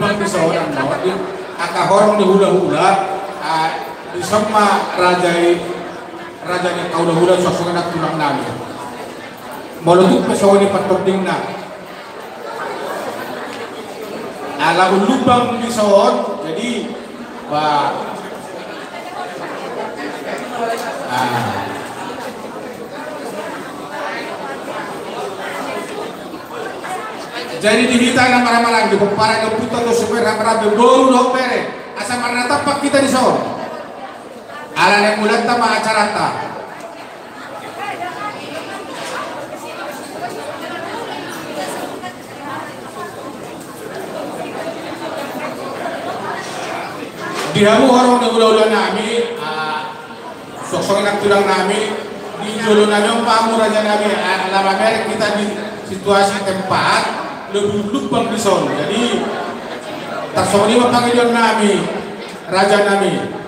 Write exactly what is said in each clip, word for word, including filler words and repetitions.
Di son, no, di angka horong ni hulahula, ah, di son ma raja i, raja ni angka hulahula, suang songon i nang tulang nami. Molo tung pe songon i patondingna. Ala umlumbang di son, jadi, ba, ah. Jadi di hita na marhahamaranggi, pomparan ni ompunta dohot suhut, marhahamaranggi boru dohot bere, asa marnatampak hita di son. Ala naeng mulanta ma acaranta. Di hamu horong ni hulahula nami, ah, suang songon i nang tulang nami, di jolo nami on ma hamu raja nami, ah, ala mamereng hita di situasi tempat, lobi umlumbang di son. Jadi, tarsongon i ma pangidoan nami, raja nami.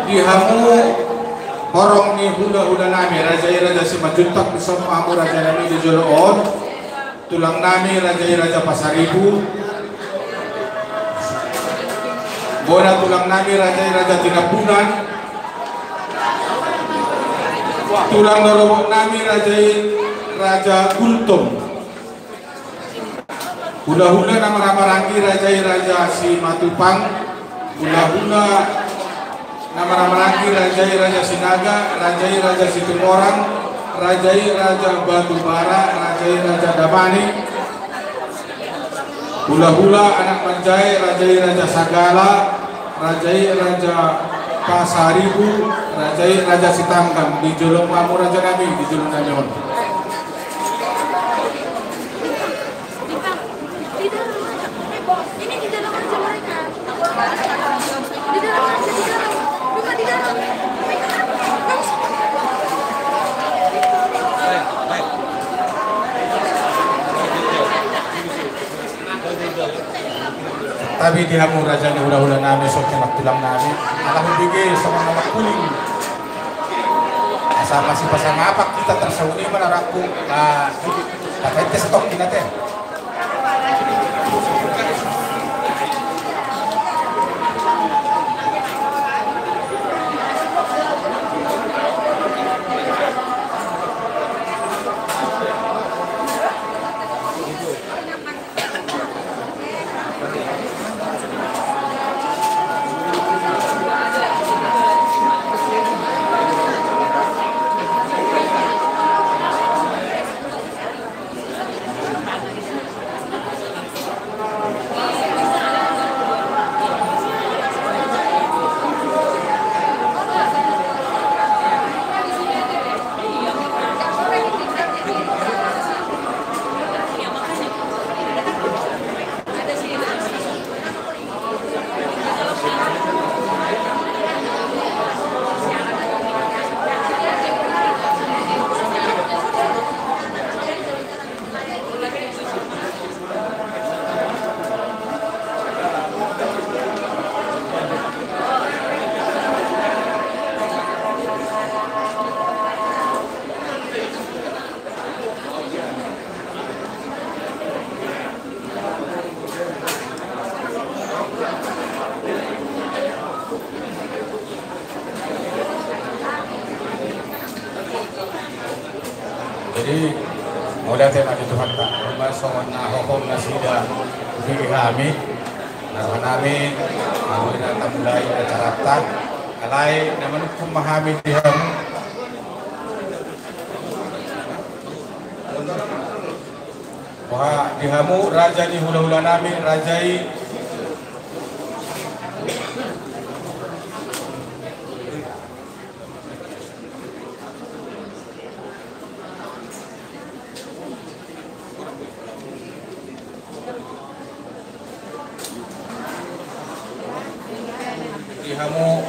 Di hamu horong ni hulahula nami, raja i Raja Simanjuntak, di son ma hamu raja nami di jolo on. Tulang nami raja i Raja Pasaribu. Bona tulang nami raja i Raja Tinambunan. Tulang rorobot nami raja i Raja Gultom. Hulahula na marhahamaranggi raja i Raja Simatupang. Hulahula na marhahamaranggi raja i Raja Sinaga, raja i Raja Situmorang, raja i Raja Batubara, raja i Raja Damani. Hulahula anak manjae, raja i Raja Sagala, raja i Raja Pasaribu, raja i Raja Sitanggang. Di jolo ma hamu raja nami, di jolo nami on. Tapi di hamu raja ni hulahula nami, suhut nang tulang nami, ala hubege songon na mangkuling. Asa masipasangap hita tarsongon i ma na rangku. Ah, kata ente stok kina te. Jadi, mauliate ma di Tuhanta, ima songon na hohom nasida hubege hami. Rohanami, anu, ina tamulai acaranta. Alai na manungkun ma hami di hamu. Boha di hamu raja ni hulahulanami, raja i. Di hamu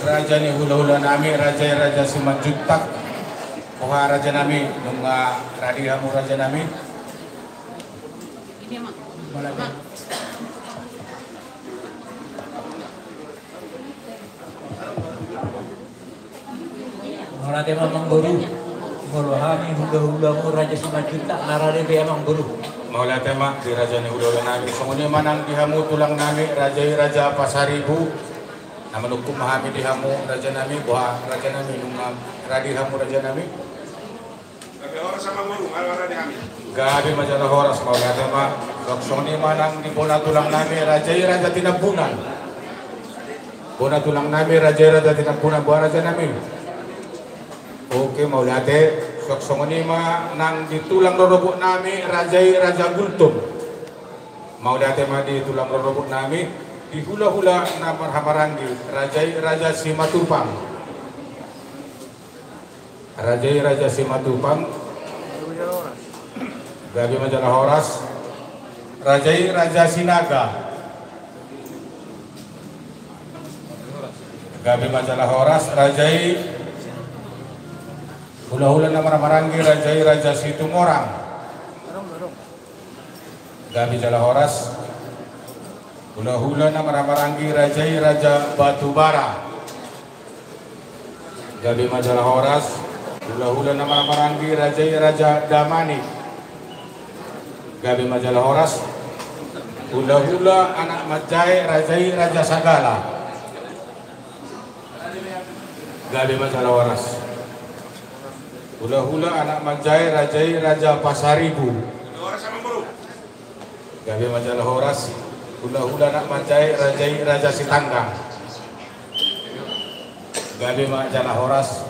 raja ni hulahulanami, raja i Raja Simanjuntak. Boha rajanami, nunga radi hamu rajanami? Mauliate ma amangboru. Molo hami hulahulamu Raja Simanjuntak, na rade be amangboru. Mauliate ma di raja ni hulahulanami. Songon i ma nang di hamu tulangnami, raja i Raja Pasaribu. Na manungkun ma hami di hamu rajanami, boha rajanami, nunga radi hamu rajanami? Gabe horas amangboru, ala rade hami. Gabe ma jala horas, mauliate ma. Songon i ma nang di bona tulangnami, raja i Raja Tinambunan. Bona tulangnami, raja i Raja Tinambunan, boha rajanami? Oke, mauliate. Songon i ma nang di tulang rorobotnami, raja i Raja Gultom. Mauliate ma di tulang rorobotnami, di hulahula na marhahamaranggi, raja i Raja Simatupang. Raja i Raja Simatupang. Gabe ma jala horas. Raja i Raja Sinaga. Gabe ma jala horas, raja i. Hulahula na marhahamaranggi, raja i Raja Situmorang. Gabe jala horas. Hulahula na marhahamaranggi, raja i Raja Batubara. Gabe ma jala horas. Hulahula na marhahamaranggi, raja i Raja Damanik. Gabe ma jala horas. Hulahula anak manjae, raja i Raja Sagala. Gabe ma jala horas. Hulahula anak manjae, raja i Raja Pasaribu. Gabe ma jala horas. Hulahula anak manjae, raja i Raja Sitanggang. Gabe ma jala horas.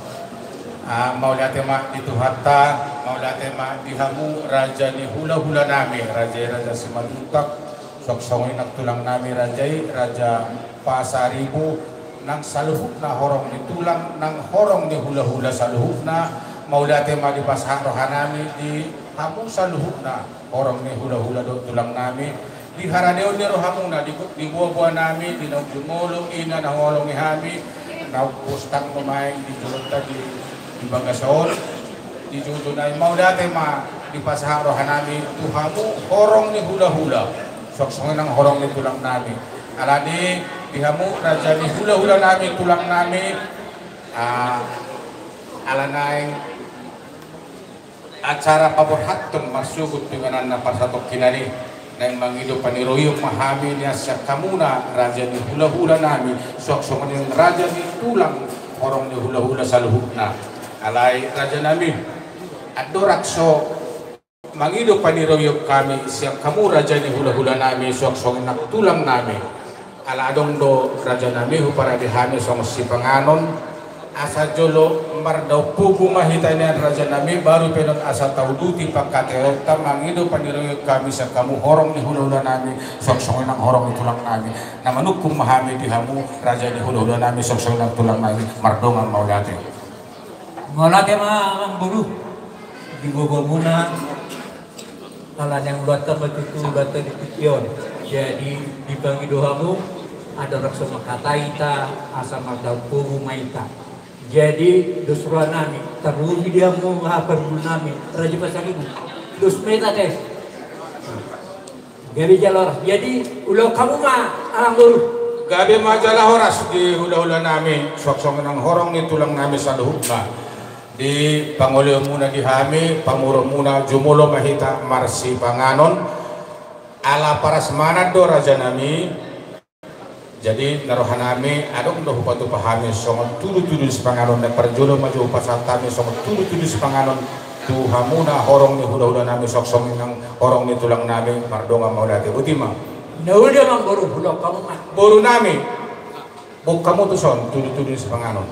Ah, mauliate ma di Tuhanta, mauliate ma di hamu raja ni hulahulanami, raja i Raja Simanjuntak, songon i nang tulangnami, raja i Raja Pasaribu, nang saluhutna horong ni tulang, nang horong ni hulahula saluhutna. Mauliate ma dipasahat rohanami di hamu saluhutna horong ni hulahula dohot tulangnami, di haradeon ni rohamuna, di, di boaboanami, di naung jumolo, ina na huhaholongi hami, naung pos tang mamaen di jolonta di, di bagasan on, di jujunai. Mauliate ma dipasahat rohanami tu hamu horong ni hulahula, songon i nang horong ni tulangnami. Alani di hamu raja ni hulahulanami, tulangnami, ah, ala naeng acara paborhathon marsogot tu inganan na parsatongkinan i, naeng mangido paniroion ma hami nian sian hamuna raja ni hulahulanami, songon i nang raja ni tulang horong ni hulahula saluhutna. Alai rajanami, andorang so mangido paniroion hami sian hamu raja ni hulahulanami, songon i nang tulangnami. Ala adong do rajanami huparade hami songon sipanganon, asa jolo mardaon pogu ma hita nian rajanami, baru pe on asa tauduti pangkataionta, mangido paniroion hami sian hamu horong ni hulahulanami, songon i nang horong ni tulangnami. Na manungkun ma hami di hamu raja ni hulahulanami, songon i nang tulangnami, mardongan mauliate. Mauliate ma amangboru. Di gogomuna, ala naeng ulaonta ma tutu ulaonta di tingki on. Jadi dipangido hamu, andorang so mangkatai hita, asa mardaon pogu ma hita. Jadi dos rohanami, tarlumobi di hamu haha pargulunami, raja Pasaribu. Dos ma hita, ate. Gabe jala horas. Jadi ulaon hamu ma amangboru. Gabe ma jala horas di hulahulanami, songon i nang horong ni tulangnami saluhutna. Di pangoleonmuna di hami, pamoruonmuna, jumolo ma hita marsipanganon. Ala parasmanan do rajanami. Jadi na rohanami, adong do hupatupa hami songon tudutudu ni sipanganon, na parjolo ma jo hupasahat hami songon tudutudu ni sipanganon tu hamuna horong ni hulahulanami, songon i nang horong ni tulangnami, mardongan mauliate. Boti ma. Na uli amangboru, hulahula hamu ma. Boru nami, boan hamu tuson tudutudu ni sipanganon.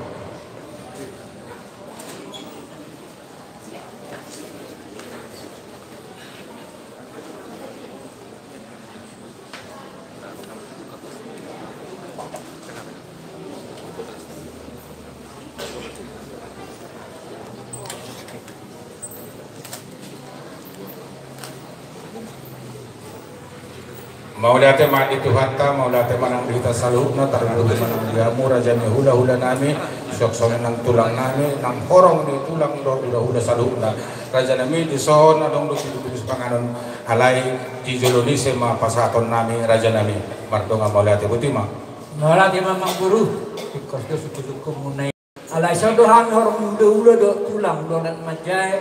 Mauliate ma di Tuhanta, mauliate ma nang di hita saluhutna, tarlumobi ma nang di hamu raja ni hulahula nami, suang songon i nang tulang nami, nang horong ni tulang dohot hulahula saluhutna. Raja nami, dison adong do tudutudu sipanganon, alai di jolo ni ise ma pasahaton nami raja nami. Mardongan mauliate, botima. Mauliate ma amangboru. Tingkos do sutudukku munai. Alai songon i do hami horong ni hulahula dohot tulang dohot na manjae,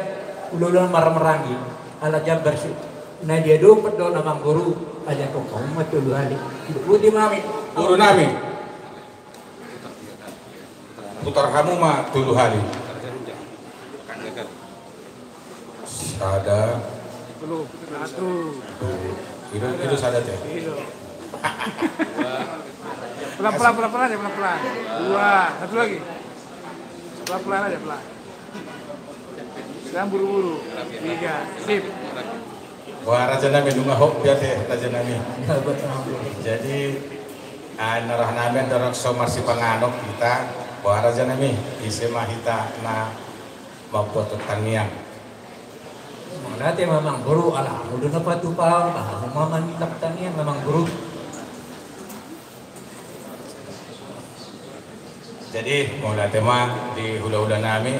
hulahula na marhahamaranggi. Ala jambar si na dia dope do na amangboru, ala tong hamu ma tolu hali. Botima nami. Boru nami. Putar hamu ma tolu hali. Sada. Satu. Dua. Ido, ido sada te. Ido. Pelan-pelan, pelan-pelan aja, pelan-pelan. Dua. Satu lagi. Pelan-pelan aja, pelan. Jangan buru-buru. Tiga. Sip. Wah, raja nami, nunga hot dia te, raja nami. Jadi, ah, na roha nami andorang so marsipanganon hita, wah, raja nami, ise ma hita na mambuat tangiang. Mauliate ma amangboru, ala hamu do na patupahon, hamu ma manilak tangiang amangboru. Jadi, mauliate ma di hulahula nami,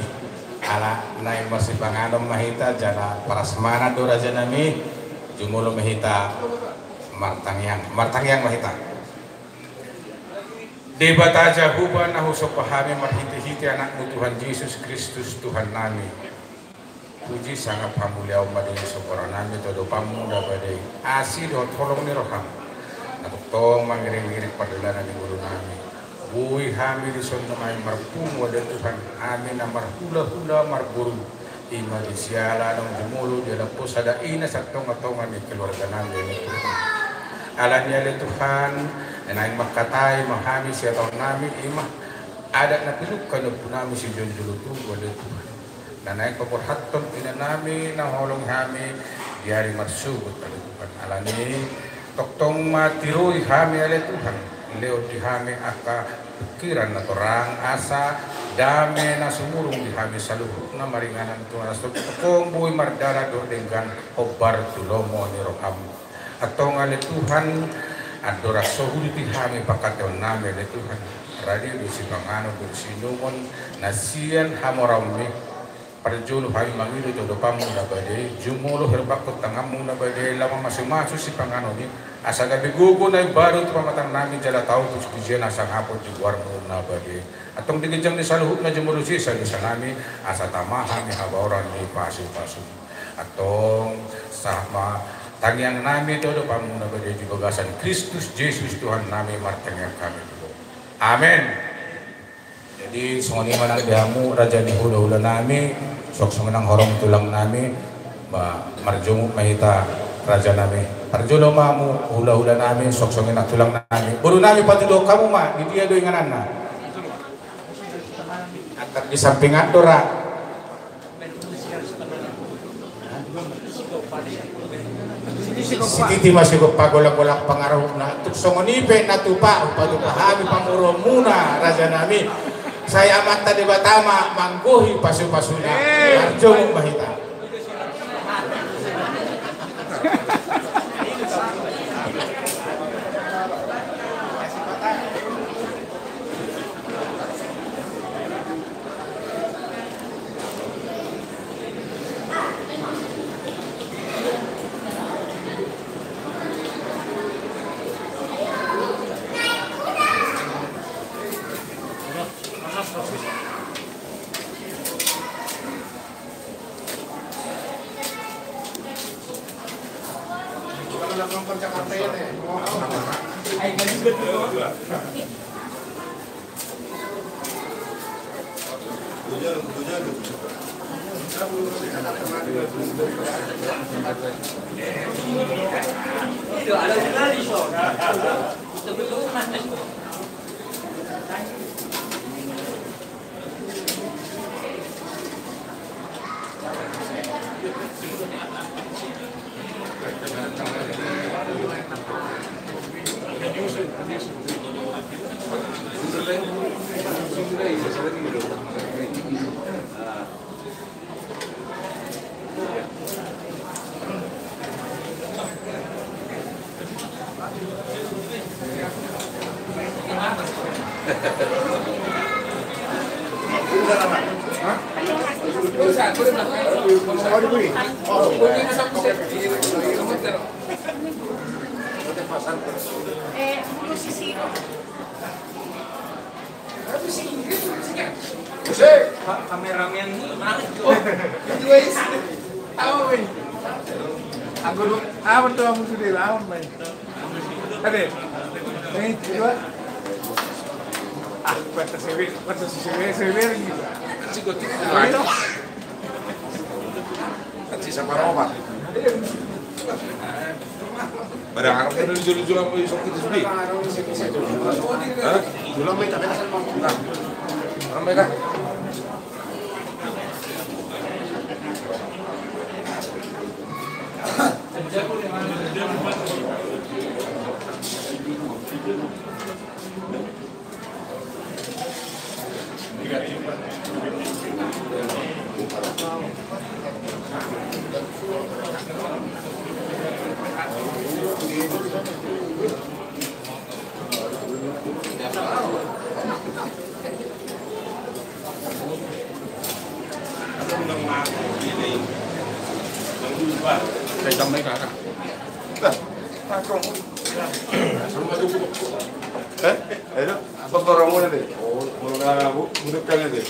ala naeng marsipanganon ma hita, jala prasmanan do raja nami, jumolo ma hita martangiang, martangiang ma hita. Debata Jahowa na husomba hami marhitehite Anakmu Tuhan Jesus Kristus Tuhan nami. Puji sangap hamuliaon ma di somba roha nami tu adopanMu na badia i. Asi dohot holong ni rohaM na tongtong mangiringiring pardalanan ni ngolu nami. Boi hami dison nuaeng marpungu ale Tuhan, hami na marhulahula marboru. I ma di siala naung jumolo di ala po sada i na sian tongatonga ni keluarga nami ale Tuhan. Alani i ale Tuhan, naeng mangkatai ma hami sian taon nami i ma adat na pinungka ni ompu nami sijolojolo tubu ale Tuhan. Na naeng paborhathon ina nami na holong hami di ari marsogot ale Tuhan. Alani i tongtong ma tiroi hami ale Tuhan. Lehon di hami angka pingkiran na torang asa dame na sumurung di hami saluhutna maringanan tu na so tongtong boi mardalan dohot denggan hombar tu lomo ni rohaM. Antong ale Tuhan, andorang so huhut di hami pangkataion nami ale Tuhan, rade do sipanganon dohot siinumon na sian hamoraonMi. Parjolo hami mangido tu adopanMu na badia i, jumolo herbangkon tanganMu na badia i laho mamasumasu sipanganon i, asa gabe gogo na imbaru tu pamatang nami jala tau tu sipujia na sangap di goarMu na badia i. Antong di ginjang ni saluhutna jumolo sesa dosa nami, asa tama hami habaoran ni pasupasu. Antong sahat ma tangiang nami tu adopanMu na badia i di bagasan Kristus Jesus Tuhan nami martangiang hami tu Ho. Amen. Jadi songon i ma nang di hamu raja ni hulahula nami, suang songon i nang horong tulang nami, ba, marjonguk ma hita raja nami. Parjolo ma hamu hulahula nami, suang songon i nang tulang nami. Boru nami, patuduhon hamu ma, di dia do ingananna? Angkat di samping andor, ah. Sititi ma sigompa golanggolang pangarahutna. Tung songon i pe na tupa, hupatupa hami pamoruonmuna raja nami. Sai Amanta Debata ma manggohi pasupasuna. Marjonguk ma hita. Kameramen ni. Ago do, aman do, aman sude, aman main. Ade. Ini dua. Ah, batas sewe, batas sewe, sewe lagi. Sikut, sikut. Kan sisa paroba. Barang Arab kan dijolo-jolo sama Yusuf kita sudah. Hah? Jolo sama kita, beda. Nah, ramai dah. Eh, ayo, apa orang mau nanti? Oh, mau nggak, Bu? Butuh kalian deh.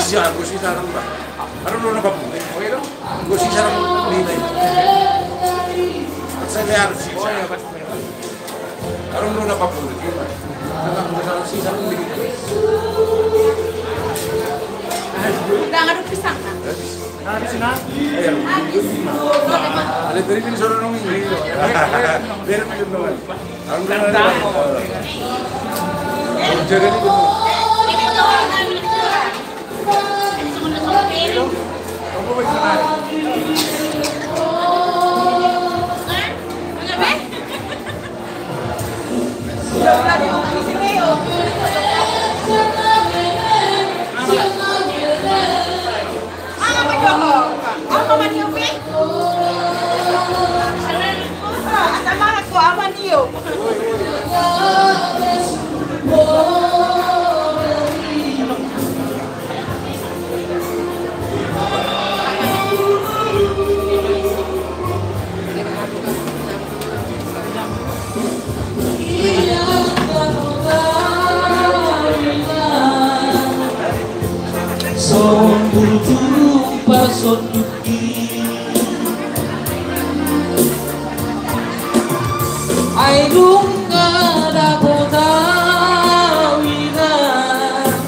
Sian, gue sih sarang, Pak. Ada lu nampak gue. Gue sih sarang di lain. Saya harus sih. Arung lu na papulik. Udah ngaduk pisang, Kak? Habis, nah. Habis. Ada beri ini suara nong ini. Biar minum dong. Arung lu na. Jaga ini dulu. Sombur jumpa sonduki. Ai nunga dapot au inang.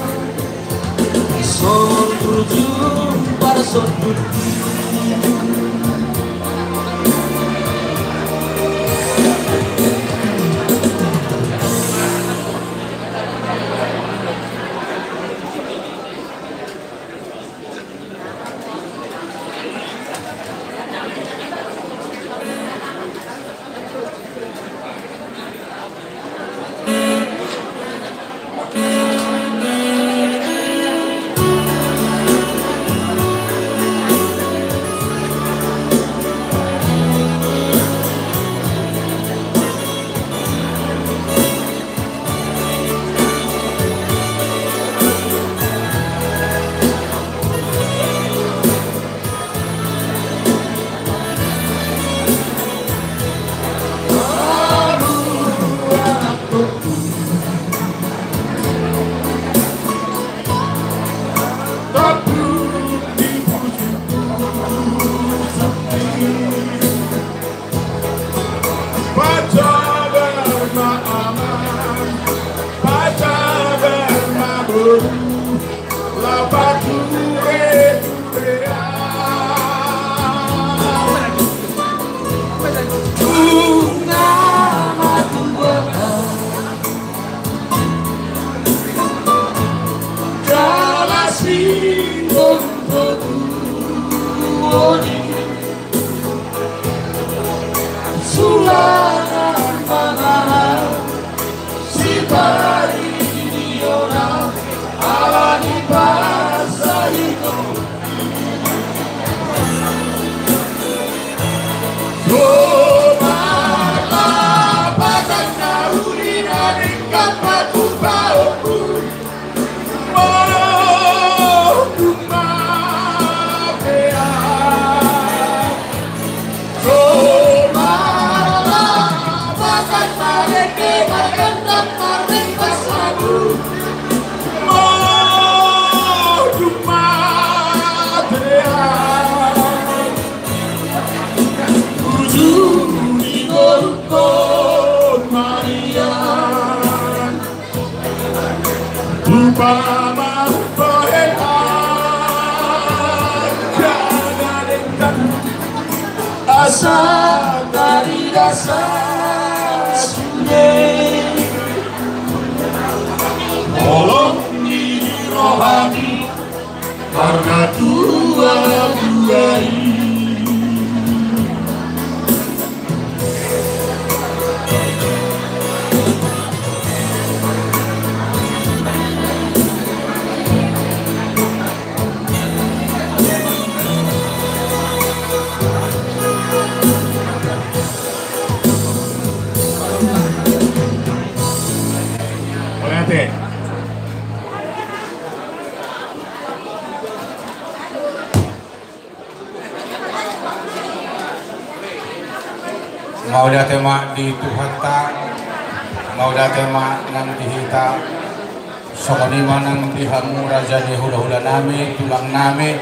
Sombur jumpa sonduki. Pajabar ma amang, pajabar ma boru, laho pature-turean. Nunga matua jala singkop do tuoni. Sulangan mangaha sipari ni ona ala ni pasahiton. Dohot ma patanna uli na denggan patupaonku. Santarida sasude. Holong ni rohani marga tua dua i. Mauliate ma di Tuhanta, mauliate ma nang di hita, songon i ma nang di hamu raja ni hulahulanami, tulangnami,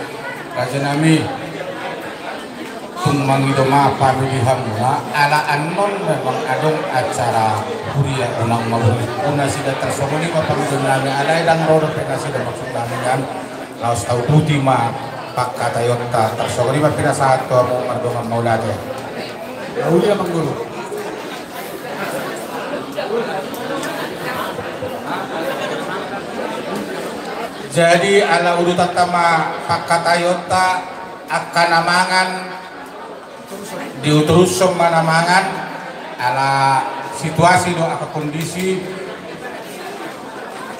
rajanami. Tung mangido maaf hami di hamuna, ala annon memang adong acara huria unang maburit. Unang sida tarsongon i ma pangidoannami, alai ndang ro dope nasida maksudnami nian. Laos tauduti ma pangkataionta, tarsongon i ma pinasahat tu hamu mardongan mauliate. Mauliate ma guru. Jadi ala udutanta ma pangkataionta, angka na mangan diuturushon ma na mangan, ala situasi do angka kondisi,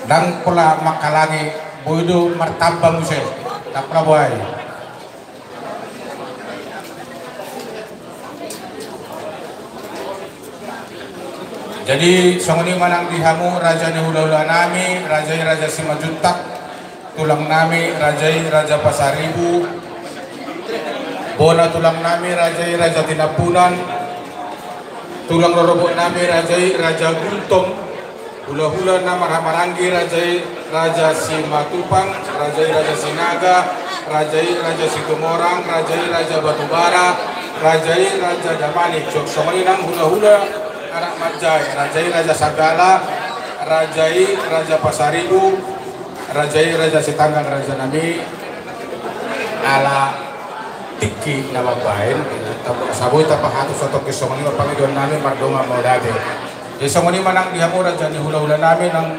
ndang pola mangkalangi, boi do martamba muse, ndang pola boi. Jadi songon i ma nang di hamu raja ni hulahulanami, raja i Raja Simanjuntak, tulangnami raja i Raja Pasaribu, bona tulangnami raja i Raja Tinambunan, tulang rorobotnami raja i Raja Gultom, hulahula na marhahamaranggi raja i Raja Simatupang, raja i Raja Sinaga, raja i Raja Situmorang, raja i Raja Batubara, raja i Raja Damanik, songon i nang hulahula anak manjae, raja i Raja Sagala, raja i Raja Pasaribu, raja i Raja Sitanggang, rajanami, ala tingki na mambaen, tabo-, asa boi tapahatus, songon i ma pangidoannami mardongan mauliate. Jadi songon i ma nang di hamu raja ni hulahulanami nang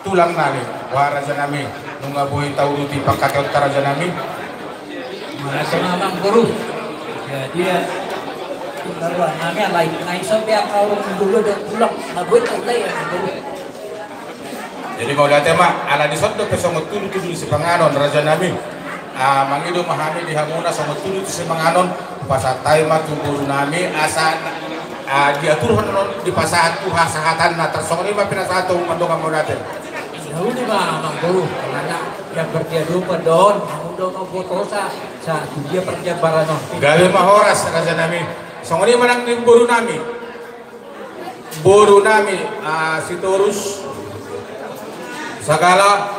tulangnami, boha rajanami, nunga boi tauduti pangkataionta rajanami. Mauliate ma amang boru. Jadi ya, tulangnami alai na i so pe angka orang dulu dan tulang, na boi taulai amang boru. Jadi mauliate ma, ala dison dope songon tudu-tudu ni sipanganon rajanami. Ah, mangido ma hami di hamuna songon tudu tu sipanganon, pasahat hami ma tu borunami asa, ah, diaturhon on dipasahat tu hasahatanna, tarsongon i ma pinasahat tu mardongan mauliate. Sahat ma amang boru, karena yang berdiadopan don, hamu do mambotosa, sa tu dia parjambaran on. Gabe ma horas rajanami. Songon i ma nang di borunami. Borunami, ah, Sitorus, Sagala,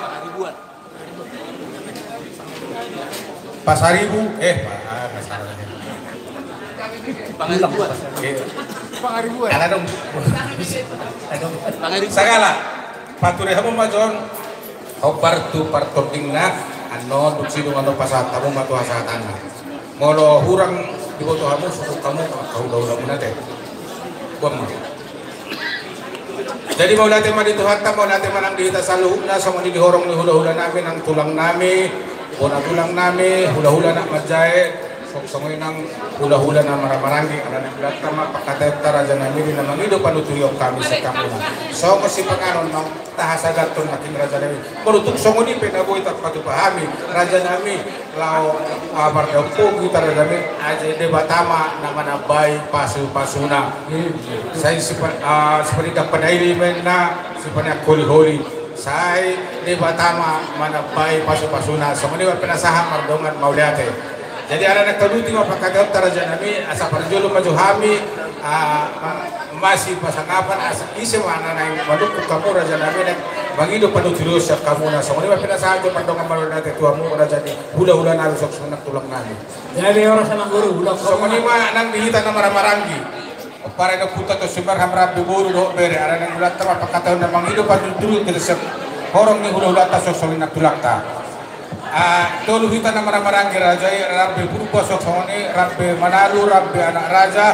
Pasaribu, eh, pa-, ah, Pasaribu. Pangaribuan. Eh. Pangaribuan. Ala dong. Pangaribuan. Sagala. Pature hamu ma jo on hombar tu partordingna, annon dung sidung annon pasahat hamu ma tu hasahatanna. Molo hurang diboto hamu, sungkun hamu, angka hulahulamuna te. Boan ma. Jadi mauliate ma di Tuhanta, mauliate ma nang di hita saluhutna, songon i di horong ni hulahulanami, nang tulangnami, bona tulangnami, hulahula anak manjae, song-, songon i nang hulahula na marhahamaranggi, ala ni gulanta ma pangkataionta rajanami di na mangido panuturion hami sian hamuna. Songon sipanganon nang tahasahathon nangkin rajanami. Molo tung songon i pe na boi tarpatupa hami, rajanami, laho, ah, mardampingan hita rajanami, ai Debata ma na manambai pasupasuna. Sai sipa-, ah, sipanindak panaili ma inna, sipaneang holiholi. Sai Debata ma manambai pasupasuna. Songon i ma pinasahat mardongan mauliate. Jadi ala naeng tauduti ma pangkataionta rajanami, asa parjolo ma jo hami, ah, ma-, masipasangapan, asa ise ma na naeng manungkun hamu rajanami, naeng mangido panuturion sian hamuna. Songon i ma pinasahat jo mardongan mauliate tu hamu raja ni hulahulanami, songon i nang tulangnami. Jadi horas amang boru, hula-, songon i ma nang di hita na marhahamaranggi. Ompara ni ompunta Tondi Simarham, rambu boru dohot bere, ala ni gulanta ma pangkataion na mangido panuturion tu horong ni hulahulanta, songon i nang tulangta. Ah, tolu hita na marhahamaranggi raja i, rambe Purba, songon i rambe Manalu, rambe anak raja.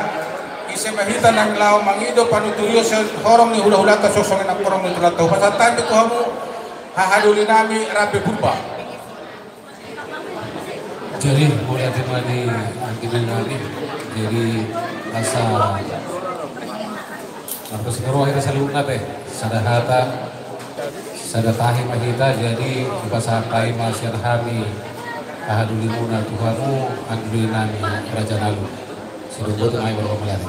Ise ma hita naeng laho mangido panuturion sian horong ni hulahulanta, songon i nang horong ni tulangta. Hupasahat hami tu hamu, hahadoli nami, rambe Purba. Jadi, mauliate ma di anggi doli nami. Jadi, asa marpos ni roha hita saluhutna pe. Sada hata, sada tahi ma hita, jadi hupasahat hami ma sian hami hahadolimuna tu hamu, anggi doli nami, raja Nalu. Sidung boto ma i, mauliate.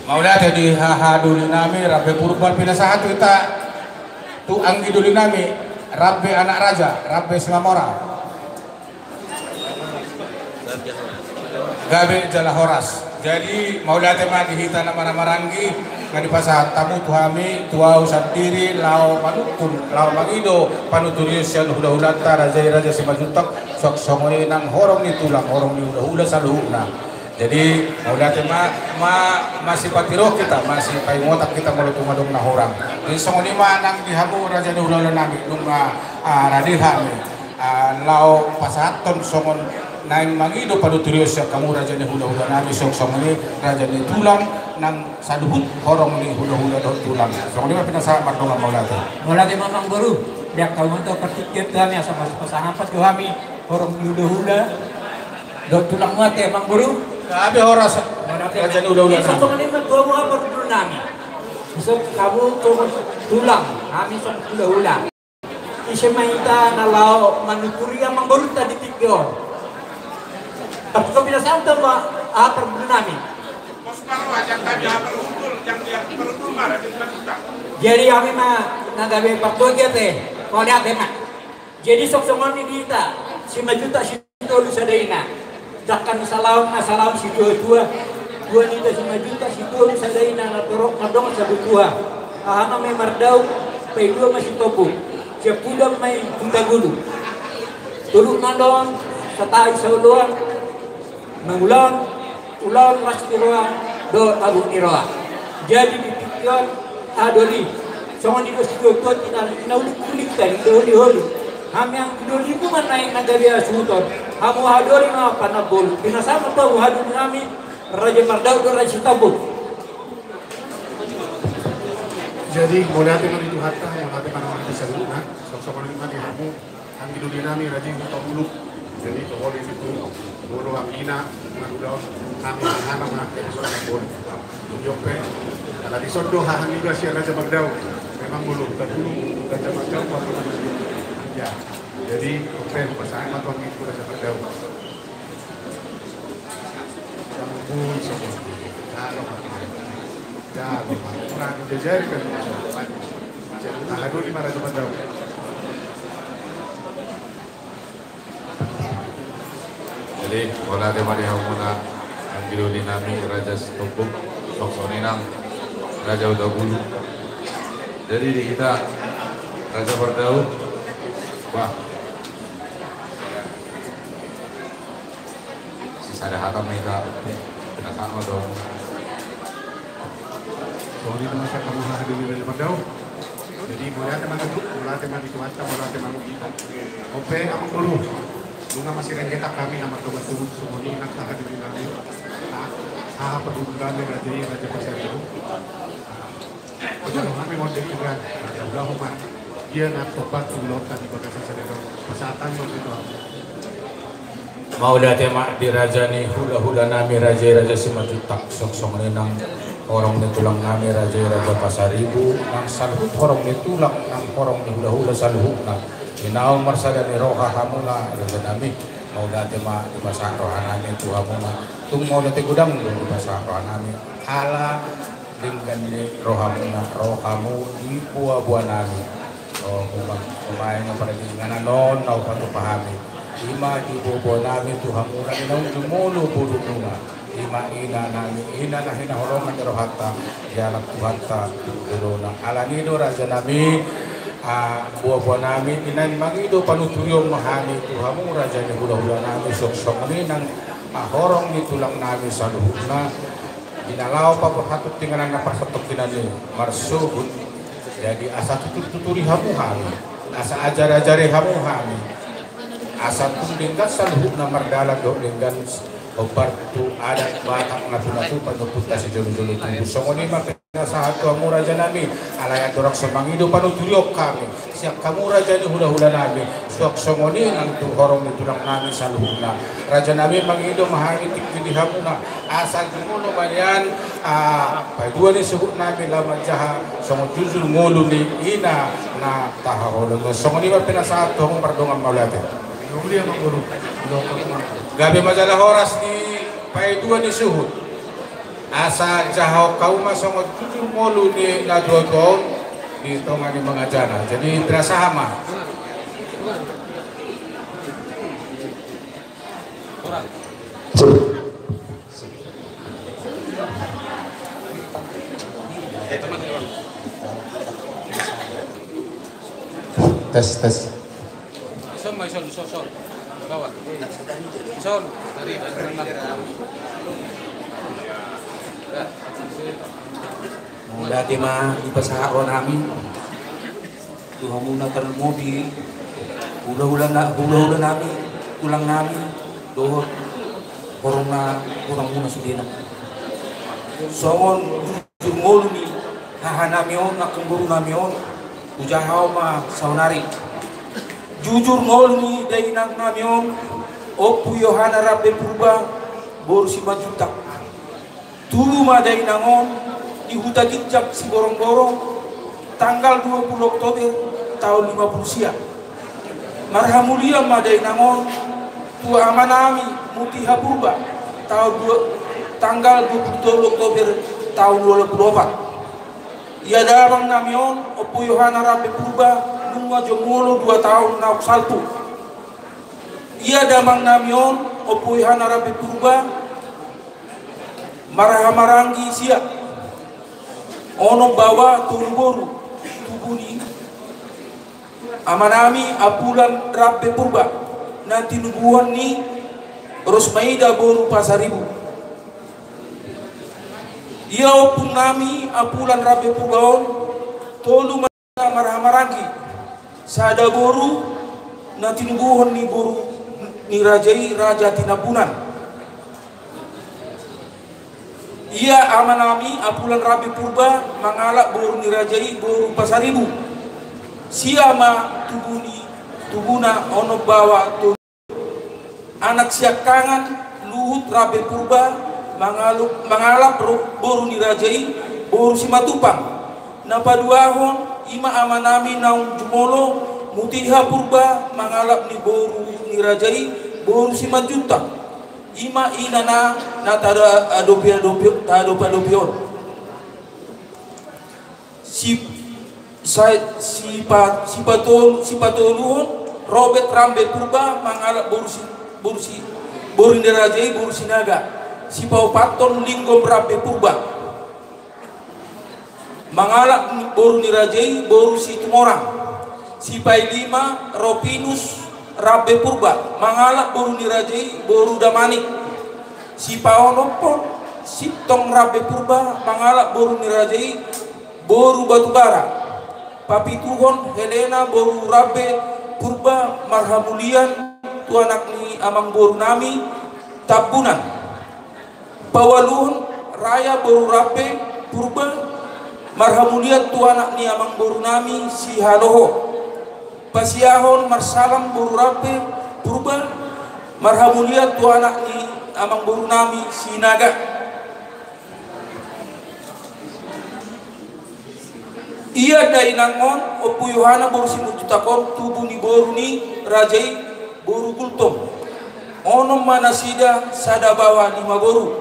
Mauliate di hahadoli nami, rambe Purba. Pinasahat hita tu anggi doli nami, rambe anak raja, rambe Simamora. Gabe jala horas. Jadi, mauliate ma di hita na marhahamaranggi, na dipasahat hamu tu hami, tu ahu sandiri, laho manungkun, laho mangido panuturion sian hulahulanta, raja i Raja Simanjuntak, songon i nang horong ni tulang, horong ni hulahula saluhutna. Jadi, mauliate ma, ma, masipatirohon hita, masipaingotan hita molo tung adong na hurang. Jadi, songon i ma nang di hamu raja ni hulahula nami, nunga, ah, rade hami. Ah, laho pasahathon songon naeng mangido panuturion sian hamu raja ni hulahula nami, songon i raja ni tulang nang saluhut horong ni hulahula dohot tulang. Songon i ma pinasahat, mardongan mauliate. Mauliate ma amangboru, di angka umanta partingkian tu hami asa pasahathon tu hami horong ni hulahula dohot tulang, mauliate amangboru. Gabe horas. Mauliate. Raja ni hulahula nami. Songon i ma tu hamu haha parhundul nami. Songon i hamu songon tulang, hami songon hulahula. Ise ma hita na laho manuturi amangborunta di tingki on? Tapi so pinasahat ma haha parhundul nami. Jadi hami ma na gabe partua i ate. Mauliate ma. Jadi songon i di hita, Simanjuntak Sitolu sada ina. Dangka ni salaon na salaon situatua. Tua ni hita Simanjuntak Sitolu sada ina, na torop na dong sabutua. Hahana ma i mardaun, paidua ma sitombuk. Siampudan ma i Hutagulu. Tolu na dong, satahi saoloan. Mangulahon ulaon las ni roha dohot abut ni roha. Jadi di tingki on, hahadoli, songon didok situatua, tina, tina ulik-ulik, tina holi-holi. Hami anggi dolimu ma naeng na gabe hasuhuton. Hamu hahadoli ma panambol. Pinasahat ma tu hamu hahadoli nami, raja mardaun dohot raja sitombuk. Jadi, mauliate ma di Tuhanta, mauliate ma di Tuhanta saluhutna. Songon i ma di hamu anggi doli nami, raja i Hutagulu. Jadi, toho di situ, boru anggi na, na uda on, hami hahana ma, jadi songon i boru. Jadi, ope, ala dison do haha ni raja mardaun. Memang molo Hutagulu, raja mardaun, baru na. Ya, jadi, ope, pasahat ma tu anggi tu raja mardaun. Jadi, mauliate ma di hamuna, anggi doli nami, raja sitombuk, songon i nang raja Hutagulu. Jadi, di hita, raja mardaun, bah. Sisada hata ma hita, pinasahat ma tu hamu. Songon i ma sian hamu hahadoli raja mardaun. Jadi, mauliate ma tutu, mauliate ma di Tuhanta, mauliate ma di hita. Ope, amangboru. Nunga masirenggetan hami na mardongan tubu, songon i nang hahadoli nami. Haha parhundul nami, raja i Raja Pasaribu. Ia na tompa tu ulaonta di bagasan sadari on. Pasahat ma tu hamu. Mauliate ma di raja ni hulahula nami, raja i Raja Simanjuntak, songon i nang horong ni tulang nami, raja i Raja Pasaribu, nang saluhut horong ni tulang, nang horong ni hulahula saluhutna. Di naung marsada ni roha hamuna, raja nami, mauliate ma dipasahat roha nami tu hamuna. Tung mauliate godang do dipasahat roha nami. Ala denggan ni rohamuna, rohamu di boaboa nami. O, hubaen ma parjolo inganan on na hupatupa hami. I ma di boaboa nami tu hamuna, di naung jumolo borumuna. I ma ina nami, ina na hinaholongan ni rohanta, dialap Tuhanta tu jolona. Alani do raja nami, ah, boaboa nami, i naeng mangido panuturion ma hami tu hamu raja ni hulahula nami, songon i nang, ah, horong ni tulang nami saluhutna. Di na laho paborhat tu inganan na parsatongkinan i marsogot. Jadi asa tutur-tuturi hamu hami, asa ajar-ajari hamu hami. Asa tung denggan saluhutna mardalan dohot denggan hombar tu adat Batak na pinatupa ni ompunta sijolojolo tubu. Songon i ma pinasahat tu hamu raja nami, alai andorang so mangido panuturion hami sian hamu raja ni hulahula nami, suang songon i nang tu horong ni tulang nami saluhutna. Raja nami, mangido ma hami tingki di hamuna, asa jumolo ma nian, ah, paidua ni suhut nami laho manjaha songon jujur ngolu ni ina na tahaholongi. Songon i ma pinasahat tu hamu, mardongan mauliate. Gabe ma jala horas di paidua ni suhut. Asa jahahon hamu ma songon jujur ngolu ni natuatua on di tonga ni mangajana. Jadi, pinasahat ma. Tes, tes. Ison ma, ison, ison, ison. Bawa. Ison, dari, dari, dari. Mauliate ma dipasahat roha nami tu hamuna, tarlumobi hulahula na-, hulahula nami, tulang nami, dohot horong na, horong muna sudena. Songon jujur ngolu ni haha nami on, angka boru nami on, hujahahon ma saonari. Jujur ngolu ni dainang nami on, Ompu Yohana Rambe Purba boru Simanjuntak. Tubu ma dainang on di Huta Ginjang Siborongborong, tanggal dua pulu Oktober taon lima pulu sia. Marhamulian ma dainang on tu ama nami Mutiha Purba, taon dua, tanggal dua pulu tolu Oktober taon dua pulu opat. Ia damang nami on, Ompu Yohana Rambe Purba, nunga jumolo dua taon naung salpu. Ia damang nami on, Ompu Yohana Rambe Purba, marhahamaranggi sia onom baoa tolu boru, tubu ni ama nami Apulan Rambe Purba, na tinubuhon ni Rosmaida boru Pasaribu. Ia ompung nami Apulan Rambe Purba on, tolu ma marhahamaranggi, sada boru na tinubuhon ni boru ni raja i, Raja Tinambunan. Ia ama nami Apulan Rambe Purba mangalap boru ni raja i, boru Pasaribu. Sia ma tubu ni, tubuna onom baoa tolu. Anak siangkangan Luhut Rambe Purba mangalup-, mangalap ro-, boru ni raja i, boru Simatupang. Na paduahon i ma ama nami naung jumolo, Mutiha Purba mangalap ni boru ni raja i, boru Simanjuntak. I ma ina na, na taada-, adopi-adopi, taadop-adopi on. Si, sa-, sipa-, sipatol-, sipatoluhon Robert Rambe Purba mangalap boru si, boru si, boru ni raja i, boru Sinaga. Sipaopathon Linggom Rambe Purba mangalap ni, boru ni raja i, boru Situmorang. Sipailima Ropinus Rambe Purba mangalap boru ni raja i, boru Damanik. Sipaonomhon Sintong Rambe Purba mangalap boru ni raja i, boru Batubara. Papituhon Helena boru Rambe Purba marhamulian tu anak ni amangboru nami Tambunan. Paualuhon Raya boru Rambe Purba marhamulian tu anak ni amangboru nami Sihaloho. Pasiahon Marsalam boru Rambe Purba marhamulian tu anak ni amangboru nami Sinaga. Ia dainang on, Ompu Yohana boru Simanjuntak on, tubu ni boru ni raja i, boru Gultom. Onom ma nasida, sada baoa lima boru.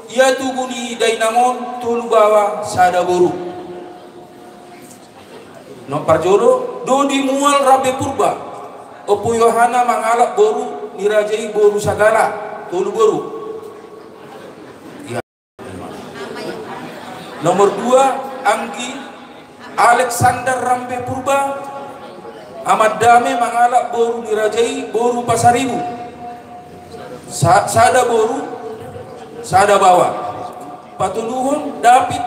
Ia tubu ni dainang on, tolu baoa sada boru. Na parjolo, Dodi Mual Rambe Purba. Ompu Yohana mangalap boru ni raja i, boru Sagala, tolu boru. Nomor dua, Anggi Alexander Rambe Purba, Amandame, mangalap boru ni raja i, boru Pasaribu. Sa-, sada boru, sada baoa. Patoluhon, David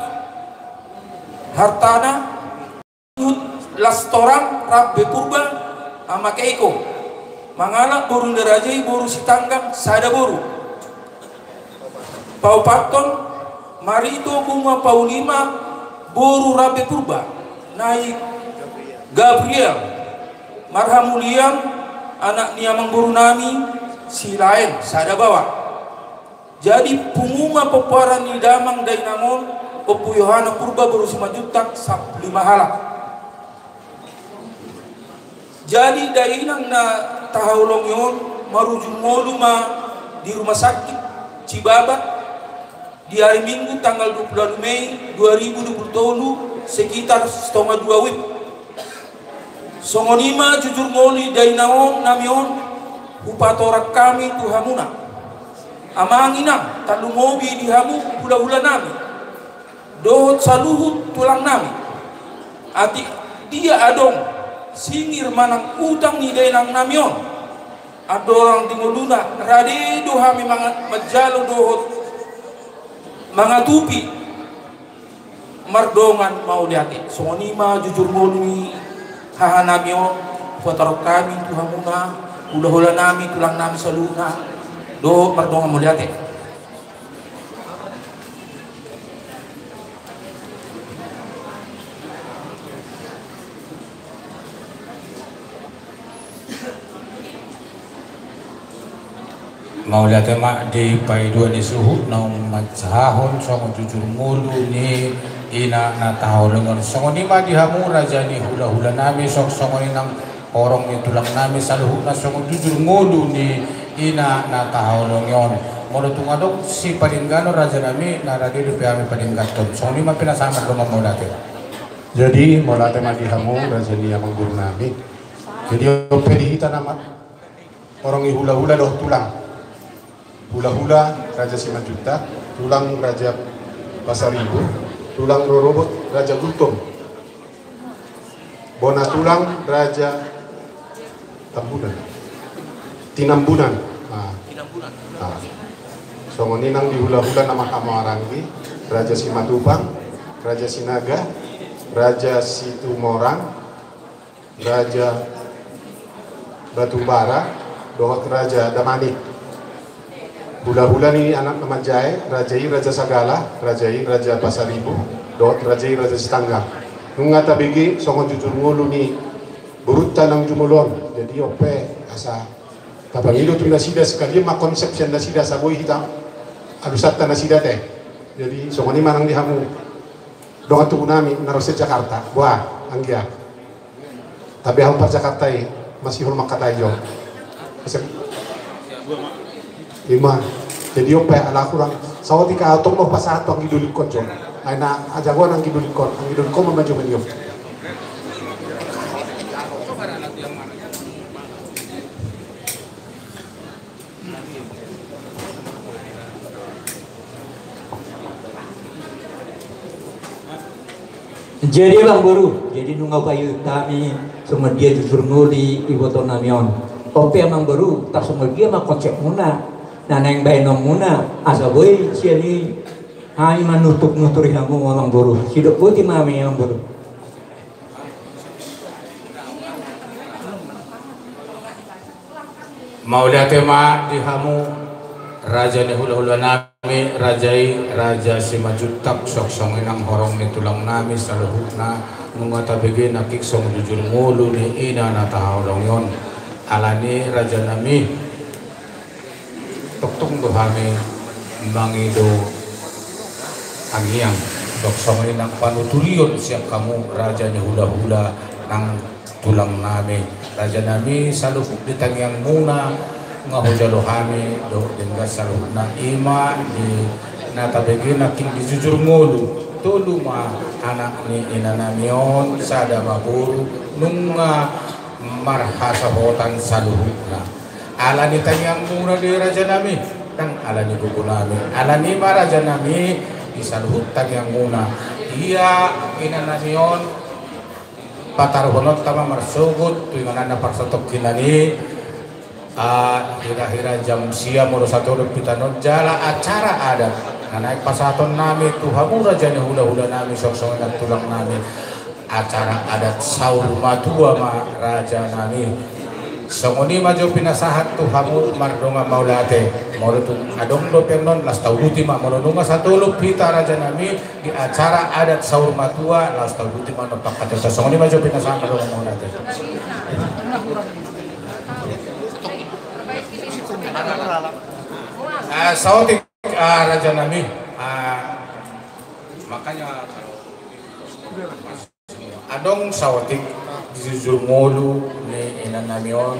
Hartana, Lastorang Rambe Purba, Ama Keiko. Mangalap boru ni raja i boru Sitanggang sada boru. Paopathon, marito punguan panglima boru Rambe Purba, nai Gabriel, marhamulian anak ni amangboru nami Silaen sada baoa. Jadi punguan pomparan ni damang dainang on, Ompu Yohana Purba boru Simanjuntak, sampulu lima halak. Jadi dainang na tahaholongi on marujung ngolu ma di rumah sakit Cibaba di hari Minggu tanggal dua puluh walu Mei dua ribu dua puluh tolu sekitar setengah dua wib. Songon i ma jujur ngolu ni dainang nami on hupatorang hami tu hamuna, amang inang, tarlumobi di hamu hulahula nami dohot saluhut tulang nami. Atik dia adong singir manang utang ni dainang nami on andorang di ngoluna, rade do hami manga-, manjalo dohot mangatupi mardongan mauliate. Songon i ma jujur ngolu ni haha nami on hupatorang hami tu hamuna, hulahula nami, tulang nami saluhutna, dohot mardongan mauliate. Mauliate ma di paidua ni suhut naung mansahahon songon jujur ngolu ni ina na tahaholongi on. Songon i ma di hamu raja ni hulahula nami, songon i nang horong ni tulang nami saluhutna, songon jujur ngolu ni ina na tahaholongi on. Molo tung adong sipadengganon raja nami, na rade dope hami padengganhon. Songon i ma pinasahat dongan mauliate. Jadi mauliate ma di hamu raja ni amangboru nami. Jadi on pe di hita nama horong ni hulahula dohot tulang. Hulahula Raja Simanjuntak, tulang Raja Pasaribu, tulang rorobot Raja Gultom, bona tulang Raja Tambunan, Tinambunan. Ah. Ah. Songon i nang di hulahula nama hamaranggi, Raja Simatupang, Raja Sinaga, Raja Situmorang, Raja Batubara, dohot Raja Damani. Hulahula ni anak na manjae, raja i Raja Sagala, raja i Raja Pasaribu, dohot raja i Raja Sitanggang. Nunga tabege songon jujur ngolu ni borunta nang jumolo on. Jadi on pe asa tapangido tu nasida, sekalian ma konsep sian nasida asa boi hita alusanta nasida te. Jadi songon i ma nang di hamu dongan tubu nami na ro sian Jakarta. Boha, anggia. Tapi hamu par Jakarta i masihol mangkatai jo. Ima. Jadi on pe ala hurang saotik, ahu tong ma hupasahat tu anggi dolikkon jo. Ai na ajagoan anggi dolikkon, anggi dolikkon ma manjou manjou. Jadi amangboru, jadi nunga hupaihut hami songon dia jujur ngolu ni iboto nami on. On pe amangboru, tarsongon dia ma konsepmuna na naeng bahenonmuna asa boi sian i hami manutur-nuturi hamu amangboru. Sidok boti ma hami amangboru. Mauliate ma di hamu raja ni hulahula nami, raja i Raja Simanjuntak, songon i nang horong ni tulang nami saluhutna, nunga tabege nangkin songon jujur ngolu ni ina na tahaholongi on. Alani raja nami, tongtong do hami mangido tangiang, songon i nang panuturion sian hamu raja ni hulahula nang tulang nami. Raja nami, saluhut di tangiangmuna nunga hujalo hami dohot denggan saluhutna, ima di na tabege nangkin di jujur ngolu. Tolu ma anak ni ina nami on, sada ma boru, nunga marhasohotan saluhutna. Alani tangiangmuna di raja nami, nang alani gogo nami. Alani ma raja nami di saluhut tangiangmuna. Ia ina nami on pataruhononta ma marsogot tu ingananna parsatongkinan i, ah, hira-hira jam sia molo satolop hita on jala acara adat na naeng pasahaton nami tu hamu raja ni hulahula nami, songon i nang tulang nami. Acara adat saur matua ma raja nami. Songon i ma jo pinasahat tu hamu mardongan mauliate. Molo tung adong dope annon, laos tauduti ma. Molo nunga satolop hita raja nami di acara adat saur matua, laos tauduti ma annon pangkataion. Songon i ma jo pinasahat mardongan mauliate. Ah, saotik, ah, raja nami. Ah, makanya adong saotik di jujur ngolu ni inanami on,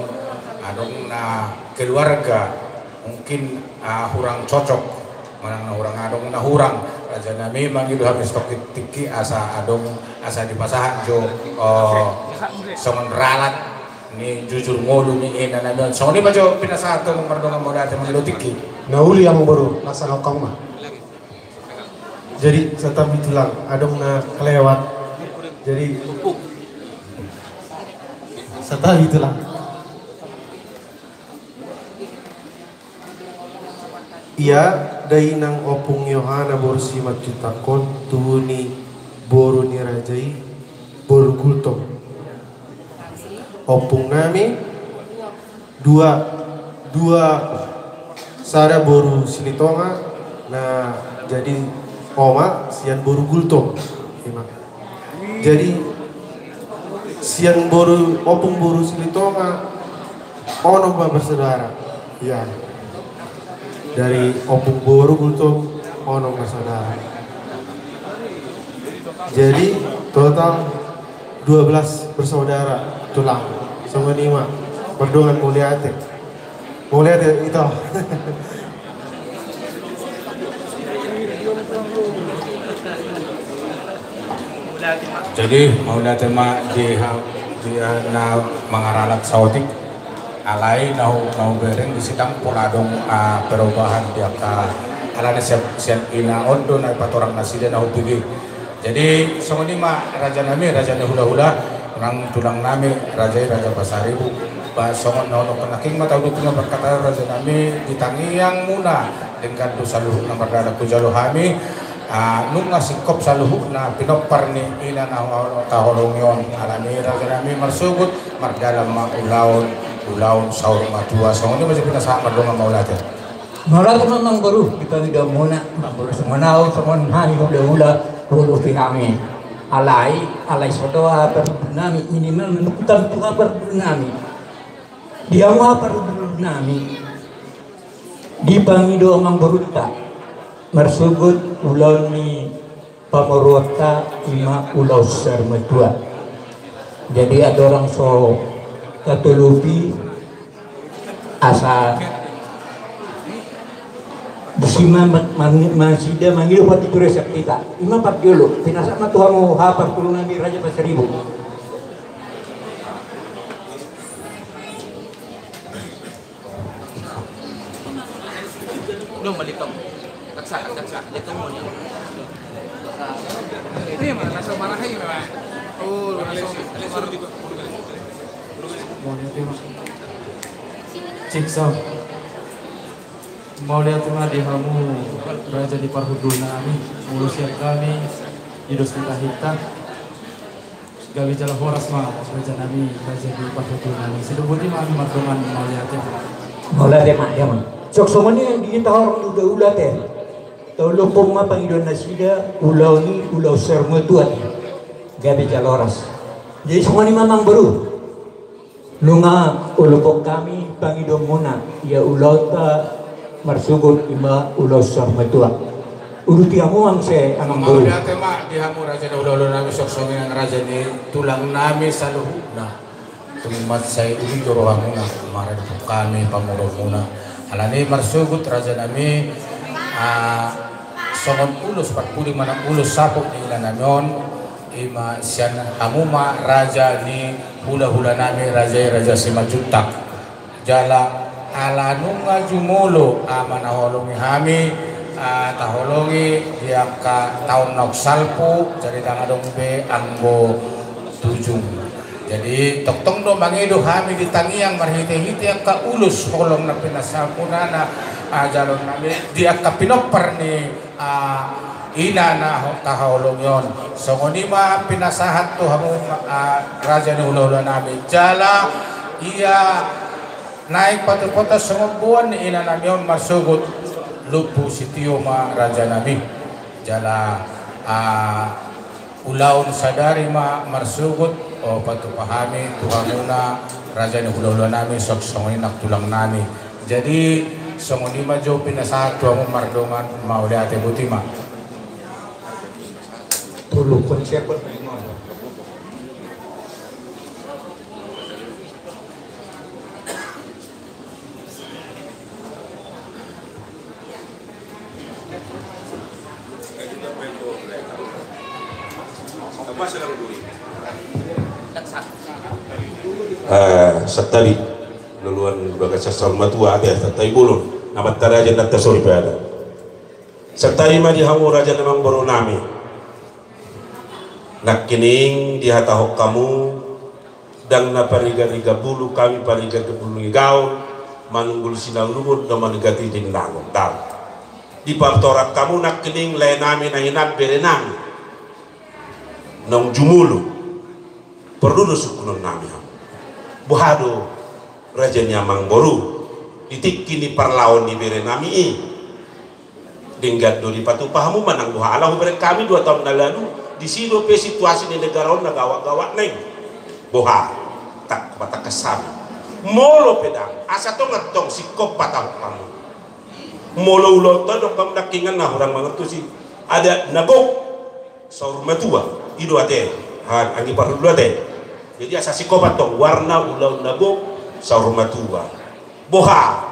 adong na keluarga mungkin, ah, hurang cocok, manang na hurang, adong na hurang. Raja nami, mangido hami satongkin tingki asa adong, asa dipasahat jo, oh, songon ralat ni jujur ngolu ni inanami on. Songon i ma jo pinasahat tu hamu mardongan mauliate, mangido tingki. Na uli amangboru, laksanaon hamu ma. Jadi, santabi tulang, adong na kelewat. Jadi, santabi tulang. Ia, dainang Ompung Yohana boru Simanjuntak on, tubu ni boru ni raja i, boru Gultom. Ompung nami, dua, dua, sada boru Silitonga, na jadi oma sian boru Gultom. Ima. Jadi, sian boru, Ompung boru Silitonga, onom ma bersaudara. Ia. Dari Ompung boru Gultom, onom bersaudara. Jadi, total dua belas bersaudara tulang. Songon i ma, mardongan mauliate. Mauliate ito. Jadi, mauliate ma di ha-, di, eh, na mangaralat saotik. Alai na hu-, na hubereng disi ndang pola adong, ah, perubahan di angka, alana sian, sian ina on do na dipatorang nasida na hubege. Jadi, songon i ma raja nami, raja ni hulahula, nang tulang nami, raja i Raja Pasaribu. Ba songon na hudok nangkin ma, tauduti ma pangkataion raja nami, di tangiang muna, denggan do saluhutna mardalan hujalo hami, ah, nunga singkop saluhutna pinompar ni ina na ho-, taholongi on. Alani i raja nami marsogot, mardalan ma ulaon, ulaon saur matua. Songon i ma jo pinasahat mardongan mauliate. Mauliate ma amangboru, di pangidoan muna, amangboru, songon ahu, songon hami hulahula, huudupi hami. Alai, alai so tong haha parhundul nami, minimal manungkun tu haha parhundul nami. Di hamu haha parhundul nami, di pangido amangborunta, marsogot ulaon ni pamoruonta, ima ulaon saur matua. Jadi andorang so tatolupi, asa disi ma, ma, ma, nasida mangido partitura sakti ta. Ima parjolo, pinasahat ma tu hamu haha parhundul nami Raja Pasaribu. Lo malikom. Daksa, daksa, likom mo nia. Ini mah, langsung marah aja, Pak. Oh, langsung. Cek sound. Mauliate ma di hamu raja ni parhundul nami, molo sian hami di dos ni tahinta. Gabe jala horas ma raja nami, raja ni parhundul nami. Sidoboti ma hami mardongan mauliate. Mauliate ma, ia ma. Songon i di hita horong hulahula te. Taolophon ma pangidoan nasida, ulaon i ulaon saur matua. Gabe jala horas. Jadi songon i ma amangboru. Nunga olophon hami pangidoan muna, ia ulaonta marsogot ima ulaon saur matua. Uduti hamu ma muse amangboru. Mauliate ma di hamu raja ni hulahula nami, songon i nang raja ni tulang nami saluhutna. Tung mansai uli do rohamuna maradophon hami pamoruon muna. Alani i marsogot raja nami, ah, songon ulos parpudi manang ulos saput ni ina nami on, ima sian hamu ma raja ni hulahula nami, raja i Raja Simanjuntak. Jala ala nunga jumolo ama na holongi hami, ah, taholongi di angka taon naung salpu, jadi ndang adong be anggo tujung. Jadi tongtong do mangido hami di tangiang marhitehite angka ulos holong na pinasahat muna, ah, jaloon nami di angka pinompar ni, ah, ina na ho-, tahaholongi on. Songon i ma pinasahat tu hamu, ah, raja ni hulahula nami. Jala ia Naeng patupaonta songon boan ni inanami on marsogot, lombu sitio ma rajanami. Jala, ah, ulaon sadari ma marsogot, o, patupa hami tu hamuna raja ni hulahulanami, songon i nang tulangnami. Jadi songon i ma jo pinasahat tu hamu mardongan, mauliate, botima. Tolu konsep. Eh, santabi, loloan bagasan saur matua, ate, santabi bolon, na mantaraja na tasori pe ada. Santabi ma di hamu raja ni amangborunami. Nangkining dihatahon hamu, ndang na parigariga bulu hami, parigariga bulu ni gaol, manunggul sinaulungun do manigati jindangon, ndang. Dipatorang hamu nangkining laenami na hinan, berenami naung jumolo. Porlu do sungkunonnami hamu. Boha do, raja ni amangboru, di tingki ni parlaon ni berenami i? Denggan do dipatupa hamu manang boha, ala hubereng hami dua taon na lalu, disi dope situasi ni negara on na gawat-gawat na i. Boha? Tak patangkas hami. Molo pe ndang, asa tong antong singkop patahon hamu. Molo ulaonta, dok hamu nangkiningan na hurang mangertosi adat na gok saur matua, i do ate, ha, anggi parhundul ate. Jadi asa singkop antong, warna ulaon na gok saur matua. Boha?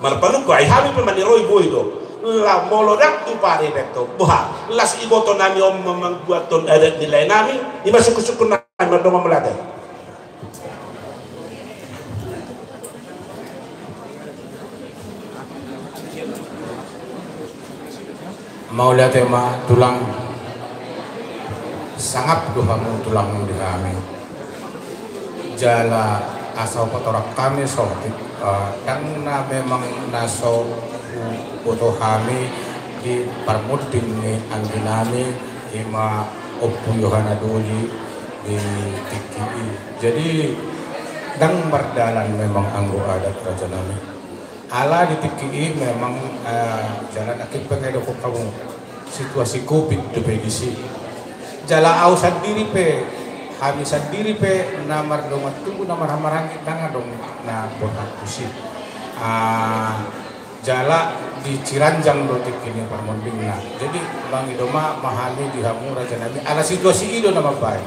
Marpanungkun, ai hami pe maniroi boi do. Lah molo ndang tu pare beto, boha? Las ibotonami on ma mambuathon adat ni laenami, i ma sungkunsungkunnami mardongan, mauliate. Mauliate ma tulang. Sangap do hamu tulang di hami. Jala asa hupatorang hami songon i, eh, ndang na memang na so huboto hami di parmunding ni angginami, i ma Ompu Yohana Doli di tingki i. Jadi ndang mardalan memang anggo adat, rajanami. Ala di tingki i memang, eh, jala nangkin pe nga didokkon hamu, situasi covid dope disi. Jala au sandiri pe, hami sandiri pe na mardongan tubu, na marhahamaranggi, ndang adong na borhat tusi. Ah, jala di Ciranjang do tingki ni parmundingna. Jadi mangido ma hami di hamu rajanami, ala situasi i do na mambahen.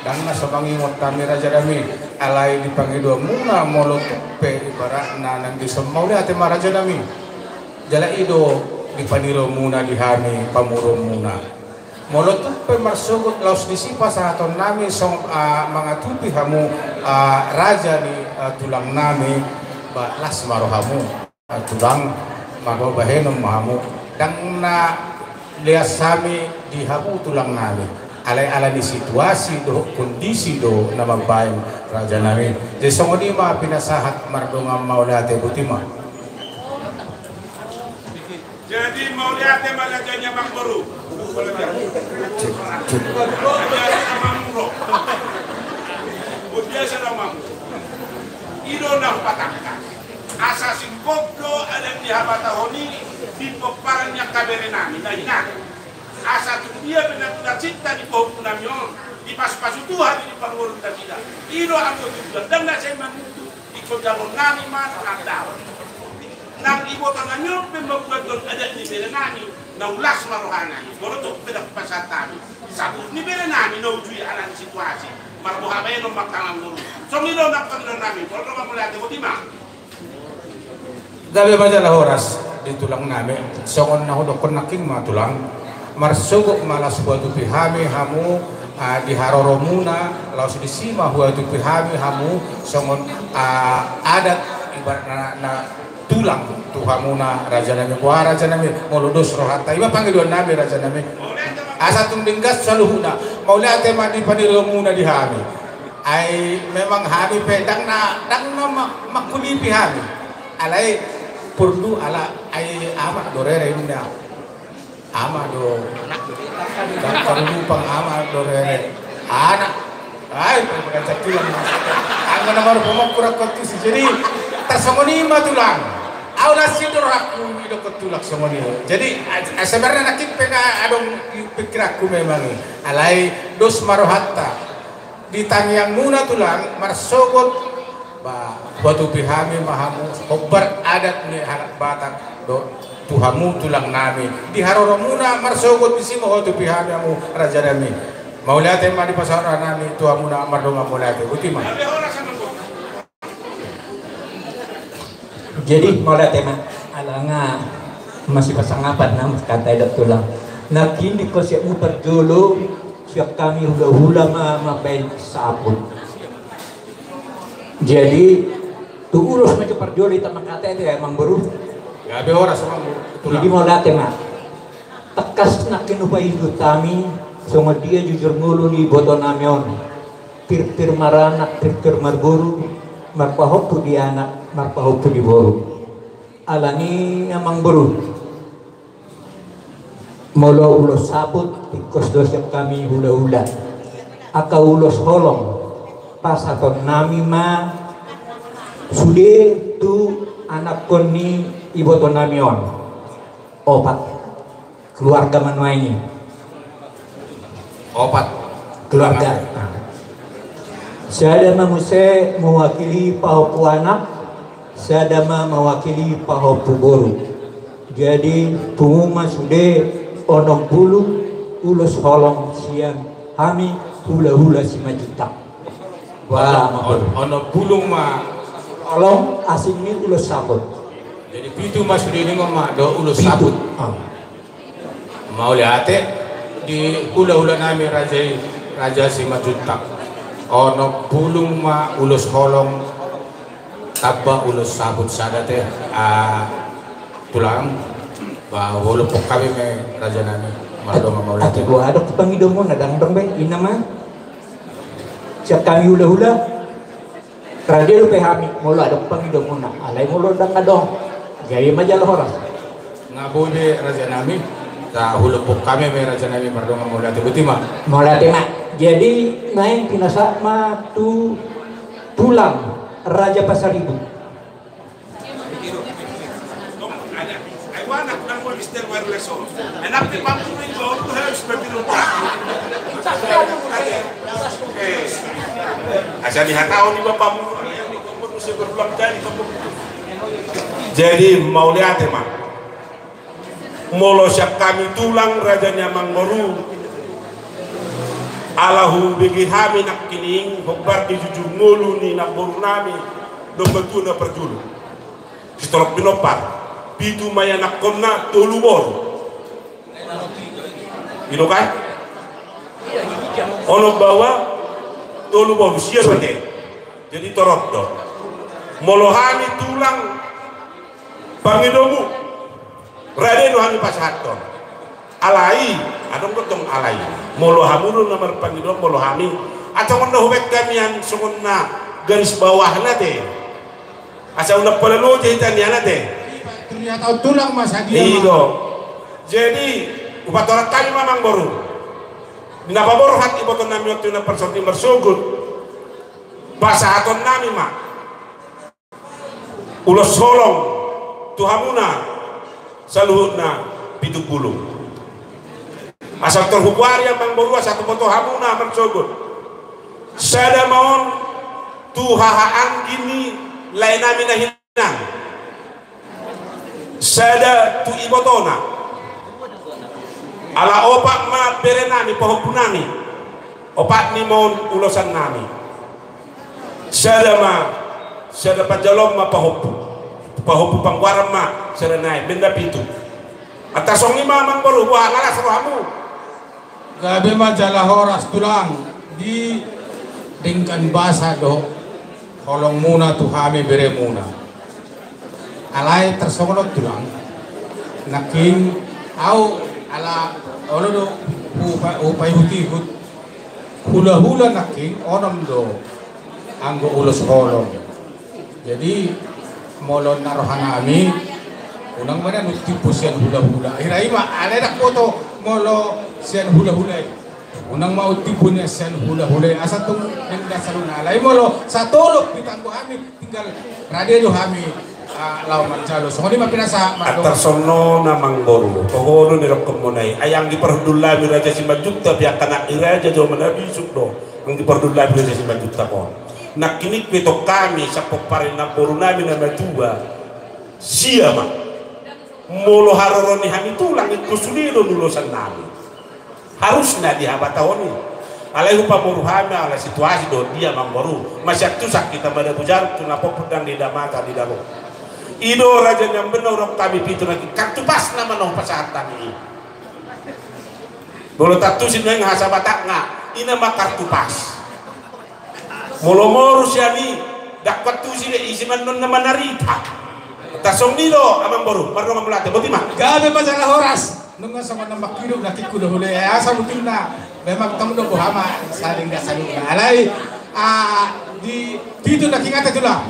Ndang na so mangingot hami rajanami, alai di pangidoanmuna molo tung pe ibaratna nang dison, mauliate ma rajanami. Jala i do di paniroamuna di hami pamoruonmuna. Molo tung pe marsogot laos disi pasahatonnami songon, ah, mangatupi hamu, ah, raja ni, ah, tulangnami, ba las ma rohamu. Tulang, molo bahenon ma hamu, ndang na leas hami di hamu tulangnami. Alai ala ni situasi dohot kondisi do na mambahen rajanami. Jadi songon i ma pinasahat mardongan, mauliate, botima. Jadi mauliate ma raja ni amangboru. Biasa na mamuro. Biasa na mamuro. I do na hupatangkas. Asa singkop do adat ni habatahon i di pomparan ni angka berenami na hinan. Asa tung dia pe na tuda cinta di pahompunami on, dipasupasu Tuhan di pangolun nasida. I do anggo tujuan, ndang na sai mangutu ingkon dalonnami ma na handaon. Nang ibotonami on pe mambuathon adat ni berenami, na ulas ma rohanami. Molo tung pe ndang pasahat hami, sabut ni berenami na uju i ala ni situasi. Marboha baenon ma angka amangboru. Songon i do nang pangidoannami, molo ro ma, mauliate, botima. Gabe ma jala horas di tulangnami, songon na hudokkon nangkin ma tulang, marsogot ma laos huatupi hami hamu, ah, di haroromuna, laos disi ma huatupi hami hamu, songon, ah, adat ibaratna na tulang tu hamuna rajanami, boha rajanami, molo dos rohanta, i ma pangidoannami rajanami. Asa tung denggan saluhutna, mauliate ma di paniroamuna di hami. Ai memang hami pe ndang na, ndang na ma-, mangkulipi hami. Alai porlu ala ai ama do rere inna. Ama do. Ndang parlu pang ama do rere. Anak. Ai, pe, pe, pe, pe, pe, Anggo na marhite pamongku rap tu si. Jadi tarsongon i ma tulang. Au na sian do rohangku didokkon tulang songon i. Jadi a-, a-, sebenarna nangkin pe nga adong pikiranku memang i. Alai dos ma rohanta. Di tangiangmuna tulang marsogot, ba, huatupi hami ma hamu, hombar adat ni halak Batak, do, tu hamu tulang nami. Di haroromuna marsogot disi ma huatupi hami hamu raja nami. Mauliate ma di pasahat nami tu hamuna mardongan mauliate. Botima. Jadi mauliate ma, ala nga masipasangapan nama kata i do tulang. Nangkin di kosiapmu parjolo, sian hami hulahula ma mambaen saput. Jadi tu ulos ma jo parjolo i, tama kata i tu amangboru. Gabe horas amangboru. Jadi mauliate ma. Tangkas nangkin hupaihut hami songon dia jujur ngolu ni iboto nami on. Pirpir maranak, pirpir marboru, marpahompu di anak, marpahompu di boru. Alani amangboru, molo ulos saput tingkos do sian hami hulahula. Angka ulos holong pasahaton nami ma sude tu anakkon ni iboto nami on. Opat. Keluarga ma nuaeng i. Opat. Keluarga. Sada ma muse mewakili pahompu anak, sada ma mewakili pahompu boru. Jadi pungu ma sude onom pulu ulos holong sian hami hulahula Simanjuntak. Wah, on-, onom pulu ma. Holong asing ni ulos saput. Jadi pitu ma sude ningon ma do ulos saput. Mauliate di hulahula nami raja i, raja Simanjuntak. Onom pulu ma ulos holong tamba ulos saput sada te, a, tulang. Ba, hulompok hami ma i raja nami. Mardongan mauliate. Ate, gua adong pangidomuna, dang adong be, inna ma. Sian hami hulahula. Rade dope hami, molo adong pangidomuna, alai molo dang adong, gabe ma jala horas. Nga boi be raja nami, ta hulompok hami ma i raja nami mardongan mauliate, botima. Mauliate ma. Jadi naeng pinasahat ma tu tulang Raja Pasaribu. Asa dihatahon ni bapakmu. Jadi mauliate ma. Molo sian hami tulang raja ni amangboru, ala hubege hami nangkining hombar di jujur ngolu ni namboru nami, domba tubu na parjolo. Sitorop pinompar, pitu ma ianakkonna, tolu boru. I do kan? Onom baoa, tolu boru, sia do ate. Jadi torop do. Molo hami tulang pangidomu, rade do hami pasahathon. Alai, adong do tong alai. Molo hamu do na marpangido, molo hami, asa songon na hubaen hami an songon na garis bawahna te. Asa unang pola loja hita nian ate. Ternyata tulang ma sadia. I do. Jadi hupatorang hami ma amangboru. Di na paborhat iboto nami on tu na parsongon i marsogot, pasahaton nami ma ulos holong tu hamuna saluhutna pitu pulu. Asa tor hubuari amangboru asa huboto hamuna marsogot. Sada ma on tu haha anggi ni lae nami na hinan. Sada tu ibotona. Ala opat ma bere nami, pahompu nami. Opat ni ma on ulosan nami. Sada ma, sada panjaloon ma pahompu. Pahompu panggoaran ma sada nai, baen na pitu. Antong songon i ma amangboru, boha, las rohamu? Gabe ma jala horas tulang. Di denggan basa do holongmuna tu hami beremuna. Alai tarsongon on tulang. Nangkin au ala olo do hupa-, hupaihut-ihut. Hulahula nangkin onom do anggo ulos holong. Jadi molo na roha nami unang ma na nutimpu sian hulahula. Hira i ma, alai ndang boto molo sian hulahula i. Unang ma untimbo ni sian hulahula i asa tung denggan saluhutna. Alai molo satolop ditanggo hami, tinggal rade do hami, ah, laho manjalo. Songon i ma pinasahat ma. Antar songon on amangboru, toho do nidok hamu na i. Ai anggi parhundul nami Raja Simanjuntak, pe angka anak ni raja jo manabisuk do. Anggi parhundul nami Raja Simanjuntak on. Nangkin i pe tong hami sian pomparan ni namboru nami na matua. Sia ma. Molo haroro ni hami tulang, ingkon sude do ulosan nami. Harusna di habatahon i. Alai hupamoru hami ala situasi do dia amangboru. Masiantusan hita madabu jarum tu na pompon, ndang di damata di daro. I do raja ni ambenna, hudok hami pitu nangkin, kartupas nama na hupasahat hami i. Molo tantusi nuaeng hasa Batak nga, i nama kartupas. Molo moru sian i, ndang huantusi be, isi ma annon na manarita. Tarsongon i do amangboru, mardongan mauliate, boti ma. Gabe ma jala horas. Nunga songon na mangkiduk na tingku do hule, eh, asa mutilna. Memang tong do boha ma saling da saling. Alai, ah, di pitu na kingata tulang.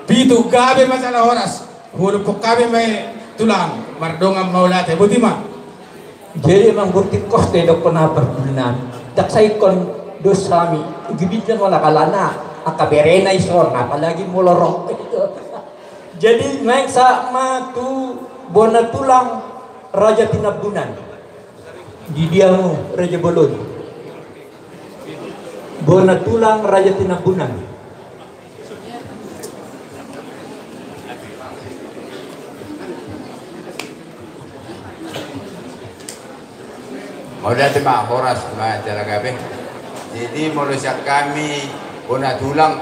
Pitu, gabe ma jala horas. Huolopok hami ma i tulang, mardongan mauliate, boti ma. Jadi amangboru, tingkos do idokkon hami parhundul nami. Ndang sai ingkon dos hami, gibinjon wala kalana, angka berena i son, apalagi molo roh. Jadi naeng sahat ma tu bona tulang Raja Tinambunan. Di dia hamu Raja Bolon? Bona tulang Raja Tinambunan. Mauliate ma, horas ma jala gabe. Jadi molo sian hami bona tulang,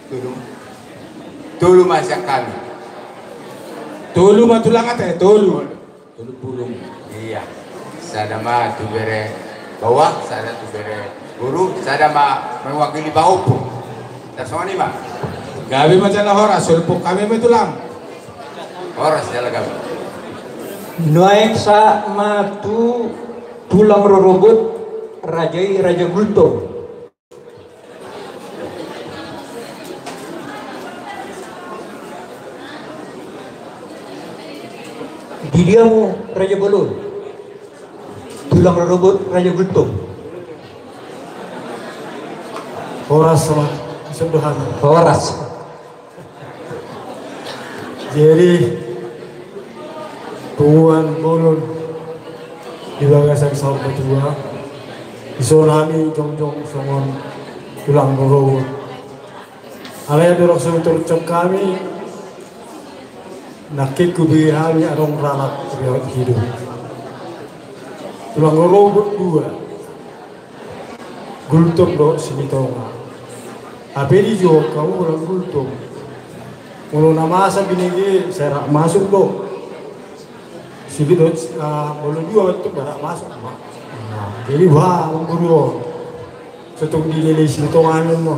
tolu. Tolu ma sian hami. Tolu ma tulang ate, tolu. Tolu pulu. Iya. Sada ma tu bere baoa, sada tu bere boru, sada ma mewakili pahompu. Tarsongon i ma. Gabe ma jala horas, huolopok hami ma i tulang. Horas jala gabe. Nuaeng sahat ma tu tulang rorobot raja i, Raja Gultom. Di dia hamu Raja Bolon? Tulang rorobot Raja Gultom. Horas ma, ison do hami. Horas. Jadi, tuan bolon di bagasan saur matua, ison hami jongjong songon tulang rorobot. Alai dorang so turcok hami, nangkin hubege hami adong ralat riwayat hidup. Tulang rorobot dua. Gultom dohot Silitonga. Hape dijou hamu bola Gultom. Molo na masa binege sai rap masuk do. Sigi dohot, ah, molo dua waktu barak masuk ma. Nah, jadi wah, amangboru on. Sotung dilele Silitonga on ma.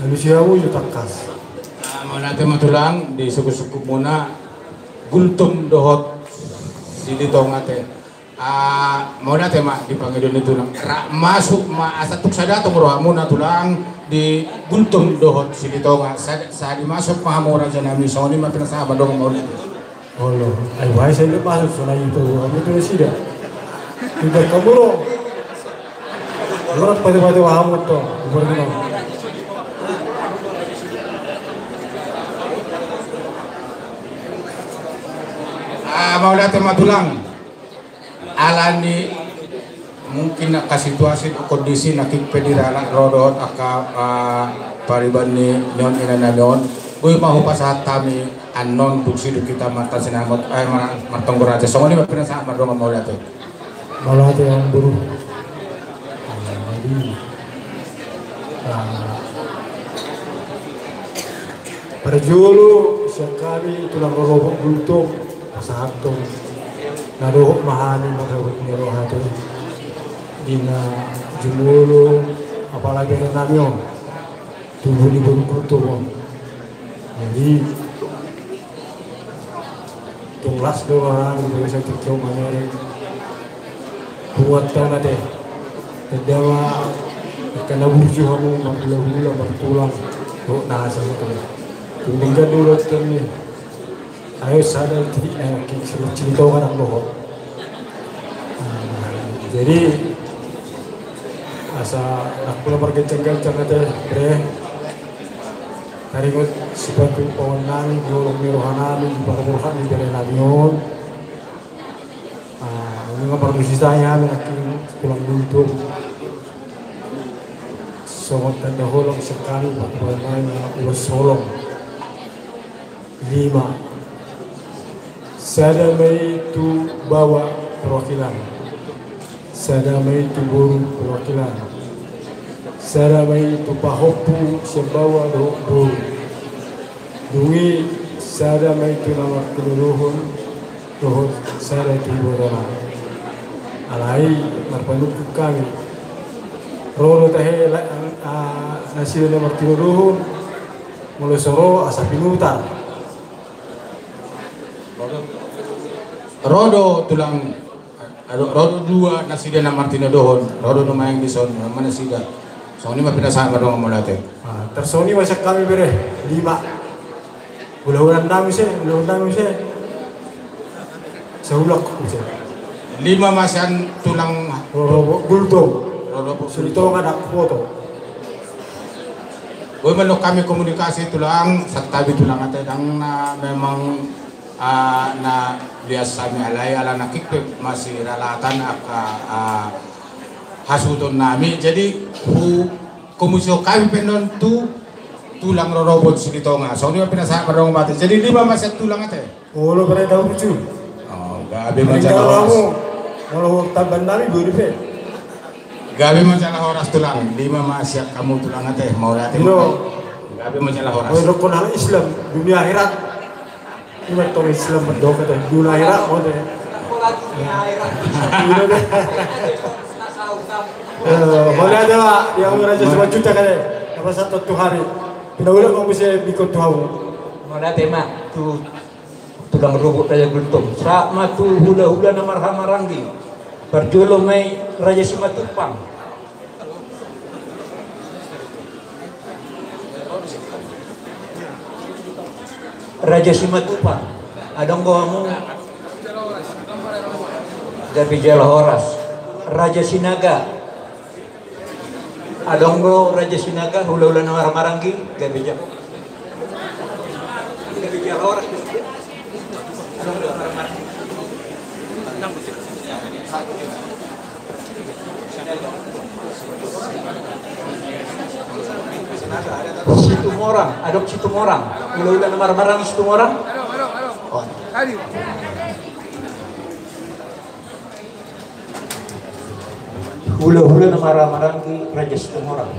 Lalu si hamu jo tangkas. Ah, mauliate ma tulang, di sungkun-sungkun muna Gultom dohot Silitonga te. Ah, mauliate ma di pangidoan ni tulang. Rap masuk ma asa tung sada tong rohamuna tulang di Gultom dohot Silitonga. Sa-, sahali masuk ma hamu raja nami, songon i ma pinasahat, mardongan mauliate. Olo, ai wahai sai masuk sonai tu hamu tu nasida. Tidak kamu ro. Lo pate-pate waham tu. Ah, mauliate ma tulang. Alani mungkin angka situasi, kondisi na tingki pe diralak ro dohot angka, ah, pariban ni on, ina nami on. Boi ma hupasahat hami annon dung sidung hita martansinamot, eh, mar-, martonggo raja. Songon i ma pinasahat, mardongan mauliate. Mauliate amangboru. Ah, jadi, ah, parjolo sian hami tulang rorobot Gultom, pasahathon na dohot ma hami marhabot ni roha tu di na jumolo, apalagi anak nami on, tubu ni boru Gultom on. Jadi, tung las do ma hami, bagasan tingki on mamereng. Buat tau na te. Tanda ma, angka na burju hamu, marhulahula, martulang. Dohot na asa ma tu. Tung denggan do ulos ni. Ayo sada titik na nangkin Silitonga nang dohot. Jadi asa nang pola margancang-gancang ate bre. Taringot sipatu paon nami di holong ni roha nami di parborhat ni bere nami on. Nunga parlusitai hami nangkin tulang Gultom. Songon tanda holong sian hami paon nami na ulos holong. Lima. Sada ma i tu baoa perwakilan. Sada ma i tu boru perwakilan. Sada ma i tu pahompu sian baoa dohot boru. Dung i sada ma i tu na martinodohon dohot sada tu ibotona. Alai marpanungkun hami. Ro do tahe nasida na martinodohon. Molo so ro asa pinutar. Ro do tulang, ro do dua nasida na martinodohon, ro do nuaeng dison, ma nasida. Songon i ma pinasahat ma dongan mauliate. Tarsongon i ma sian hami bere, lima. Ulaon nami se, ulaon nami se. Saulak se. Lima ma sian tulang Gultom. Silitonga nang Hupoto. Boi mandok hami komunikasi tulang, santabi tulang ate, ndang na memang na biasa hami alai ala na kik pe masiralatan angka hasuhuton nami. Jadi hu komunikasi hami pe non tu tulang rorobot Silitonga. Songon i ma pinasahat ma dongan mauliate. Jadi lima ma sian tulang ate. Olo bere daurju. Gabe ma jala horas. Molo tamban nami bodi pe. Gabe ma jala horas tulang. Lima ma sian hamu tulang ate. Mauliate. Gabe ma jala horas. Molo dokkon hal Islam dunia akhirat. Ima tong Islam mandok ate dunia akhirat mode. Mauliate ma. Yang raja Simanjuntak ate. Apa satu hari. Pinaulak ma muse bikon tu hamu. Mauliate ma tu tulang rorobot Raja Gultom. Sahat ma tu hulahula na marhahamaranggi. Parjolo ma i Raja Simatupang. Raja Simatupang. Adong do hamu? Gabe jala horas. Raja Sinaga. Adong do Raja Sinaga, hulahula na marhahamaranggi, gabe jala. Gabe jala horas. Situmorang, adong Situmorang. Hulahula na marhahamaranggi Situmorang. Hulahula na marhahamaranggi Raja Situmorang.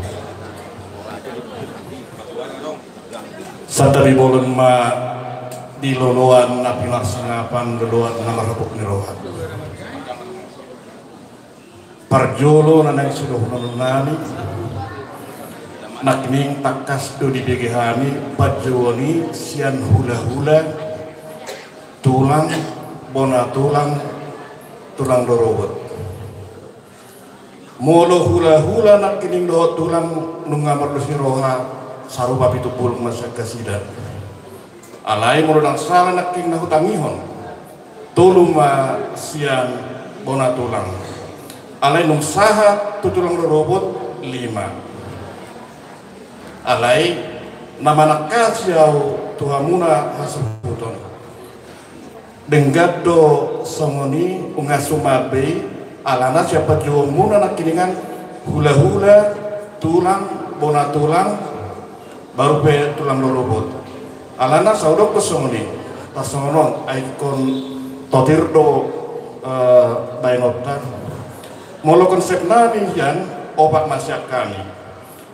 Santabi bolon ma di loloan na pinarsangapan, loloan na marhabot ni roha. Parjolo na naeng sidohonon nami, nangkining tangkas do dibege hami panjouon i sian hulahula, tulang, bona tulang, tulang rorobot. Molo hulahula nangkining dohot tulang nunga marlos ni roha, sarupa pitu pulu ma sian nasida. Alai molo ndang sala nangkining na hutangihon, tolu ma sian bona tulang. Alai nunga sahat tu tulang rorobot lima. Alai na manangkasi au tu hamuna hasuhuton. Denggan do songon i, unang sumambe i, alana sian panjouonmuna nangkiningan hulahula, tulang, bona tulang, baru pe tulang rorobot. Alana sai hudokkon songon i, tarsongon on, ai ingkon totir do baenonta. Molo konsep nami hian, opat ma sian hami.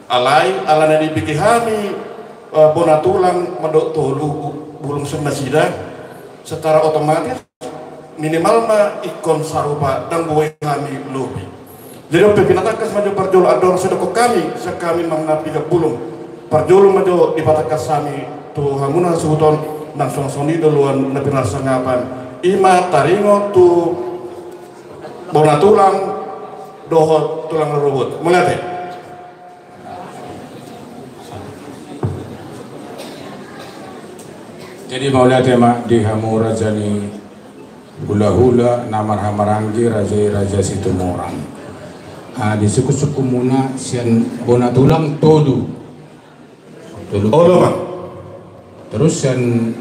Alai ala na dibege hami bona tulang mandok tolu bulung sian nasida, secara otomatis minimal ma ingkon sarupa, ndang boi hami lobi. Jadi on pe pinatangkas ma jo parjolo, andorang so didokkon hami sian hami manang na piga bulung, parjolo ma jo dipatangkas hami tu hamuna hasuhuton, nang songon i do loloan na pinarsangapan, ima taringot tu bona tulang dohot tulang rorobot. Mauliate. Jadi mauliate ma di hamu raja ni hulahula na marhahamaranggi, raja i Raja Situmorang. Ah, di sungkunsungkunmuna sian bona tulang tolu. Tolu. Olo ma. Terus sian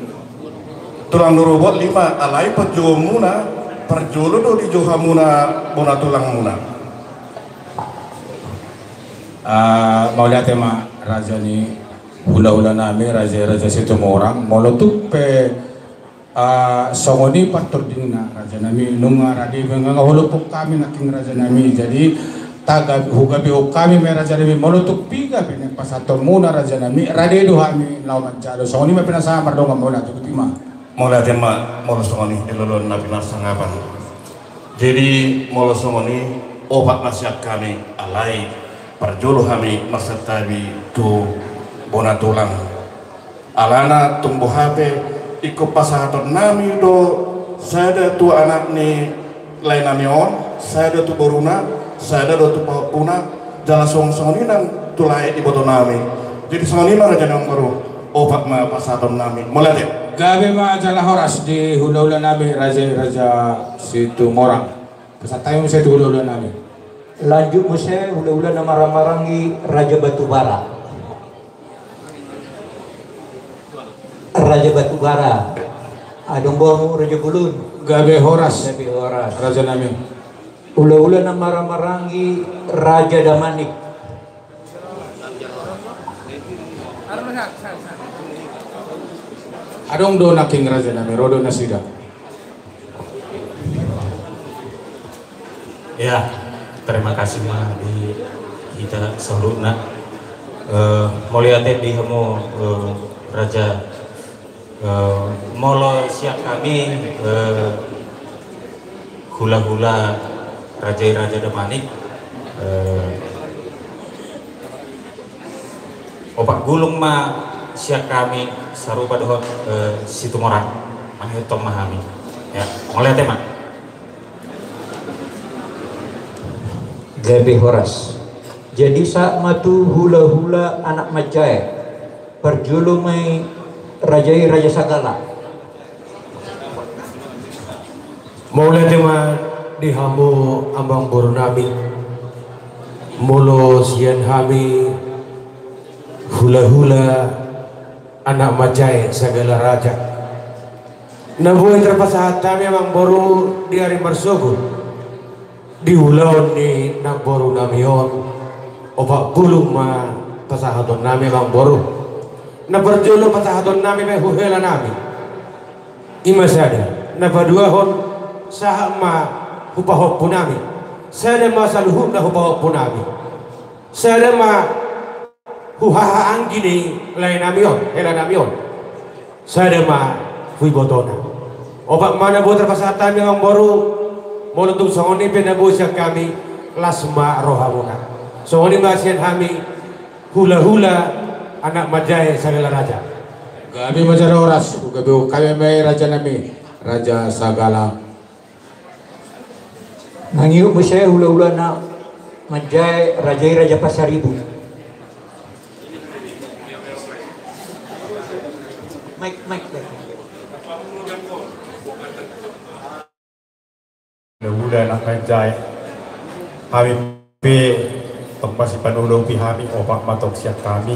tulang ni Rorobot lima, alai parjouonmuna parjolo do dijou hamuna bona tulangmuna. Ah, mauliate ma raja ni hulahula nami, raja i Raja Situmorang. Molo tung pe, ah, songon i partordingna raja nami, nunga rade be, nunga holop hami nangkin raja nami. Jadi taga hugabehon hami ma i raja nami, molo tung piga pe na pasahatonmuna raja nami, rade do hami laho manjalo. Songon i ma pinasahat, mardongan ma, mauliate, botima. Mauliate ma, molo songon i di loloan na pinasahat. Jadi molo songon i, opat ma sian hami, alai parjolo hami marsantabi tu bona tulang. Alana tung boha pe, ingkon pasahaton nami do sada tu anak ni lae nami on, sada tu boruna, sada do tu pahompuna, jala songon-songon i nang tu lae iboto nami. Jadi songon i ma raja nami, amang boru, opat ma pasahaton nami. Mauliate. Gabe ma jala horas di hulahula nami, raja i Raja Situmorang. Pasahat hami muse tu hulahula nami. Lanjut muse hulahula na marhahamaranggi, Raja Batubara. Raja Batubara. Adong do hamu Raja Bolon? Gabe horas. Gabe horas. Raja nami. Hulahula na marhahamaranggi, Raja Damanik. Adong do nangkin raja nami, ro do nasida. Ya, terima kasih ma di hita saluhutna. Eh, mauliate di hamu, eh, raja. Eh, molo sian hami, eh, hulahula raja i Raja Damanik, eh, opat gulung ma sian hami, sarupa dohot, eh, Situmorang. Mangihuthon ma hami. Ya, mauliate ma. Gabe horas. Jadi sahat ma tu hulahula anak manjae. Parjolo ma i raja i Raja Sagala. Mauliate ma di hamu amang boru nami. Molo sian hami hulahula anak manjae Sagala Raja, na boi tarpasahat hami amang boru di ari marsogot di ulaon ni namboru nami on, opat gulung ma pasahaton nami amang boru. Na parjolo pasahaton nami ma i tu hela nami, i ma sada. Na paduahon, sahat ma tu pahompu nami. Sada ma saluhutna tu pahompu nami. Sada ma tu haha anggi ni lae nami on, hela nami on. Sada ma tu ibotona. Opat ma na boi tarpasahat hami amang boru. Molo tung songon i pe na boi sian hami, las ma rohamuna. Songon i ma sian hami hulahula anak manjae Sagala Raja. Gabe ma jala horas, gabe, gabe ma i raja nami, Raja Sagala. Mangihut muse hulahula na manjae raja i Raja Pasaribu. Mike, Mike, Mike. Hulahula na manjae. Hami pe tong masipaolopi hami, opat ma tong sian hami.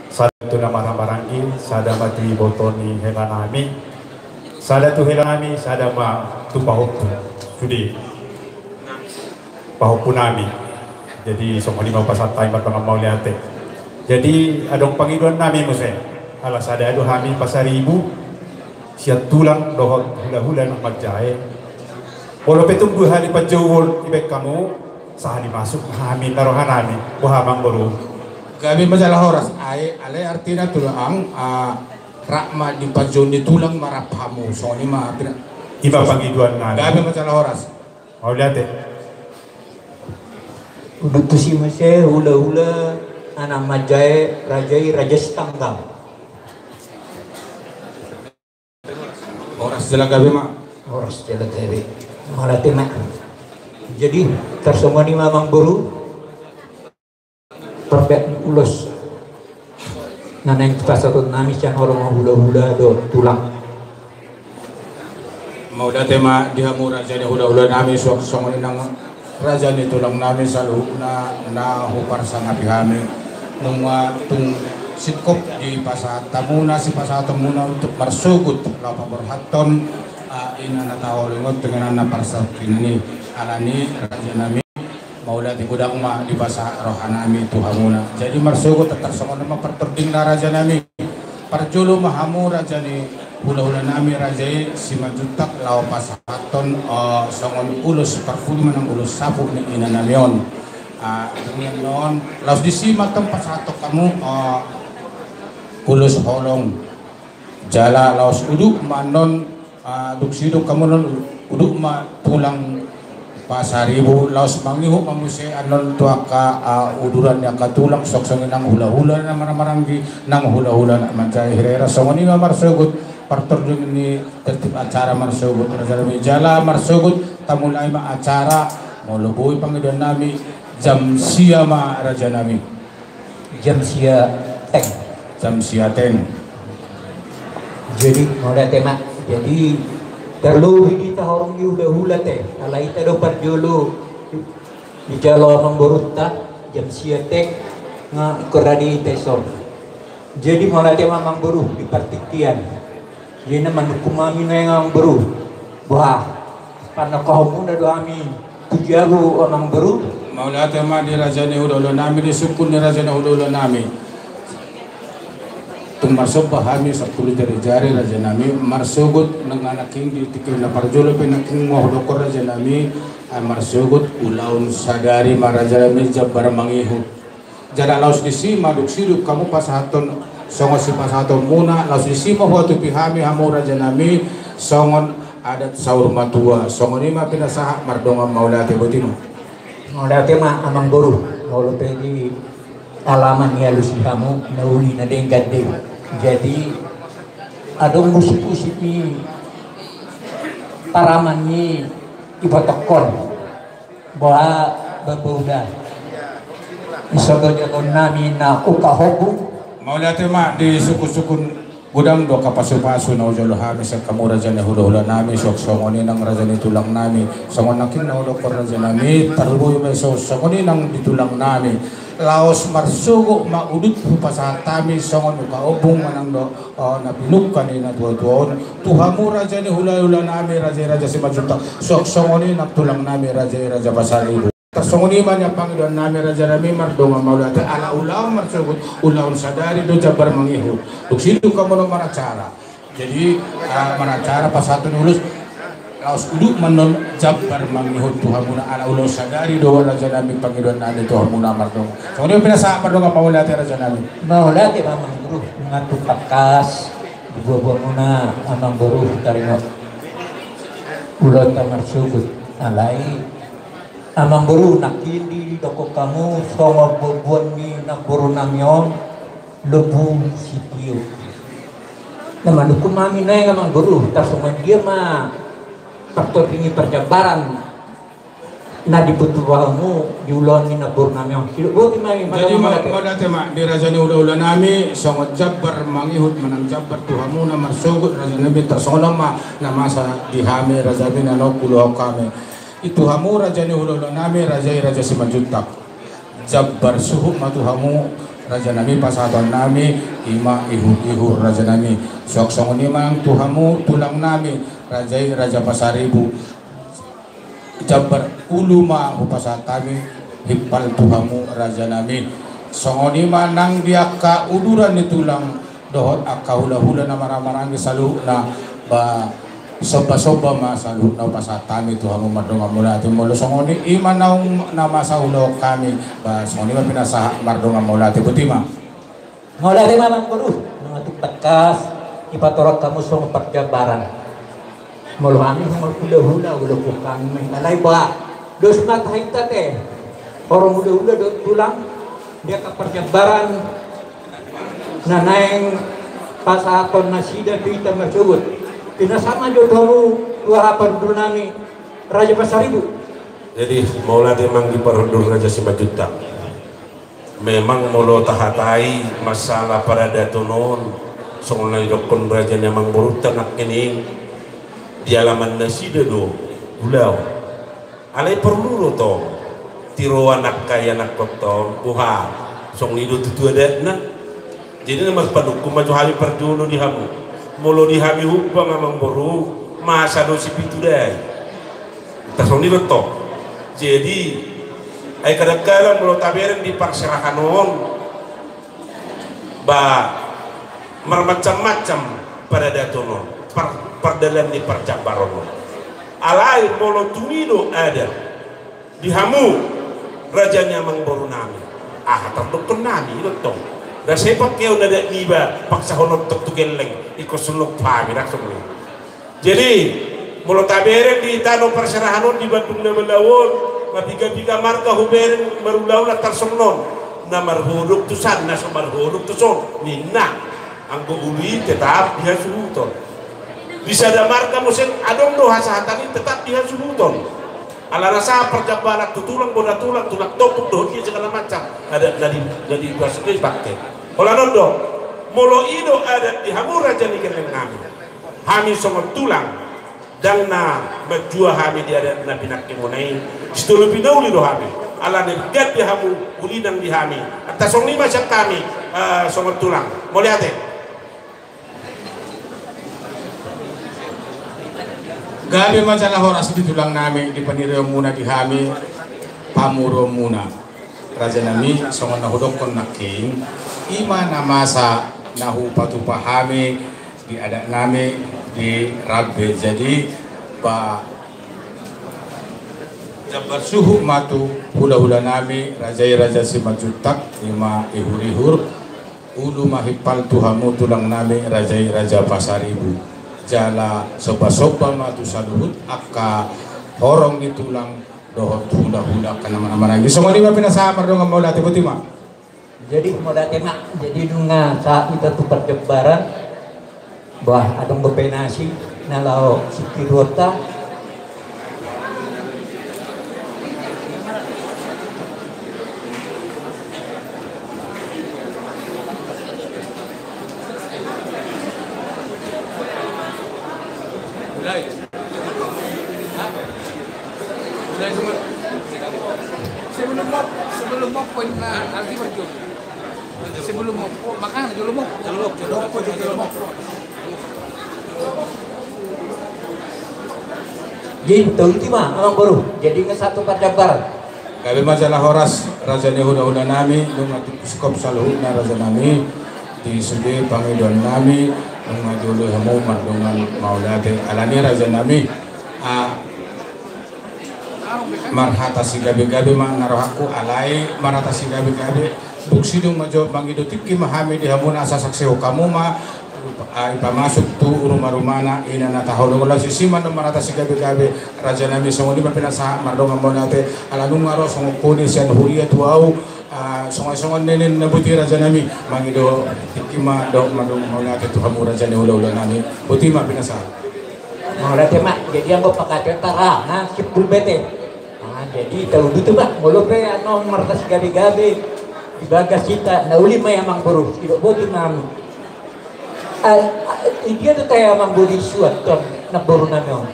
Sada tu na marhahamaranggi, sada ma tu iboto ni hela nami, sada tu hela nami, sada ma tu pahompu. Sude pahompu nami. Jadi songon i ma pasahat hami mardongan mauliate. Jadi adong pangidoan nami muse. Ala sada do hami Pasaribu, sian tulang dohot hulahula na manjae. Molo pe tung dua hali panjouon dibaen hamu, sahali masuk hami na roha nami. Boha amang boru? Gabe ma jala horas. Ai, alai artina tulang, ah, rap ma di panjouon ni tulang ma rap hamu. Songon i ma artina. I ma pangidoan nami. Gabe ma jala horas. Mauliate. Udut tusi muse hulahula anak manjae raja i Raja Sitanggang. Horas jala gabe ma. Horas jala gabe. Mauliate ma. Jadi tarsongon i ma amang boru. Parbek ulos. na naeng pasahaton nami sian horong hula-hula dohot tulang. Mauliate ma di hamu raja ni hula-hula nami, suang songon i nang raja ni tulang nami saluhutna na huparsangapi hami. Nunga tung singkop dipasahat hamuna sipasahaton muna untuk marsogot laho paborhathon ina na taholongi on tu inganan na parsaulian i. Alani raja nami, mauliate godang ma dipasahat roha nami tu hamuna. Jadi marsogot tarsongon on ma partordingna raja nami. Parjolo ma hamu raja ni hula-hula nami, raja i Simanjuntak, laho pasahathon songon ulos parpudi manang ulos sapu ni ina nami on. Dung i annon laos disi ma tong pasahathon hamu ulos holong. Jala laos uduk ma annon dung sidung hamu annon uduk ma tulang Pasaribu laos mangihut ma muse annon tu angka uduran ni angka tulang, suang songon i nang hula-hula na marhaha-maranggi, nang hula-hula na manjae hira-hira. Songon i ma marsogot partording ni tertib acara marsogot raja nami. Jala marsogot tamulai ma acara, molo boi pangidoan nami, jam sia ma raja nami? Jam sia teng. Jam sia teng. Jadi mauliate ma. Jadi tarlumobi hita horong ni hula-hula te, alai hita do parjolo dijalo amangborunta, jam sia teng nga ingkon rade hita dison. Jadi mauliate ma amangboru di partingkian. Jadi na manungkun hami nuaeng amangboru. Boha, panungkunmuna do hami tu jabu amangboru? Mauliate ma di raja ni hula-hula nami, di sungkun ni raja ni hula-hula nami. Tung marsomba hami sampulu jari-jari raja nami, marsogot nang nangkin di tingki na parjolo pe nangkin ma hudokkon raja nami, ai marsogot ulaon sadari ma raja nami jambar mangihut. Jala laos disi ma dung sidung hamu pasahathon songon sipasahaton muna, laos disi ma huatupi hami hamu raja nami songon adat saur matua. Songon i ma pinasahat, mardongan mauliate, botima. Mauliate ma amangboru, molo pe di alaman ni alusi hamu na uli na denggan do i. Jadi adong musik-musik ni paraman ni ibotokkon. Boha bapa uda. Isodo jagon nami na uka hobu. Mauliate ma di sungkun-sungkun, godang do angka pasu-pasu na hujalo hami sian hamu raja ni hula-hula nami, suang songon i nang raja ni tulang nami. Songon nangkin na hudokkon raja nami, tarlumobi ma songon i nang di tulang nami. Laos marsogot ma udut hupasahat hami songon uka ombung manang do na pinungka ni na tua-tua on tu hamu raja ni hula-hula nami, raja i raja Simanjuntak, suang songon i nang tulang nami raja i raja Pasaribu. Tarsongon i ma nian pangidoan nami raja nami, mardongan mauliate, ala ulaon marsogot ulaon sadari do jambar mangihut. Dung sidung hamu annon maracara. Jadi maracara pasahaton ulos, laos uduk ma annon jambar mangihut tu hamuna ala ulaon sadari do raja nami, pangidoan nami tu hamuna mardongan. Songon i ma pinasahat, mardongan mauliate raja nami. Mauliate ma amangboru, nunga tung tangkas diboa-boamuna amangboru taringot ulaonta marsogot. Alai amangboru, nangkin didokkon hamu songon boaboan ni namboru nami on, lombu sitio. Na manungkun hami nuaeng amangboru, tarsongon dia ma partording ni parjambaran na diboto hamu di ulaon ni namboru nami on. Sidok boti ma i. Jadi mauliate ma di raja ni hula-hula nami, songon jambar mangihut manang jambar tu hamuna marsogot raja nami, tarsongon on ma na masa di hami raja nami, na naeng huulahon hami. I tu hamu raja ni hula-hula nami, raja i raja Simanjuntak, jambar suhut ma tu hamu raja nami pasahaton nami, i ma ihur-ihur raja nami. Suang songon i ma nang tu hamu tulang nami, raja i raja Pasaribu, jambar ulu ma hupasahat hami, himpal tu hamu raja nami. Songon i ma nang di angka uduran ni tulang dohot angka hula-hula na marhaha-maranggi saluhutna, ba somba-somba ma saluhutna hupasahat hami tu hamu, mardongan mauliate. Molo songon i, i ma naung na masa huulahon hami, ba songon i ma pinasahat, mardongan mauliate, botima. Mauliate ma amangboru, nunga tung tangkas dipatorang hamu songon parjambaran. Molo hami songon hula-hula, hula-hula hami, alai boha, dos ma tahinta te horong hula-hula dohot tulang di angka parjambaran na naeng pasahaton nasida tu hita marsogot. Pinasahat ma jo tu hamu tu haha parhundul nami raja Pasaribu. Jadi mauliate ma di parhundul raja Simanjuntak. Memang molo tahatai masalah paradaton on, songon na didokkon raja ni amangborunta nangkining, di alaman nasida do ulaon. Alai porlu do tong tiroan angka ianakhonta on, boha, songon i do tutu adatna. Jadi na marpanungkun ma jo hami parjolo di hamu. Molo di hami humbang amangboru, masa do sipitu dai. Tasongon i do tong. Jadi ai kadang-kadang molo tabereng di parserahan on, ba marmacam-macam paradaton on, par-, pardalan ni parjambaron on. Alai molo tung i do adat di hamu raja ni amangboru nami, aha tardokkon nami do tong? Ndang sai pangkeon adat niba paksahononta tu gelleng, ingkon songon hami, ndang songon i. Jadi molo tabereng di tano parserahan on di Bandung na Balau on, ma piga-piga marga hubereng marulaon tarsongon on, na marhodok tu san, na so marhodok tu son ninna. Anggo ulu i tetap di hasuhuton. Di sada marga muse adong do hasahatan i tetap di hasuhuton. Ala na sahat parjambaran tu tulang, bona tulang, tulang tompuk dohot i segala macam. Adat na di, na di, na di bangke. Holan on do, molo i do adat di hamu raja ni gelleng nami, hami songon tulang, ndang na manjua hami di adat na pinangkemuna i. Sitolopi na uli do hami. Ala na ingkon di hamu, uli nang di hami. Antong songon i ma sian hami, eh, songon tulang. Mauliate. Gabe ma jala horas di tulang nami di panirion muna di hami, pamoruon muna. Raja nami, songon na hudokkon nangkin, i ma na masa na hupatupa hami di adat nami di Rambe. Jadi, ba, jambar suhut ma tu hula-hula nami, raja i Raja Simanjuntak, i ma ihur-ihur, ulu ma himpal tu hamu tulang nami, raja i Raja Pasaribu. Jala somba-somba ma tu saluhut angka horong ni tulang dohot hula-hula angka na marhaha maranggi. Songon i ma pinasahat, mardongan mauliate, botima. Jadi mauliate ma, jadi nunga sahat hita tu parjambaran. Bah, adong dope nasi na laho sitiruonta. Sebelum mop, sebelum mop, poin na, nanti berjuang. Sebelum mop, makan dulu mop. Dulu mop, dulu mop, dulu mop. Jadi, betul itu mah, amangboru. Jadi, nggak satu pada bar. Gabe ma jala horas, raja ni hula-hula nami, nunga tu skop saluhutna raja nami, di sude pangidoan nami, nunga dioloi hamu mardongan mauliate. Alani raja nami, ah, marhata sigabe-gabe ma na rohangku, alai marhata sigabe-gabe. Dung sidung ma jo mangido tingki ma hami di hamu na asa saksihon hamu ma, ah, ipamasuk tu ruma-rumana, ina na tahaholongi. Laos disi ma na marhata sigabe-gabe, raja nami, songon i ma pinasahat, mardongan mauliate, ala nunga ro songon kode sian huria tu ahu, ah, songon-songon nene na boti raja nami, mangido tingki ma dohot mardongan mauliate tu hamu raja ni hula-hula nami, botima pinasahat. Mauliate ma, jadi anggo pangkataion tara, na simpul bete. Ah, jadi tahu betul ma, molo pe anu marhata sigabe-gabe, di bagas hita, na uli ma i amangboru, didok botima. Ah, ah, idia do tahe amangboru i suan, tong, namboru nami on.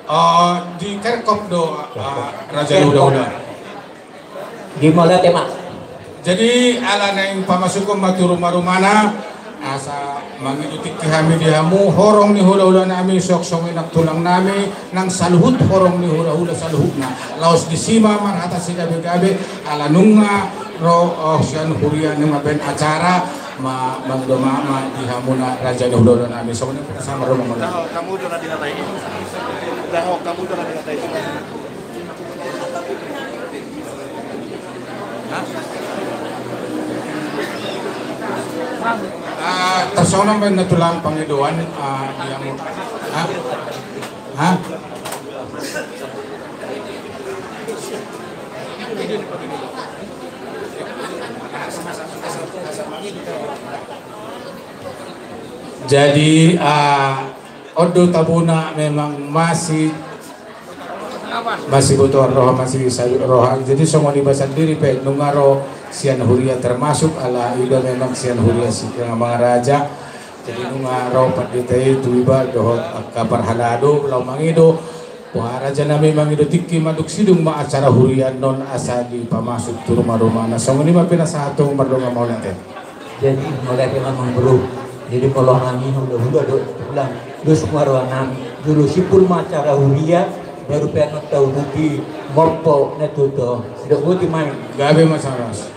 Ah, di Kerkop do, ah, raja ni hula-hula. Di mauliate ma. Jadi, ala naeng pamasukhon ma tu ruma-rumana, asa mangido tingki hami di hamu, horong ni hula-hula nami, suang songon i nang tulang nami, nang saluhut horong ni hula-hula saluhutna. Laos disi ma marhata sigabe-gabe, ala nunga ro, oh, sian huria nunga baen acara, ma, mangido ma, ma di hamuna raja ni hula-hula nami. Songon i, sama ro ma. Daho, hamu do na dihatai. Daho, hamu do na dihatai. Ah, tarsongon on ma na tulang pangidoan, ah, di hamu. Ha? Ha? Jadi, ah, on do tabona memang masi, masibotoan roha, masisaut roha. Jadi songon iba sandiri pe nunga ro sian huria, termasuk ala iba memang sian huria Sikamangaraja. Jadi nunga ro pandita i tu iba dohot angka parhalado laho mangido boha raja nami, mangido tingki mandung sidung ma acara huria on asa dipamasuk tu ruma-rumana. Songon i ma pinasahat tu mardongan mauliate. Jadi mauliate ma amangboru. Jadi molo hami hula-hula do tulang, dos ma roha nami, jolo simpul ma acara huria, baru pe annon tauduti mompo na tutu. Sidok boti main. Gabe ma saras.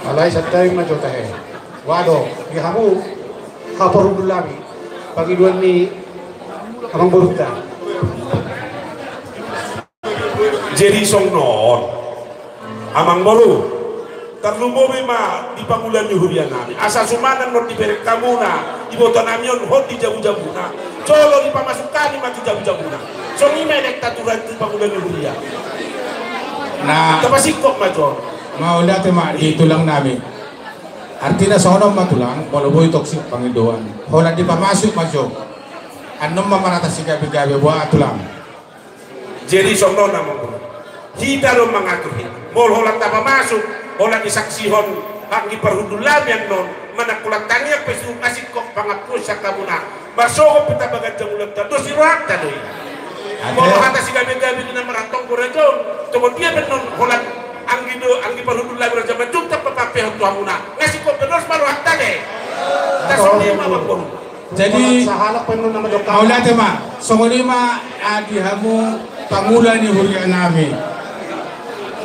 Alai santabi ma jo tahe. Waduh, di hamu, haha parhundul nami, pangidoan ni amangborunta. Jadi songon on, amangboru, tarlumobi ma di pangula ni huria nami. Asa suman annon dibereng hamuna iboto nami on hot di jabu-jabuna. Jolo dipamasuk hami ma tu jabu-jabuna. Songon i ma elekta tu pangula ni huria. Nah. Tapasingkop ma jo. Mauliate ma di tulang nami. Artina songon on ma tulang, molo boi toksik pangidoan, holan dipamasuk ma jo. Annon ma marhata sigabe-gabe boha tulang. Jadi songon on amangboru. Hita do mangatur i. Molo holan tapamasuk, holan disaksihon anggi parhundul nami annon, manang holan tangiang pe suhut, na singkop pangampuon sian hamuna. Marsogot pe tabahen jangulanta, dos ni rohanta do i. Molo hata sigabe-gabe di na marhatonggo raja on, tongon dia pe annon holan anggi do, anggi parhundul nami raja manjunjung tapapampehon tu hamuna. Na singkop pe dos ma rohanta de. Tasongon i ma amangboru. Jadi, mauliate ma, songon i ma, ah, di hamu pangula ni huria nami.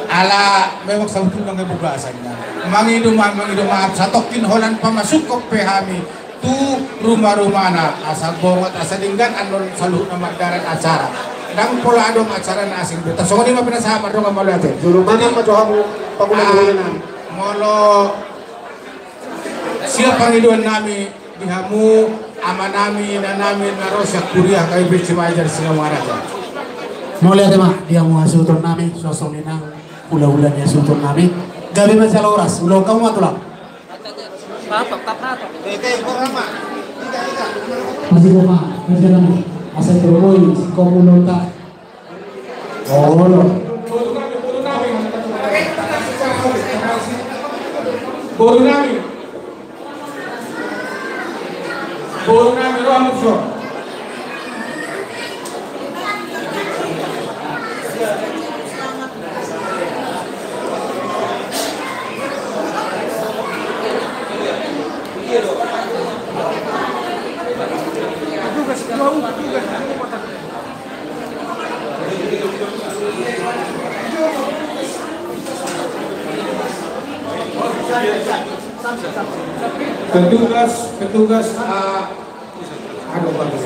Ala memang sabotulna nunga bagasan na mangido ma, mangido ma, satongkin holan pamasukhon pe hami tu ruma-rumana, asa bongot, asa denggan annon saluhutna mardalan acara. Ndang pola adong acara na asing be. Tasongon i ma pinasahat mardongan mauliate. Jolo manang ma jo hamu pangula ni huria nami. Molo sian pangidoan nami di hamu ama nami, ina nami na ro sian huria K B P C Maja di Sikamangaraja. Mauliate ma di hamu hasuhuton nami, songon i nang hula-hula ni hasuhuton nami. Gabe ma jala horas, ulaon hamu ma tulang. Pasu ma, pasu ma, asa torop ma i, singkop ulaonta. Olo. Boru nami. Boru nami, ro hamu jo. Petugas, petugas, ah, aduh, bagus.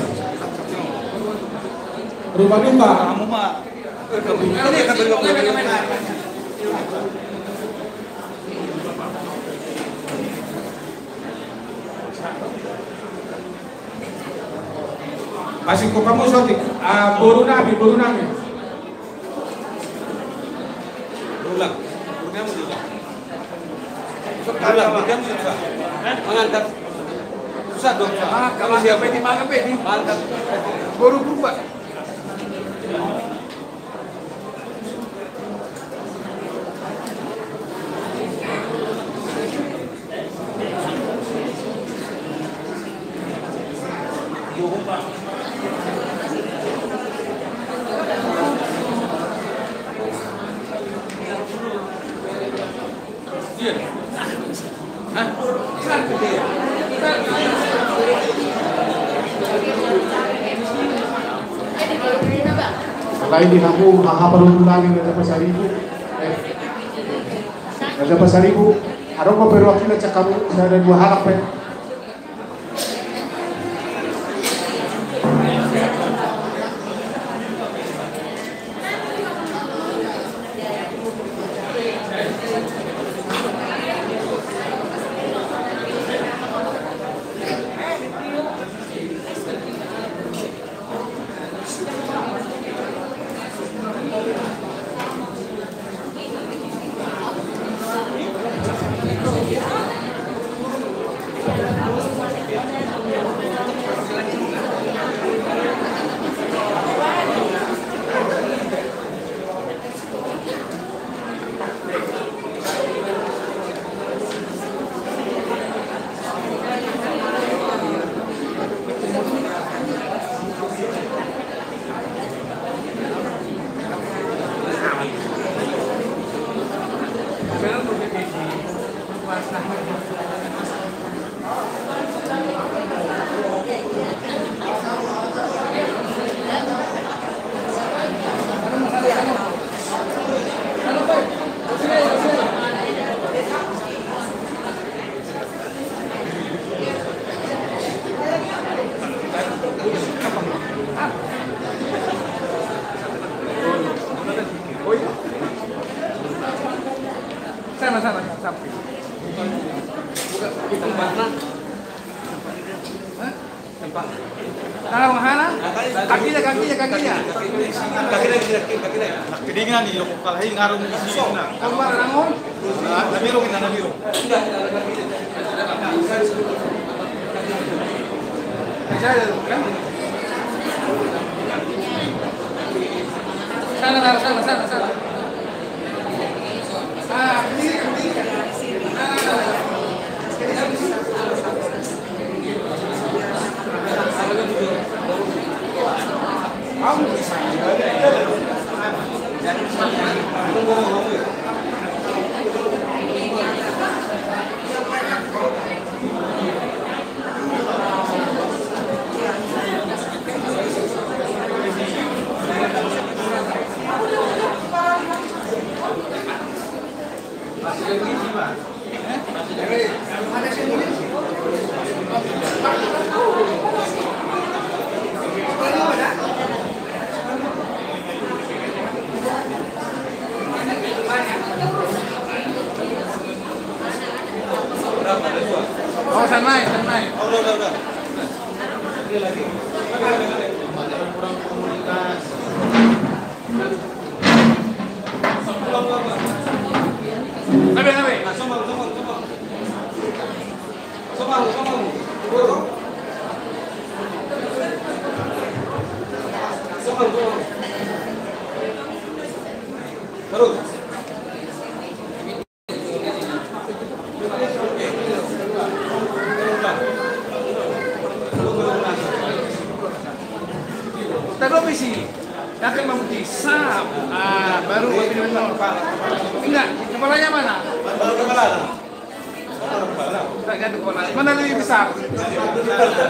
Rupa-rupa. Pasu hamu sotik, ah, boru nami, boru nami. Ulang. Ulang, ulang, ulang. Mangangkat. Susah dong. Mangangkat, mangangkat, mangangkat. Boru Purba. Alai di hamu haha parhundul nami Raja Pasaribu. Eh. Raja Pasaribu, adong ma perwakilan sian hamu, sada dua halak pe. Tangan mana? Kakinya, kakinya, kakinya. Kakinya, kakinya, kakinya. Nah, kedinginan nih, lo kalahi ngarung di sini, nah. Keluar, bangun. Nah, na biru, nah, na biru. Sana, sana, sana, sana, sana. Oh, sana, sana. Taruh bisi. Yang kan mamutih. Sap. Ah, baru. Enggak, kepalanya mana? Mana lebih besar?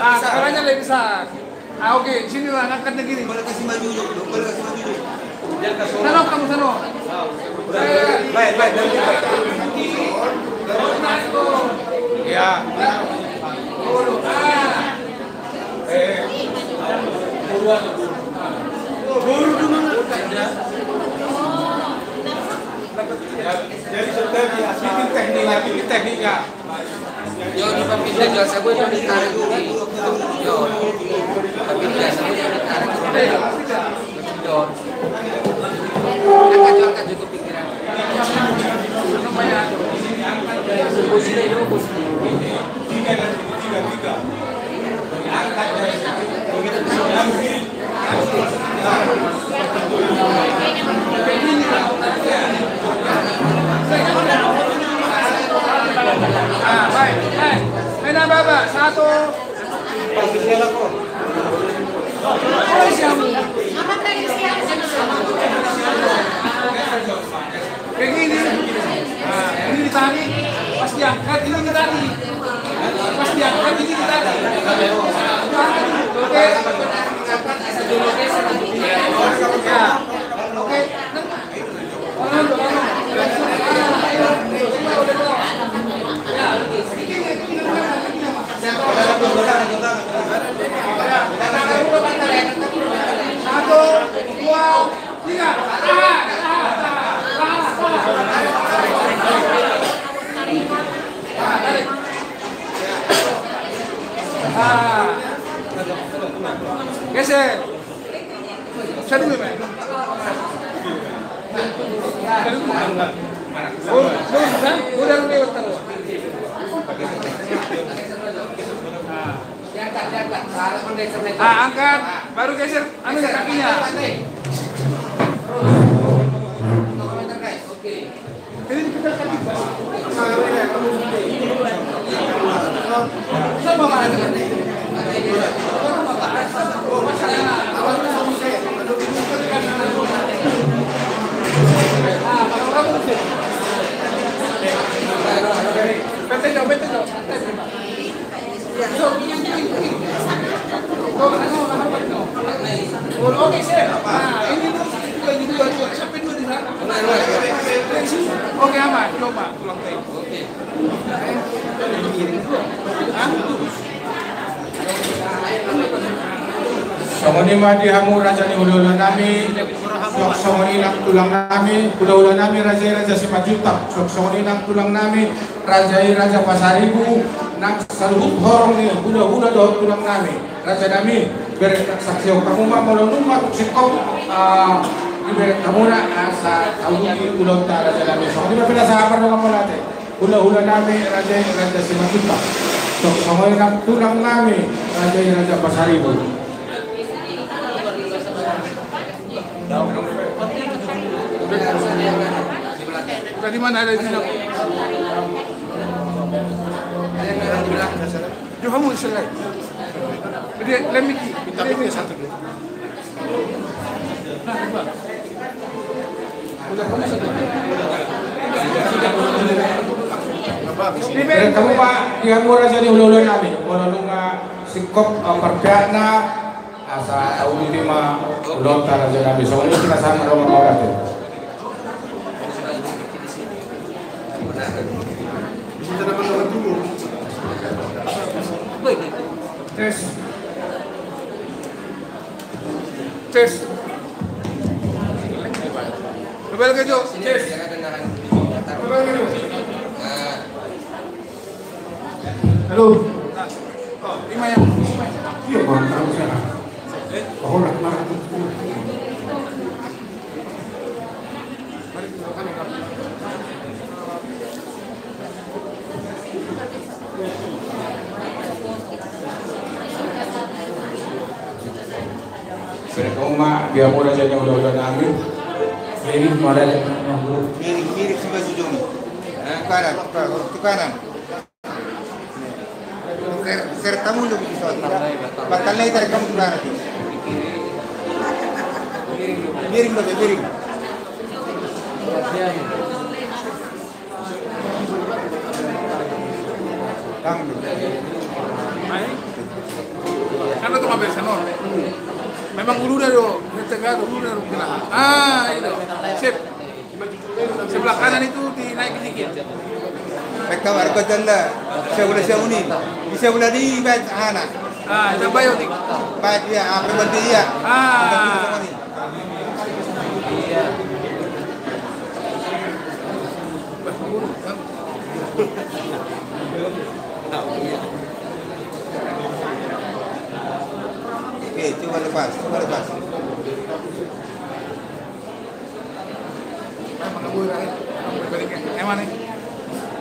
Ah, kepalanya lebih besar. Ah, oke, sini lah, angkat lagi nih. Sana, kamu sana. Baik, baik, baik. Ya. Jadi, teknik, teknik, teknik, ya. Yo, dipapinda jo, asa boi jo ditarik. Yo. Papinda, asa boi jo ditarik. Yo. Angkat jo, angkat jo ke pinggiran. Posisi ini, posisi. Ah, baik. Eh, main apa, Pak? Satu. Kayak gini. Nah, ini ditarik, pas diangkat, ini ditarik. Pas diangkat, ini ditarik. Oke. Ya. Oke. Satu, dua, tiga. Geser. Saya dulu, Pak. Saya dulu, Pak. Oh, oh, udah, udah lewat terus. Nah. Ah, angkat, baru geser anu kakinya. Oke. Oke, sip. Nah, ini dua, ini dua, dua. Sampai dua di sana. Oke, aman. Coba, ulang lagi. Oke. Songon i ma di hamu raja ni hulahula nami, suang songon i nang tulang nami, hulahula nami raja i Raja Simanjuntak, suang songon i nang tulang nami, raja i Raja Pasaribu, Nang saluhut horong ni hulahula dohot tulang nami, raja nami, bereng saksi hamu ma molo nunga tung singkop, ah, dibereng hamuna asa tauli ulaonta raja nami. Songon i ma pinasahat mardongan mauliate. Hulahula nami raja i Raja Simanjuntak. Songon i nang tulang nami raja i Raja Pasaribu. Tadi mana ada di sini? Jauh kamu selai. Dia lemiki. Kita bikin satu dulu. Bereng hamu ma di hamu raja ni hulahula nami, molo nunga singkop, eh, parpeakna, asa tauli ma ulaonta raja nami. Songon i pinasahat mardongan mauliate. Tes. Tes. Coba lagi, Jo. Tes. Coba lagi, Jo. Halo. Oh, ima ya. Iya, Bang, terus ya. Oh, udah, marah. Bereng hamu ma di hamu raja ni hulahula nami. Jadi, mauliate. Miring, miring, sebelah ujung. Eh, kanan, kanan. Ser, ser tamu lu di soal. Batal lagi dari kamu juga nanti. Miring, miring. Kan itu nggak biasa, non. Memang guru dari, oh, tengah guru dari, ah, itu. Sip. Sebelah kanan itu dinaik dikit. Pekka warga janda. Sebelah siamun ini. Di sebelah di baik anak. Ah, itu baik, Dik. Baik, iya, apa berarti iya? Ah. Iya. Oke, coba lepas, coba lepas.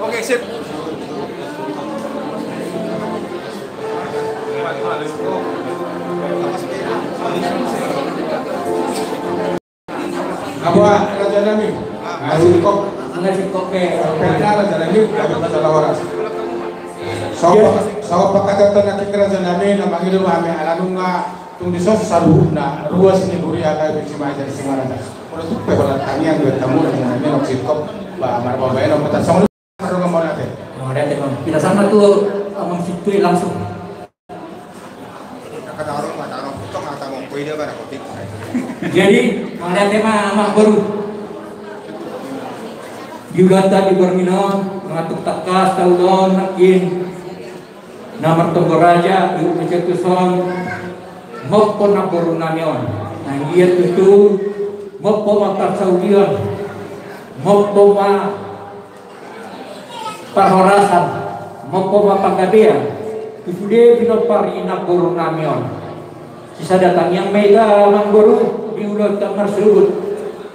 Oke, sip. Apa raja nami? Ngasih kop. Ngasih kop, eh. Pena raja nami, tapi masalah horas. Sawa, sawa pakata tona kiki raja nami, na mangido ma hami ala nunga tung di sos saluhutna, ruas ni huria nami, si maja, si maraja. Olo tu pe holan tangiang dua tamu, dan nami nok singkop, ba, marbabaen, nok petas, songon. Mauliate, Bang. Pinasahat ma tu Amang Situe langsung. Jadi, mauliate ma, Amang Boru. Di ulaonta di borngin on, mangatuk tangkas ta ulaon nangkin. Na martonggo raja, di umur cetus on, mompo namboru nami on. Nang ia tutu, mompo ma parsaulian, mompo ma parhorasan, mompo ma panggabean, tu sude pinompar ni namboru nami on. Sisada tangiang ma hita, Amang Boru, di ulaonta marsogot.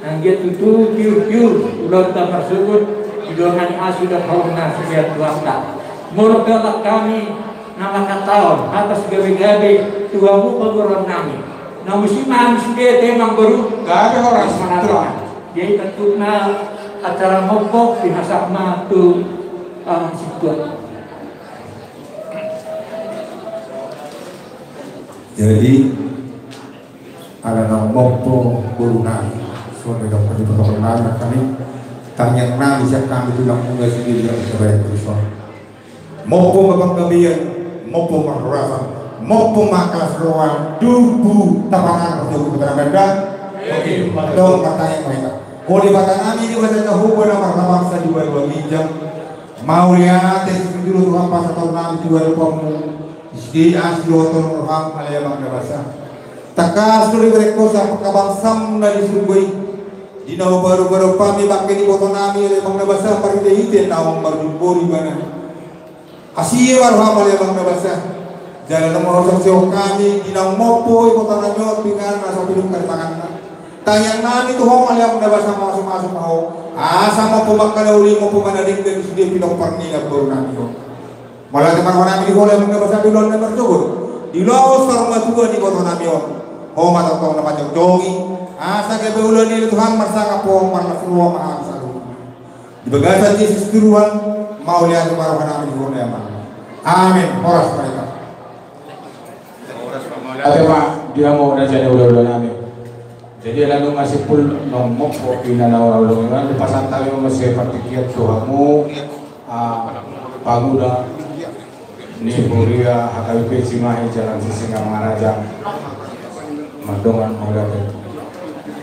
Anggiat tutu tiur-tiur ulaonta marsogot, di dongan ni asi dohot holong na sian Tuhanta. Molo pe hami na manghatahon hata sigabe-gabe tu hamu pamoruon nami, na muse ma hami sude, Amang Boru. Gabe horas. Jadi tentu na acara mompo pinasahat ma tu Amang Situan. Jadi, ala naung mompo boru nami, songon na didok ni pamoruon nami, tangiang nami sian hami tulang muna sendiri yang terbaik bersama. Mompo ma panggabean, mompo ma parhorasan, mompo ma angka las roha, tubu tapangan, tubu tapangan. Oke, tong martangiang ma hita. O Debata nami, Debata na hombar na marhabangsa di banua ginjang. Mauliate sipindulo tu hamu pasahaton nami tu adopanmu. Di asi dohot holong ni roham ale Amang na basa. Tangkas do dibereng ho sian panghabangsaanmu na di surgo i. Di na hupaboa-boa hami bangke ni iboto nami ale Amang na basa, marhite-hite naung marjumpa di ibana. Asi ma roham ale Amang na basa. Jala na mangorhon hami di naung mompo ibotonnami on, pinggan na so pinungka di tanganna. Tangiang nami tu Ho ma ale Amang na basa, mamasu-masu ma Ho. Asa mompo ma angka na uli, mompo ma na denggan di sude pinompar ni namboru nami on. Mauliate ma roha nami di Ho ale Amang na basa, di ulaon na marsogot, di ulaon saur matua ni ibotonnami on. Ho ma tongtong na manjongjongi. Asa gabe ulaon ni Tuhan marsangap Ho, marlas roha ma hami saluhutna. Di bagasan Jesus Tuhan, mauliate ma roha nami di Ho ale Amang. Amen. Horas ma hita. Ate ma, di hamu raja ni hulahula nami. Jadi ala nunga simpul naung mompo ina na hula-hula nami, dipasahat hami ma muse partingkian tu hamu, ah, pamuda ni huria H K B P Cimahi Jalan Sisingamangaraja, mardongan mauliate.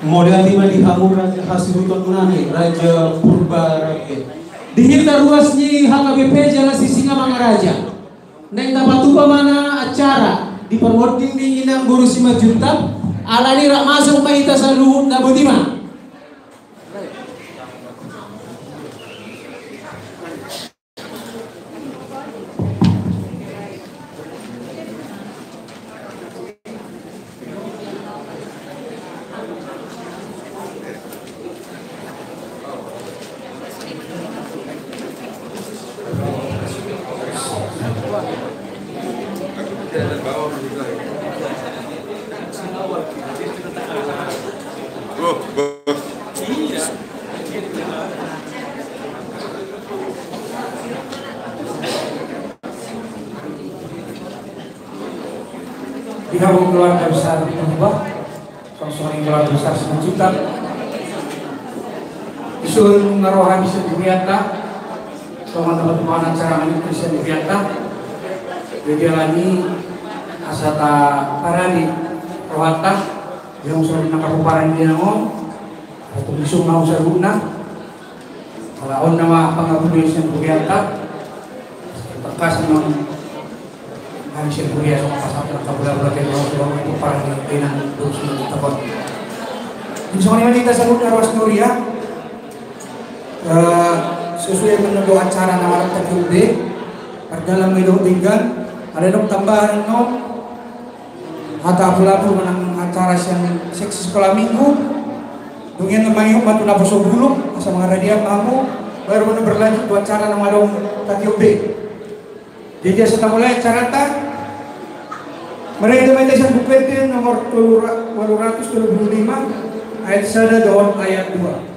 Mauliate ma di hamu raja hasuhuton nami, Raja Purba Raja. Di hita ruas ni H K B P Jalan Sisingamangaraja, naeng tapatupa ma na acara di parmonding ni inang boru Simanjuntak. Alani rap masuk ma hita saluhutna, boti ma. Di hamu keluarga besar Purba, songon i keluarga besar Simanjuntak. Dison na ro hami sian hurianta, songon na patupaon acara nami sian hurianta. Jadi alani asa taparade rohanta, di hamu songon na kapomparan di inang on, asa tung dison ma hamu saluhutna. Ala on nama pangabudon sian hurianta. Tangkas ma hami sian huria songon pasahat angka hulahula, tu pomparan ni inang boru Simanjuntak on. Jadi songon i ma di hita saluhutna ruas ni huria. Eh, sesuai ma na do acara na marhata Q B, mardalan ma i dohot denggan. Ala adong tambahan annon, hata apul-apul manang acara sian seksi sekolah minggu. Dung i na mangihut ma tu naposo bulung, asa mangaradian ma hamu, baru ma na berlanjut tu acara na adong hata Q B. Jadi asa tamulai acaranta. Marende ma hita sian Buku Ende nomor tolu ra-, walu ratus tolu pulu lima, ayat sada dohot ayat dua.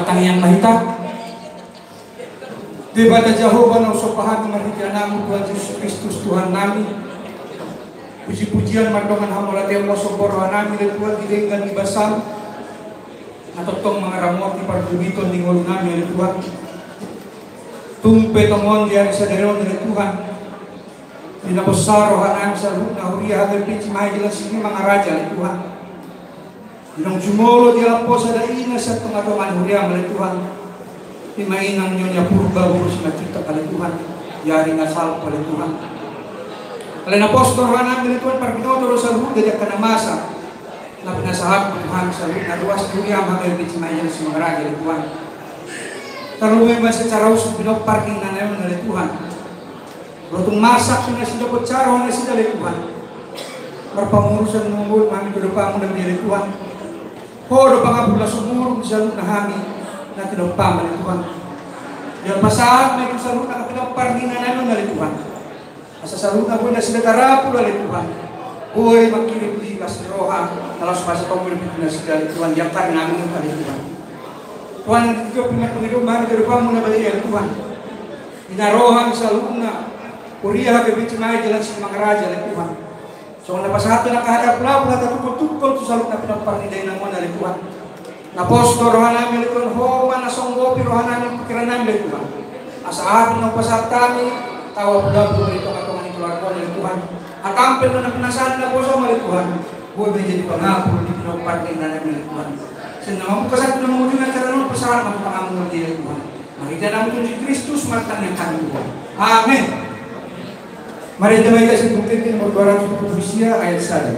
Martangiang ma hita. Debata Jahowa na husomba hami marhite Anakmu Tuhan Jesus Kristus Tuhannami. Puji-pujian mardongan hamauliateon ma husomba rohanami ale Tuhan di denggan ni basaM. Na tongtong mangaramoti parbuhiton ni ngolunami ale Tuhan. Tung pe tongon di ari sadari on ale Tuhan, di na posa rohanami saluhutna huria H K B P C Cimahi Jelang Sitinjak Mangaraja ale Tuhan. Di naung jumolo di lampu sada ina sian tongatonga ni huriam ale Tuhan. Ima inang Nyonya Purba boru Simanjuntak ale Tuhan. Di ari na salpu ale Tuhan. Ale na pos do rohanami ale Tuhan, parbinoto do saluhutna di angka na masa. Na pinasahat Tuhan saluhutna ruas huriam H K B P C Cimahi Jelang Sitinjak Mangaraja ale Tuhan. Tarlumobi ma secara khusus pinompar ni inanami on ale Tuhan. Ro tung masa tu nasida, poncaro nasida ale Tuhan. Marpangurusan na mangolu hami tu adopanmu ale Tuhan. Ho do pangapul na sumurung di saluhutna hami na tinompam ale Tuhan. Jala pasahat ma i tu saluhutna angka pinompar ni inanami on ale Tuhan. Asa saluhutna boi nasida tarapul ale Tuhan. Boi mangkirim di las ni roha na laos pasahathon i tu nasida ale Tuhan di angka inanami on ale Tuhan. Tuhan, di tingki on pe marpangidoan ma hami tu adopanmu na badia ale Tuhan. Di na ro hami saluhutna huria H K B P C Cimahi Jelang Sitinjak Mangaraja ale Tuhan. Songon na pasahathon angka hata pulapul, hata tungkol-tungkol tu saluhutna pinompar ni dainang on ale Tuhan. Na pos do rohanami ale Tuhan, ho ma na songgopi rohanami, pingkirannami ale Tuhan. Asa api na hupasahat hami, tawa pulapul di tongatonga ni keluarga on ale Tuhan. Angka ampel na pinasahat naposam ale Tuhan. Boi ma i jadi pangapul di pinompar ni inanami ale Tuhan. Sian na mamungka sahat tu na mangujungi acara on, pasahat ma tu tanganmu ale Tuhan. Marhite anakmu Tuhan Jesus Kristus martangiang hami Tuhan. Amen. Marende ma hita sian Buku Ende nomor dua ratus dua puluh sia ayat sada.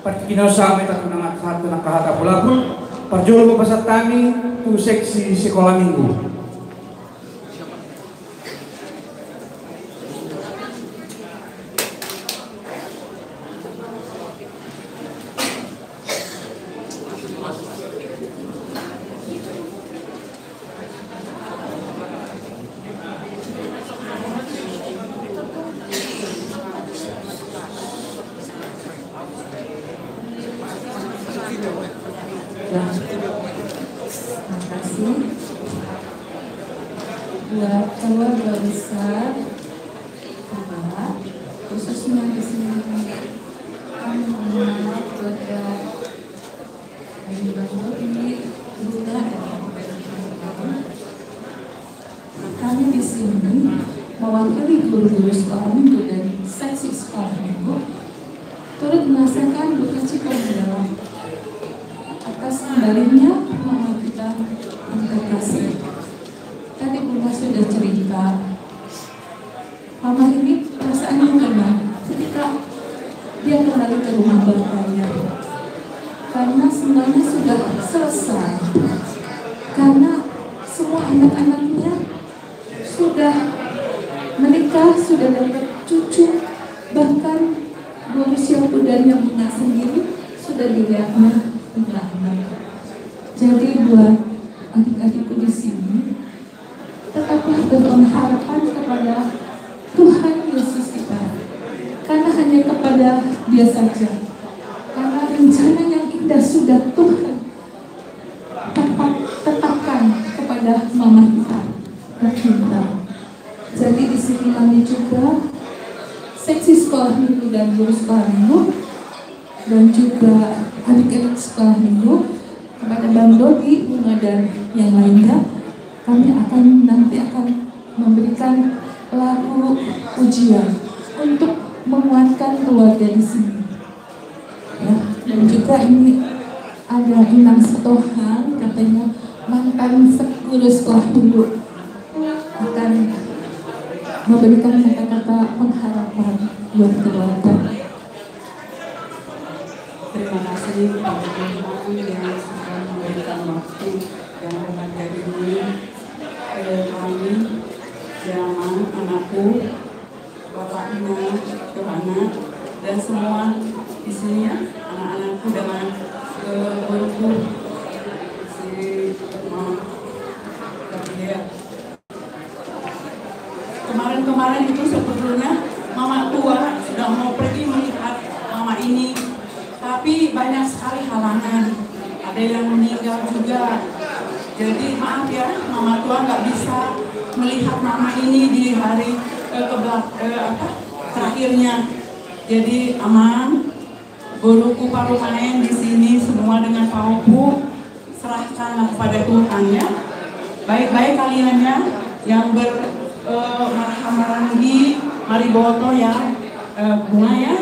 Partingkian on sahat ma hita tu na sahat tu angka hata pulapul. Parjolo ma pasahat hami tu seksi sekolah minggu. Ya. Terima kasih. Buat keluarga besar Bapak, khususnya di sini kami mengenal keluarga dari Bang Doni, Bunda, dan kami di sini mewakili guru-guru sekolah minggu dan seksi sekolah minggu turut merasakan duka cita mendalam atas kembalinya mama kita yang terkasih. Tadi Bunda sudah cerita, mama ini perasaannya tenang ketika dia kembali ke rumah bapaknya. Karena semuanya sudah selesai. Karena semua anak-anaknya sudah menikah, sudah dapat cucu, bahkan Guru Syafudin yang Bunda sendiri sudah dilihatnya punya anak. Jadi buat adik-adikku di sini, tetaplah berpengharapan kepada Tuhan Yesus kita. Karena hanya kepada Dia saja. Karena rencana yang indah sudah Tuhan tetap-, tetapkan kepada mama kita tercinta. Jadi di sini Kami juga seksi sekolah minggu dan guru sekolah minggu, dan juga adik-adik sekolah minggu, kepada Bang Dogi, Bunga, dan yang lainnya, kami akan nanti akan memberikan lagu pujian untuk menguatkan keluarga di sini. Ya, dan juga ini ada Inang Sitohang, katanya mantan sek-, guru sekolah minggu, akan memberikan kata-kata pengharapan buat keluarga. Terima kasih kepada Tuhan yang sudah memberikan waktu yang berharga ini ke kami, ya, Mang, anakku, bapaknya, Yohana, dan semua di sini, ya, anak-anakku dengan, eh, keluargaku, si Mama Gabriel. Kemarin-kemarin itu sebetulnya Mama tua sudah mau pergi melihat Mama ini, tapi banyak sekali halangan. Ada yang meninggal juga. Jadi maaf ya, Mama tua nggak bisa melihat Mama ini di hari, eh, kebelak-, eh, apa, terakhirnya. Jadi Amang, boruku parumaen di sini semua dengan paoku, serahkanlah kepada Tuhan ya. Baik-baik kalian ya, yang ber, eh, marhaha maranggi, mari boto ya, eh, Bunga ya,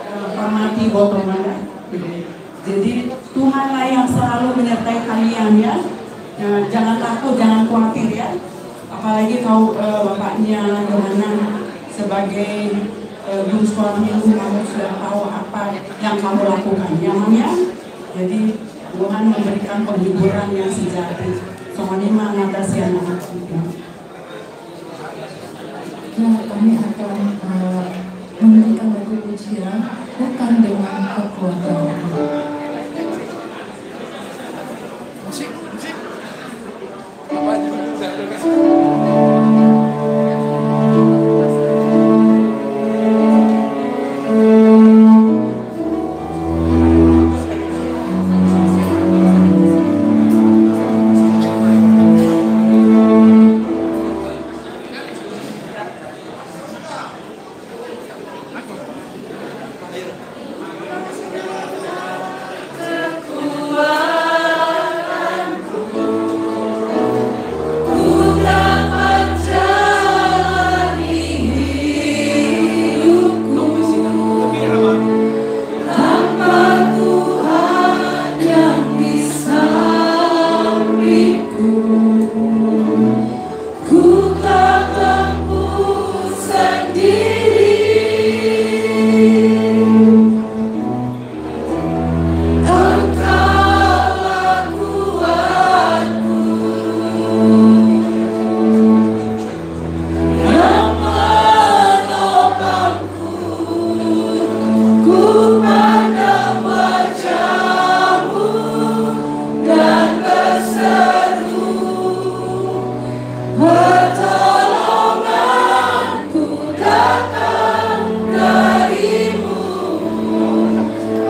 eh, hormati boto mana. Jadi Tuhanlah yang selalu menyertai kalian ya. Eh, jangan takut, jangan khawatir ya. Apalagi kau, eh, bapaknya Yohana, sebagai, eh, guru sekolah minggu, kamu sudah tahu apa yang kamu lakukan, ya, Mang, ya? Jadi, Tuhan memberikan penghiburan yang sejati. Songon i ma na sian anak kita. Ya, kami akan, eh, memberikan lagu pujian, Bukan Dengan Kekuatan. Ku tak mampu sendiri. Engkaulah kuatku, yang menopang. Ku pandang wajah-Mu dan berseru, pertolonganku datang dari-Mu.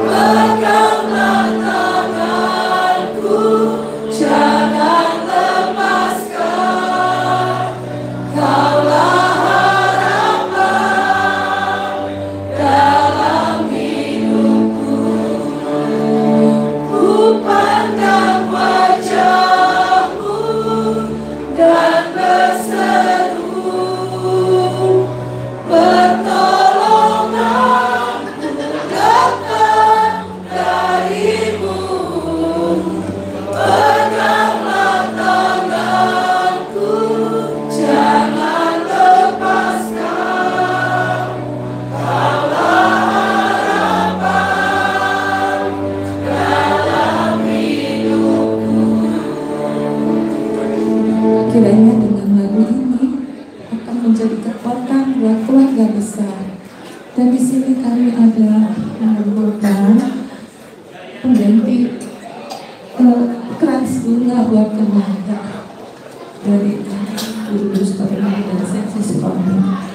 Peganglah tanganku, jangan lepaskan. Kaulah harapan dalam hidupku. Ku pandang wajah-Mu dan berseru, pertolonganku datang dari-Mu. Peganglah tanganku, jangan lepaskan. Kaulah harapan dalam hidupku. Kiranya dengan lagu ini akan menjadi kekuatan buat keluarga besar. Dan di sini kami ada mengumpulkan pengganti, eh, krans bunga buat keluarga dari guru-guru sekolah minggu dan seksi sekolah minggu.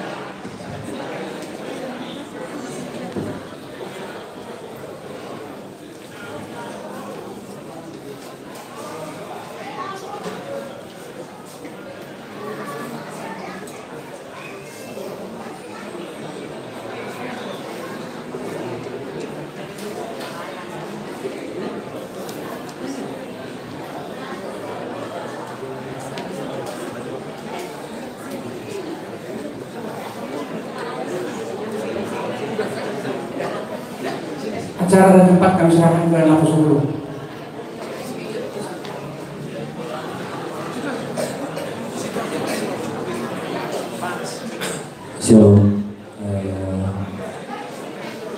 Acara dan tempat kami serahkan ke Naposo dulu. Shalom. Eh,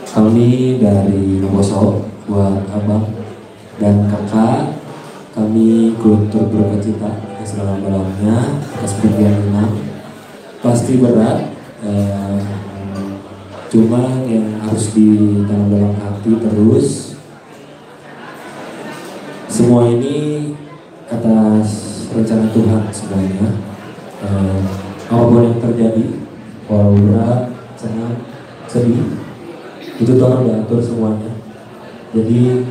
kami dari Naposo, buat abang dan kakak, kami ikut turut berduka cita yang sedalam-dalamnya atas pergian Inang. Pasti berat, eh, cuma yang harus ditanam dalam hati terus, semua ini atas rencana Tuhan semuanya. Eh, apapun yang terjadi, walau berat, senang, sedih, itu Tuhan udah atur semuanya. Jadi,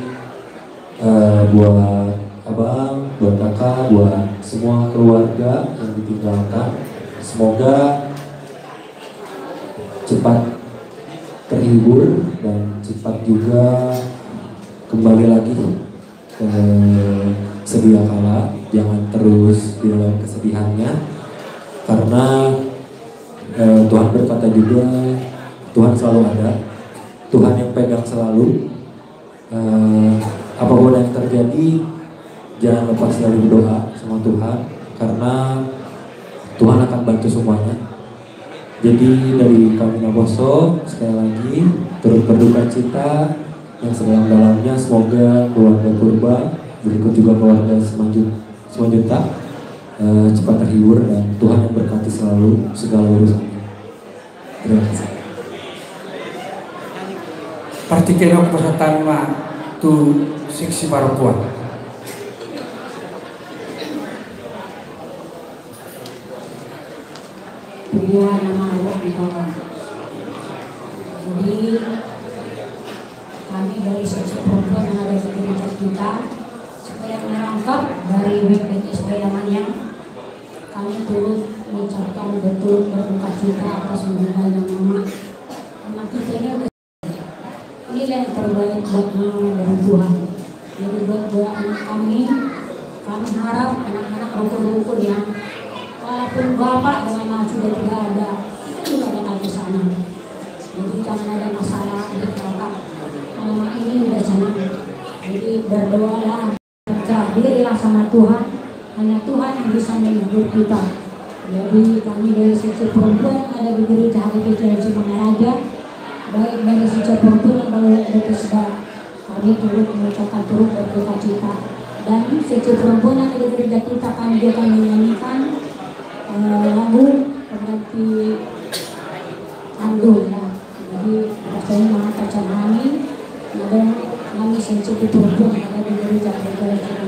eh, buat abang, buat kakak, buat semua keluarga yang ditinggalkan, semoga cepat terhibur dan cepat juga kembali lagi ke sedia kala, jangan terus di dalam kesedihannya, karena, eh, Tuhan berkata juga, Tuhan selalu ada, Tuhan yang pegang selalu. Eh, apapun yang terjadi, jangan lepas dari berdoa sama Tuhan, karena Tuhan akan bantu semuanya. Jadi dari kami Naposo, sekali lagi turut berduka cita yang sedalam-dalamnya. Semoga keluarga Purba, berikut juga keluarga Simanjun-, Simanjuntak, eh, cepat terhibur dan Tuhan yang berkati selalu segala urusannya. Terima kasih. Partingkian on pasahaton ma tu seksi parompuan. Jadi, kami dari seksi perempuan yang ada di gereja kita, supaya merangkap dari W P G S Bayanganyang, kami turut mengucapkan, berturut berduka cita atas meninggalnya mama. Mama kita ini udah Inilah yang terbaik buat mama dari Tuhan. Jadi buat dua anak kami, kami harap anak-anak rukun-rukun ya, walaupun bapak dan mama sudah tidak ada, itu ada kasih sayang. Jadi jangan ada masalah di belakang. Mama ini udah senang. Jadi berdoalah. Percaya dirilah sama Tuhan, hanya Tuhan yang bisa menghibur kita. Jadi kami dari seksi perempuan yang ada di gereja H K P C L C Mangaraja, baik dari seksi perempuan yang baru ada kesda, kami turut mengucapkan turut berduka cita. Dan seksi perempuan yang ada di gereja kita, kami juga akan menyanyikan, eh, lagu pengganti Ando, ya. Jadi, rasanya mengatakan kami, ada kami sensitif perempuan yang ada di gereja, gereja, gereja.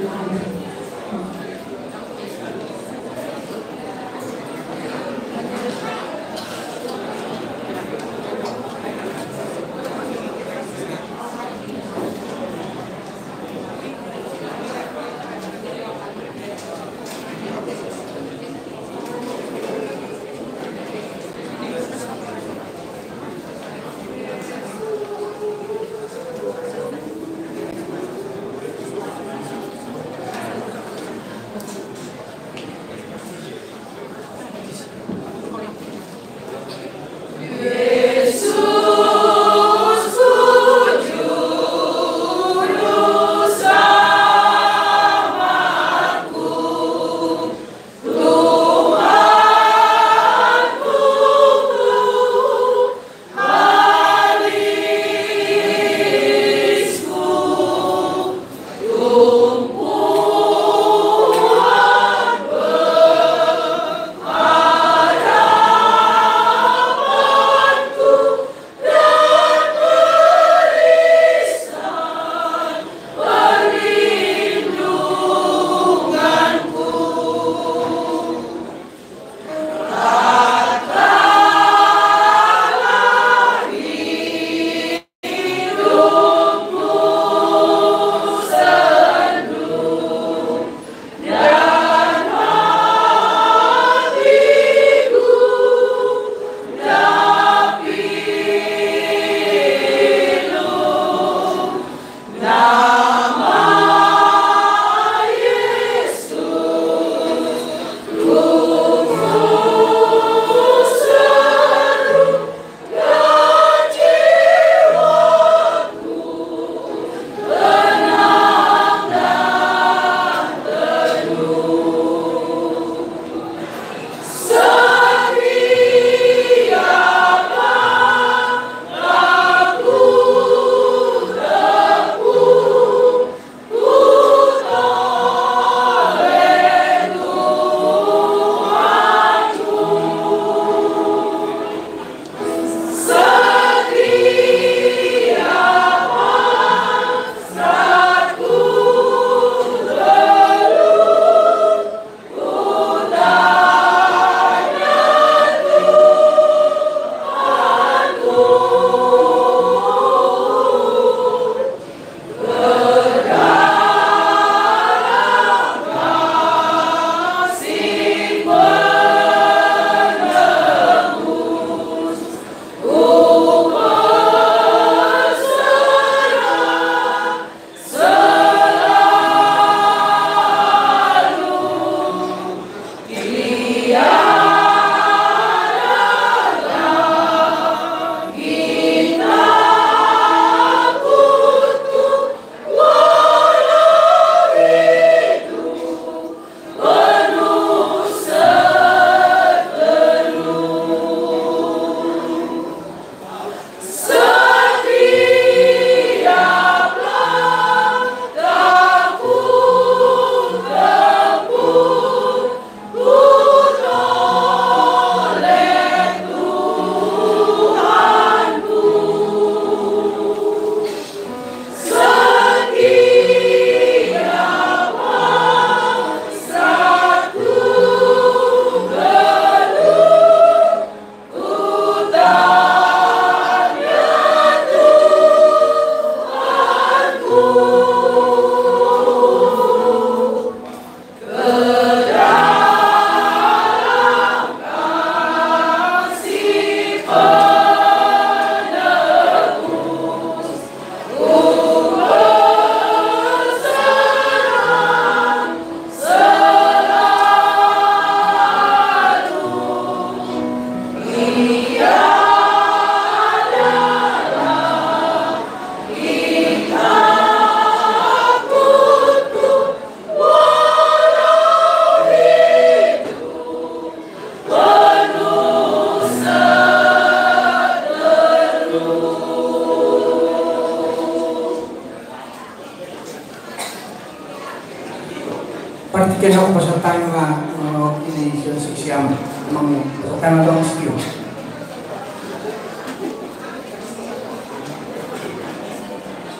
Partingkian, pasahat hami ma, eh, ini sian siksiam, memang tana dong sitio.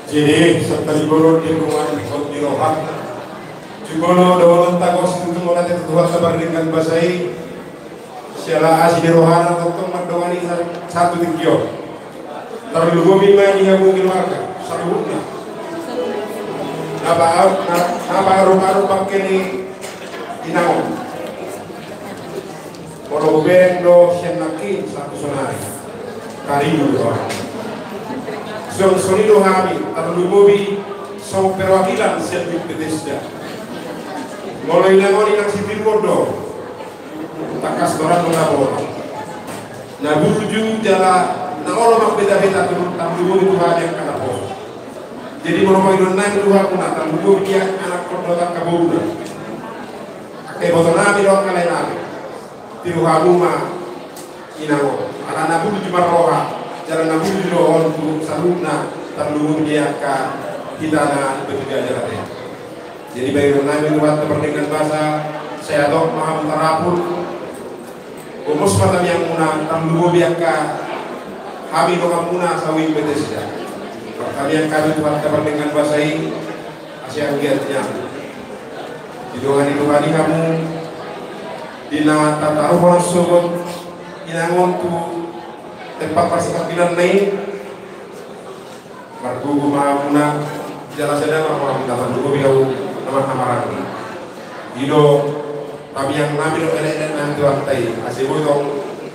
Jadi, serta di bolo di rumah, di roha. Jumolo dohononta gok situtu mauliate tu Tuhanta pardenggan basa i. Siala asi ni rohana tongtong mandongani sa-, sahat tu tingki on. Tarlumobi ma di hamu keluarga saluhutna. Na pa-, na, na paarupparup bangke ni inang on. Molo hubereng do sian nangkin sahat tu sonari. Karindu do. Songon i do hami, tarlumobi songon perwakilan sian tim Bethesda. Molo inang on inang sitiruon do. Tangkas do ra mangula bola. Na burju jala na olo mambetaheta tu, tarlumobi tu hami angka naposo. Jadi molo mangido nami tu hamuna, tarlumobi di anakkon dohot angka boruna. Angka ibotonami dohot angka laenami. Tiru hamu ma inang on. Ala na burju marroha, jala na burju do on tu saluhutna, tarlumobi di angka hita na bertiga jala te. Jadi baen nami Tuhanta pardenggan basa, sai hatop ma hamu tarapul. Gomos ma tangiangmuna, tarlumobi angka hami donganmuna sahuta Bethesda. Martangiang hami Tuhanta pardenggan basa i, asa anggiat nian didongani Tuhan i hamu, di na tataruhon sogot inang on tu tempat parsiparkilanna i. Margogo ma hamuna, jala sada ma hamuna, tarlumobi hamu na marhahamaranggi. I do tangiang nami dohot elekelek nami tu Tuhanta i, asa boi tong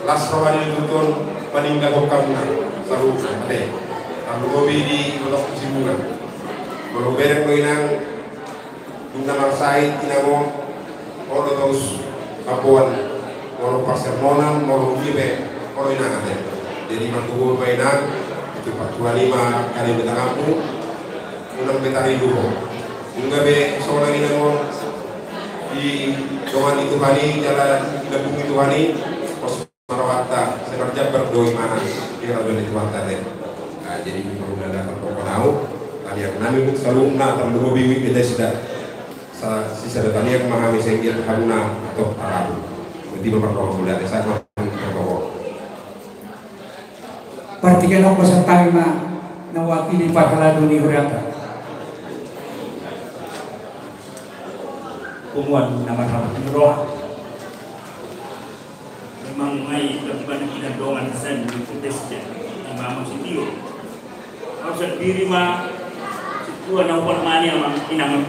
las roha ni tutu on maninggalhon hamuna saluhutna ate. Tarlumobi di iboto Sibunga. Molo hubereng do inang, dung na marsahit inang on, olo do tong hamboan, molo parsermonan, molo dia pe, olo inang ate. Jadi margogo ma inang, ditumpak Tuhan i ma karejo ni tanganmu, unang be tarindu ho. Nunga be sonang inang on didongani Tuhan i, jala dilambungi Tuhan i, pos ma rohanta, sai marjambar do imana di harajaon ni Tuhanta ate. Nah, jadi mangula na tarpokon au, tangiang nami saluhutna, tarlumobi Bethesda. Sa-, sisada tangiang ma hami, sai anggiat hamuna hatop tarapul. Berarti ma marroha mauliate, sahat ma hami marroha. Partingkian on pasahat hami ma na mewakili parhalado ni hurianta. Punguan na marhabot ni roha. Memang nunga i, tapi banyak inang dongan sian di Bethesda, ima amang sitio. Au sandiri ma sintua na huparmani amang inang on.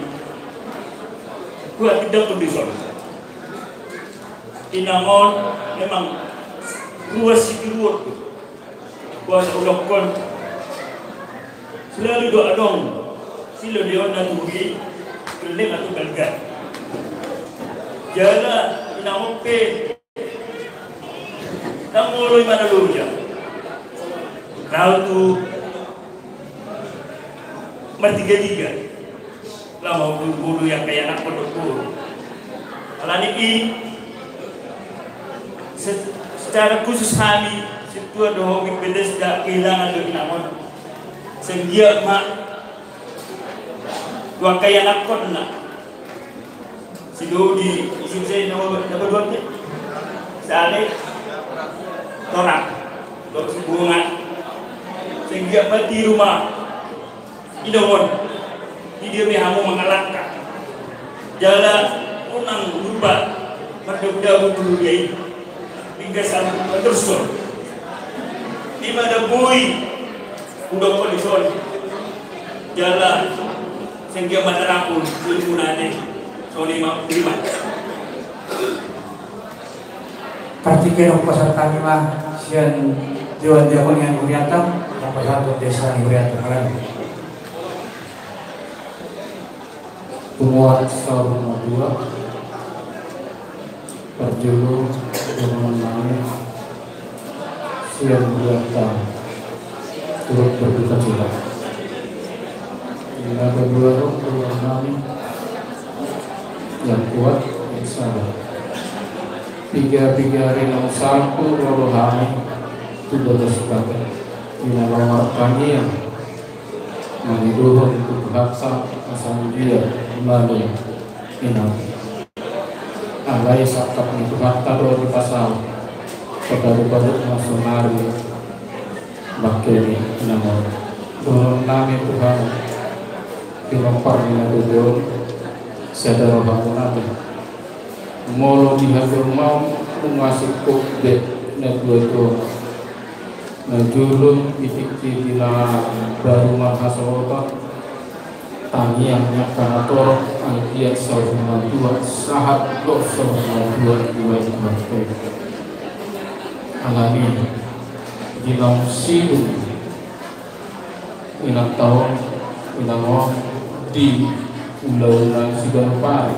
Huhatindangkon dison. Inang on memang ruas sitiruon do. Boasa ulakkon, selalu do adong silehononna tu huriaon, gelleng atau galgal. Jala inang on pe ndang molo imana loja. Laho tu martigatiga. Laho tu boru i angka ianakhon dohot boru. Alani i, se-, secara khusus hami sintua dohot Bethesda kehilangan do inang on. Sai anggiat ma tu angka ianakhonna. Si Dodi, ise, ise nama, nama dua te? Si Ale, Torang, dohot si Bunga. Sai anggiat ma tiru ma inang on, di dia pe hamu mangalangka. Jala unang lupa mardabudabu tu huria i. Hingga sampai terus. Ima da boi hudok kondison jala senggia matarapun ilmu nate. Soni ma terima. Partingkian pasahat hami ma sian Dewan Diakon ni hurianta, pasahat desa ni hurianta. Punguan saur matua. Parjolo dohonon nami sian hurianta turut berduka cita. Di na kedua dohonon nami yang kuat, yang sabar. Piga-piga ari naung salpu ro hami tu bagas bagas. Di na martangiang mangidohon tu Tuhanta asa dia malu inang. Alai sangkap ni Tuhanta do dipasahat. Padaru-paru ma sonari bangke ni inang on. Dohonon nami Tuhan, pinompar ni na dua on, sada rohamuna be. Molo di hajolmaon nunga singkop be na dua on. Na jolo di tingki di na baru marhasohotan, tangiang ni angka na torop, anggiat saur matua sahat dohot saur matua di bagas bagas. Alani di naung sidung inanta on, inang on di ulaon na siganup ari,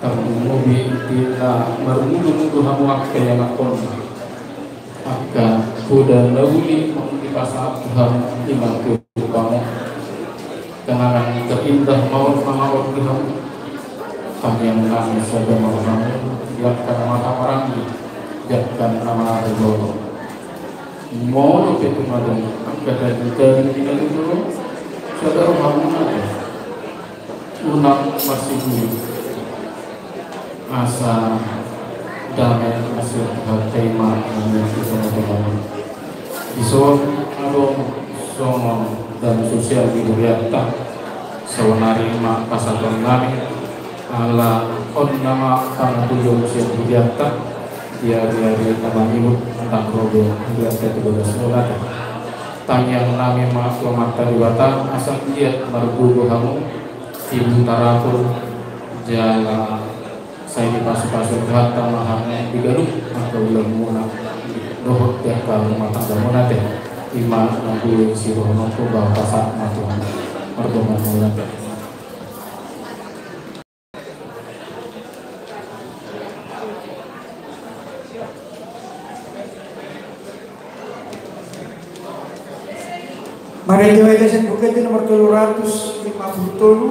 tarlumobi di na marmudumudu hamu angka ianakhonna. Angka poda na uli ma dipasahat Tuhan ima tu hamu. Kenangan terindah ma on mangaon di hamu. Tangiang nami sada ma on hamu, di angka na marhahamaranggi, di angka na marhahamaranggi. Molo pe tung adong angka daging-daging di na dua on, sada rohamuna be. Unang marsiguru. Asa dame asi Tuhan terima kami di tengah-tengah. Dison adong songon dame sosial di hurianta. Saonari ma pasahaton nami ala on nama pangapuyon sian hurianta. Di ari-ari na mangihut ndang ro be hurianta tu bagas muna. Tangiang nami ma tu Amanta Debata asa anggiat margogo hamu, tibu tarapul jala sai dipasu-pasu Tuhanta ma hamu di ganup angka ulaonmuna dohot di angka rumah tanggamuna be. Ima na boi sidohononku, ba pasahat ma Tuhan. Mardongan ma Tuhan. Marende ma i sian Buku Ende nomor tolu ratus lima puluh tolu,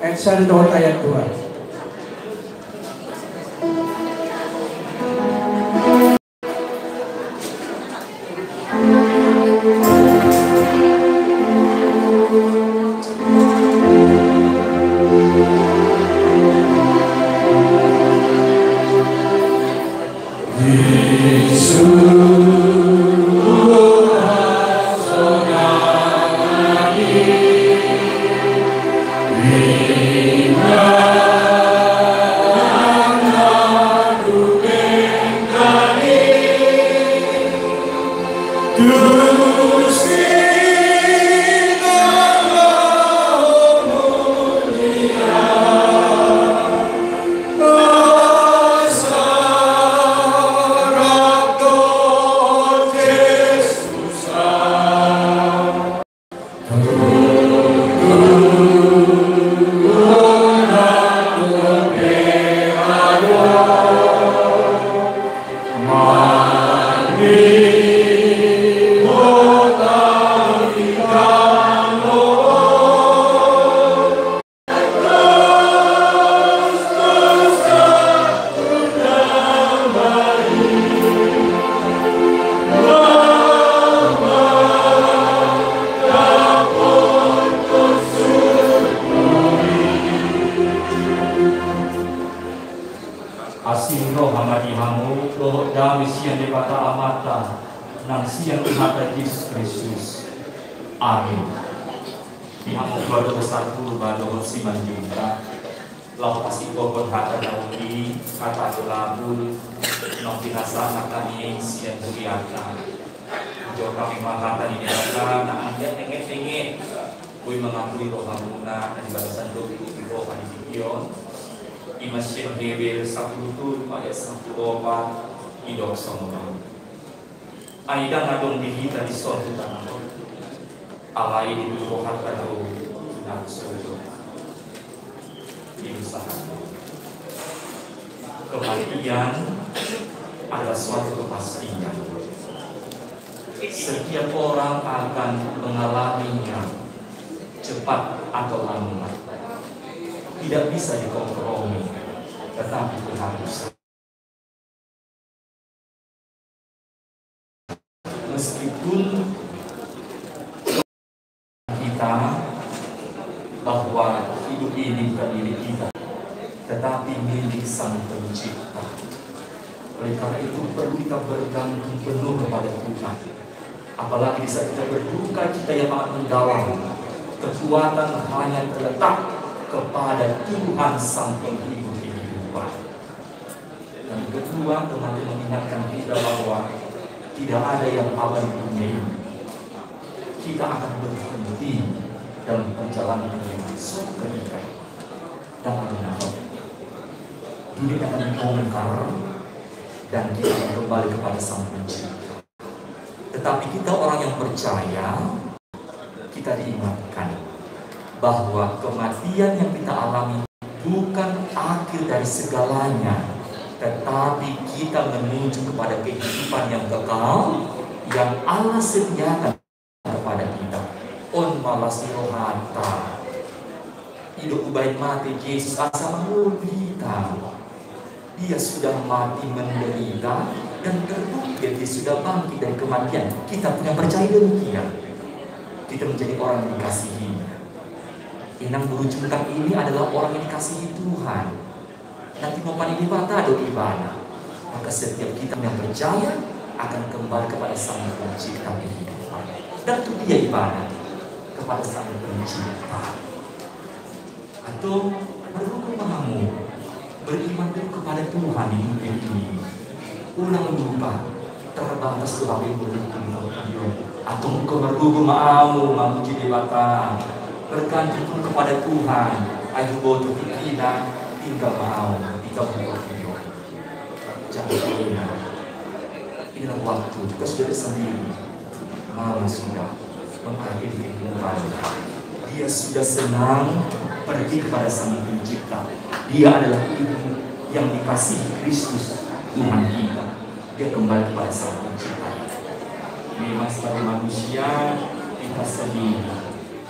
ayat sada dohot ayat dua. Asi ni roha ma di hamu dohot dame sian Debata Amanta nang sian Tuhanta Jesus Kristus. Amin. Di hamu keluarga besar Purba dohot Simanjuntak, laho pasingkophon hata na uli, hata na labun, naung pinasahat nami sian hurianta. Jokami ma hata ni Debata na anggiat enget-enget boi mangapuli rohamuna na di bagasan dohot di roha di tingki on. Ima sian Heber sampulu tolu ayat sampulu opat, didok songon on. Ai ndang adong di hita dison tu tano on, alai di rohanta do na di surgo. Kematian adalah suatu kepastian. Setiap orang akan mengalaminya, cepat atau lambat. Tidak bisa dikompromi, tetapi keharusan. Meskipun kita bahwa hidup ini bukan milik kita, tetapi milik Sang Pencipta. Oleh karena itu, perlu kita bergantung penuh kepada Tuhan. Apalagi di saat kita berduka cita yang amat mendalam, kekuatan hanya terletak kepada Tuhan Sang Penghibur kehidupan. Dan kedua, kematian mengingatkan kita bahwa tidak ada yang abadi di dunia ini. Kita akan berhenti dalam perjalanan ini. Suatu ketika, dan ada nafas. Dunia akan dibongkar dan kita akan kembali kepada Sang Pencipta. Tetapi kita orang yang percaya, kita diingatkan bahwa kematian yang kita alami bukan akhir dari segalanya, tetapi kita menuju kepada kehidupan yang kekal yang Allah sediakan kepada kita. On ma las ni rohanta. I do umbahen mate Jesus asa mangolu hita. Dia sudah mati menderita dan terbukti dia sudah bangkit dari kematian. Kita punya percaya demikian. Kita menjadi orang yang dikasihi. Inang boru Jungkat ini adalah orang yang dikasihi Tuhan. Na tinopa ni Debata do ibana. Maka setiap kita yang percaya akan kembali kepada Sang Pencipta kehidupan. Dan tu dia ibana, kepada Sang Pencipta. Antong margogo ma hamu, beriman dulu kepada Tuhan di dunia ini. Unang lupa, terbatas do hamu bergantung kepada Tuhan. Antong margogo ma hamu mamuji Debata, bergantung dulu kepada Tuhan. Ai huboto tingkina, tinggal ma hamu, tinggal ma hamu. Jangan lupa, inilah waktu kita sudah sendiri. Mama sudah mengakhiri kehidupan. Dia sudah senang pergi kepada Sang Pencipta. Dia adalah ibu yang dikasihi Kristus Tuhan kita. Dia kembali kepada Sang Pencipta. Memang sebagai manusia kita sedih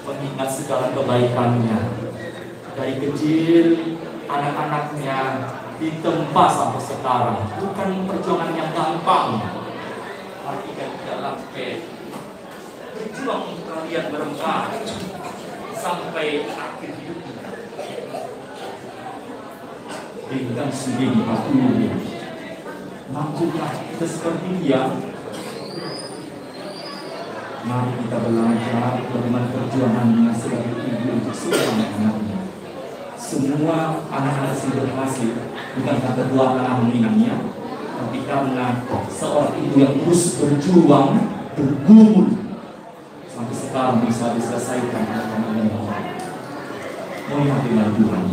mengingat segala kebaikannya. Dari kecil, anak-anaknya ditempa sampai sekarang. Bukan perjuangan yang gampang. Tapi kan tidak lampe. Berjuang untuk kalian berempat sampai akhir hidupnya. Dengan sendiri aku. Mampukah kita seperti dia? Mari kita belajar bagaimana perjuangannya sebagai ibu untuk semua anak-anaknya. Semua anak-anak sini berhasil, bukan karena kekuatan anak-anaknya, tapi karena seorang ibu yang terus berjuang, bergumul, sampai sekarang bisa diselesaikan anak-anaknya. Mohon maaf dengan Tuhan.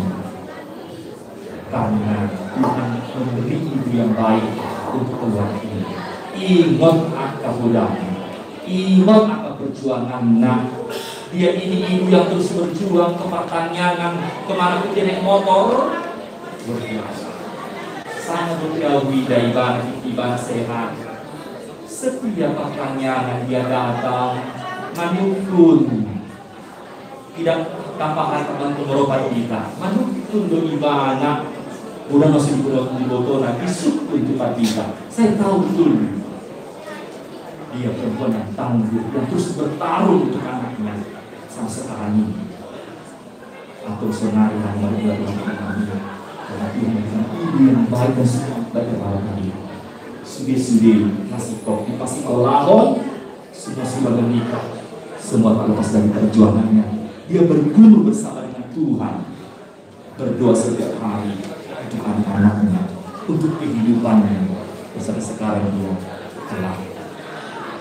Karena Tuhan memberi ibu yang baik untuk keluarga ini. Ingot angka hulahuna, ingot angka perjuanganna. Dia ini ibu yang terus berjuang ke partangiangan, kemana pun dia naik motor. Luar biasa. Sangat berdiawi dari ibana, ibana sehat. Setiap partangiangan dia datang, manungkun. Tidak tanpa harta, tanpa meropat kita. Manungkun do ibana. Udah masih diboto, dibotona, disungkun tu hita. Saya tahu betul. Dia perempuan yang tangguh, yang terus bertarung untuk anaknya. Sampai sekarang ini. Atau saudara yang baru datang ke kami. Tetapi memberikan ibu yang baik dan support bagi para kami. Sudah-sudah, masih kok, pasti kalau lahon, semua sudah menikah, semua tak lepas dari perjuangannya. Dia bergumul bersama dengan Tuhan, berdoa setiap hari untuk anak-anaknya, untuk kehidupannya. Sampai sekarang dia telah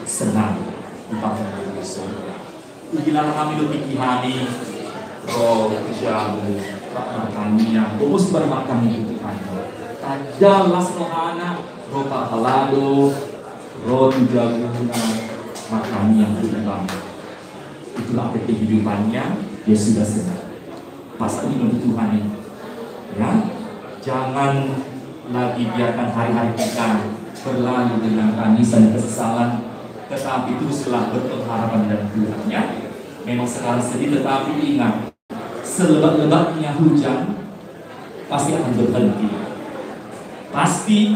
Senang di panggung di surga. Ugilan hami do tingki hami, ro tu jabu, ro martangiang, bogus bar martangiang di Tuhan. Tajalas rohana, ro parhalado, ro tu jabuna, martangiang tu Ibana. Itulah arti kehidupannya, dia sudah senang. Pasrah untuk Tuhan ini. Ya, jangan lagi biarkan hari-hari kita berlalu dengan tangisan dan kesesalan, tetapi teruslah berpengharapan dalam Tuhan, ya. Memang sekarang sedih, tetapi ingat, selebat-lebatnya hujan pasti akan berhenti. Pasti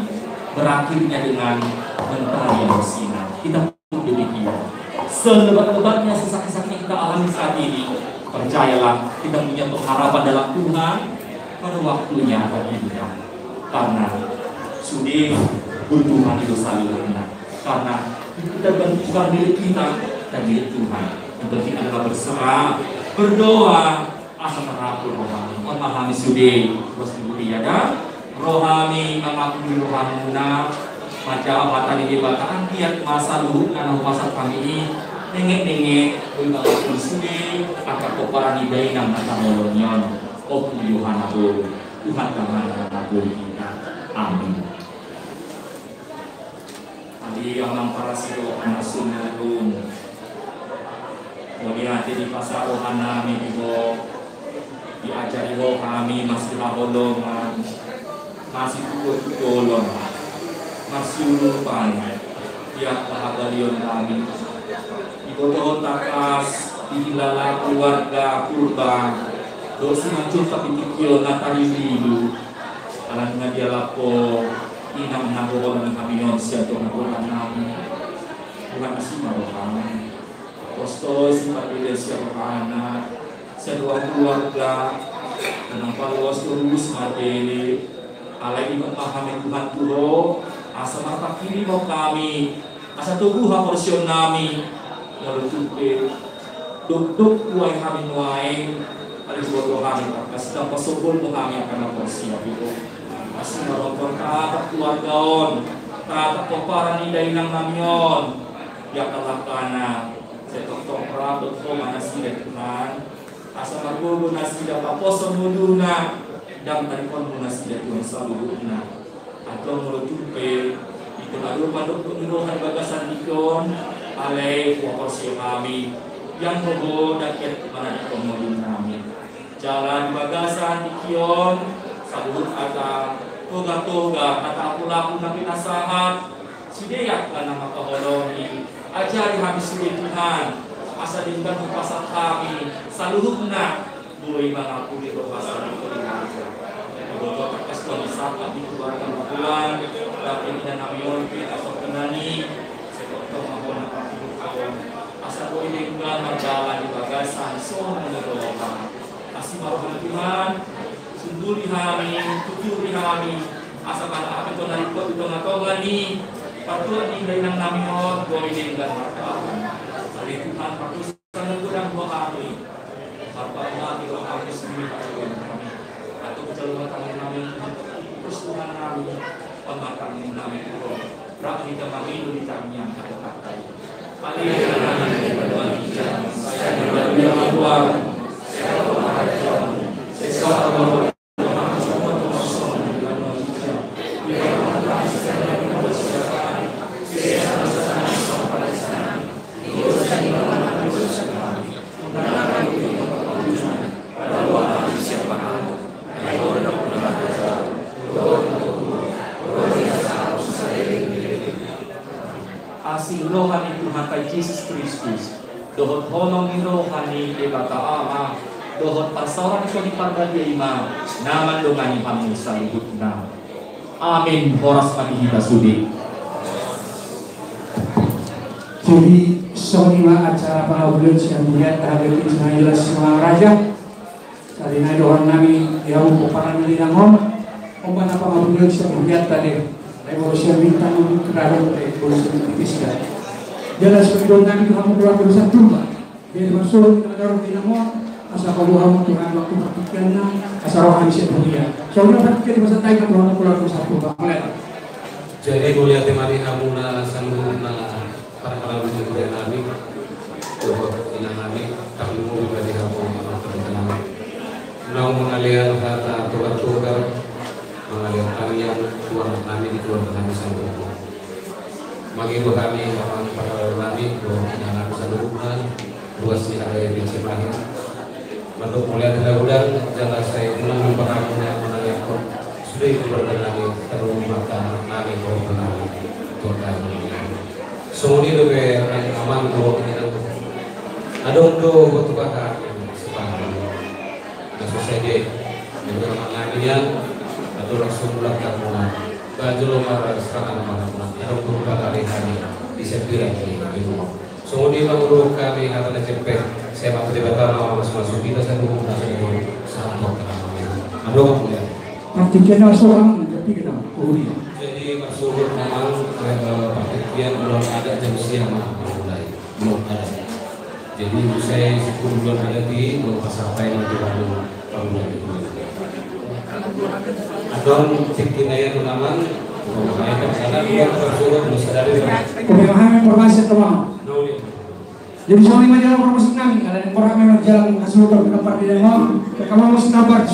berakhirnya dengan mentari yang bersinar. Kita pun demikian. Selebat-lebatnya, sesak-sesaknya kita alami saat ini, percayalah, kita punya pengharapan dalam Tuhan. Pada waktunya akan indah. Karena sude Tuhan itu selalu indah. Karena kita bukan, bukan milik kita, kita milik Tuhan. Yang penting adalah berserah, berdoa, asa marhapol rohami. Mohon maaf, hami sude, bos ibu, iya da. Rohami mangapuli rohamuna, manjalo hata ni Debata, anggiat ma saluhutna na hupasahat hami i, nengek-nengek, boi mangapuli sude angka pomparan ni dainang na taholongi on. Ompu Yohana Boru, Tuhan Damang na mangapuli hita. Amin. Adi amang parasi roha na sumurung. Mauliate dipasahat rohanami di Ho, diajari Ho hami masihaholongan, masitupotupolon, masiurupan, di angka hagaleonnami. Diboto Ho tangkas dihilala keluarga Purba, dohot simanjujung di tingki on na tarlumobi. Alani na dialap Ho inang na gogo ni hami on sian tonga-tonganami. Tuhan, asi ma roham. Pos Ho sipata sian rohana, sian roha keluarga, unang paloas torus martele. Alai ingot ma hami Tuhan tu Ho, asa marpanghirimon hami, asa togu haporseaonnami. Molo tung pe dokdok nuaeng hami nuaeng, alai diboto hami tangkas ndang pasombolmu hami angka na porsea, Tuhan. Asi ma roham, tatap keluarga on, tatap pomparan ni dainangnami on. Di angka langkana, sai tongtong rap dohot Ho ma nasida, Tuhan. Asa margogo nasida, paposo ngoluna, ndang tariponmu nasida, Tuhan, saluhutna. Antong molo tung pe ingkon adong mandok ni roha di bagasan tingki on, alai huhaporseai hami, ianggo Ho ndang hian manadingkon ngolunami. Jala di bagasan tingki on, saluhut hata togatoga, hata apulapul na pinasahat, sude angka na mangkaholongi, ajari hami sude, Tuhan, asa denggan hupasahat hami saluhutna. Boi mangapuli roha saluhut keluarga. Molo tangkas Tuhan disahat di keluarga, Tuhan, tapi inanami on pe, asa penani, sai tongtong ma Ho na panghirimon, asa boi denggan mardalan di bagasan songon i roham. Asi ma roham, Tuhan, sunduli hami, tuturi hami, asa manang aha pe na ringkot di tonga-tonga ni partua ni dainangnami on, boi denggan mardalan. Alai Tuhan, pardosa na godang do hami. Marpamat ma di roham, sunduli ma hami. Antong jalo ma tangiangnami, Tuhan nami, on ma tangiangnami tu Ho. Rap hita mangido di tangiang hatorangan. Asi roha ni Tuhanta Jesus Kristus, dohot holong ni roha ni Debata Ama, dohot parsaoran ni Tondi Parbadia i ma na mandongani hamu saluhutna. Amin. Horas ma di hita sude. Jadi, songon i ma acara pangabulan sian Buliat, tahagapi sian jelas semua raja. Sari na dohononnami di hamu pomparan ni dainang on, on ma na pangabulan sian Buliat tadi. Ai molo sian Bintang on kedaron, ai molo sian Bintang on kedaron. Jelas songon i dohononnami di hamu keluarga besar Purba. Jadi marsogot hita na dohot dainang on, asa paboa hamu Tuhan waktu partingkianna, asa ro hami sian huria. Songon i ma partingkian di masa tua i, Tuhan, keluarga besar Purba. Amin. Jadi mauliate ma di hamuna saluhutna. Para panalu ni kuria nami, dohot ina nami, tapi mau pribadi hamu, teman-teman. Naung mangalean hata togar-togar, mangalean tangiang tu anak nami, di keluarga nami saluhutna. Mangido hami, amang pangalaho nami, dohot ina nami saluhutna, ruas ni ari i, Cimahi. Mandok mauliate na godang, jala sai unang lupa hamuna mangalehon sude tu keluarga nami, tarlumobi ma anak nami, dohot ina nami. Songon i dope, amang, dohot ina nami. Adong do hot tu baha, sepahan. Na so sadia, na so mangangian, atau langsung mulak hamuna. Ba jolo ma ra serangan ma hamuna. Adong tu bakal i hami, di sepiran i, di rumah. Songon i ma molo hami hata na jempek, sai ma Debata ma masu-masu hita saluhutna, saluhut sahat tu hami. Adong ma ya. Partingkian na so, amang, partingkian na. Oh, iya. Jadi, marsuhut amang, eh, partingkian ulos adat jam sia ma mulai. Ulos adat. Jadi, usai sepuluh ulos adat i, ulos pasahat ma tu baru, baru lagi. Adong tingki na ia tu amang, pokokna ia kan sana dia tersuruh, mesti dari. Oke, paham informasi, teman. Nah, udah. Jadi, songon i ma jala informasi nami, ala ni informasi nami jala hasil tu tempat di dalam, rekaman musik na baru.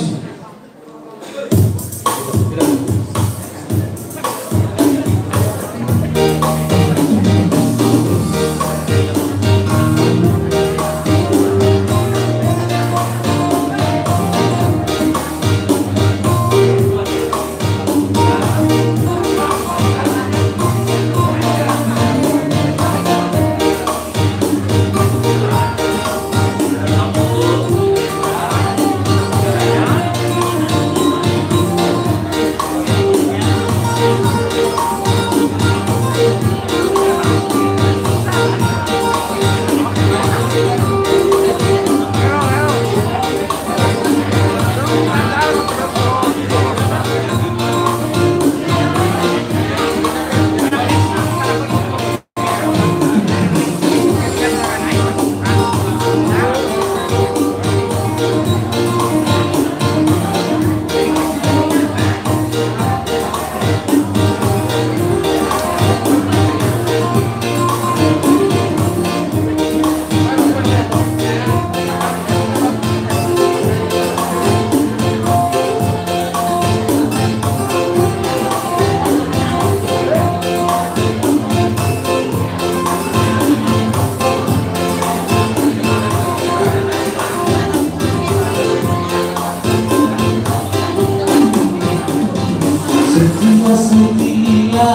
Setia, setia,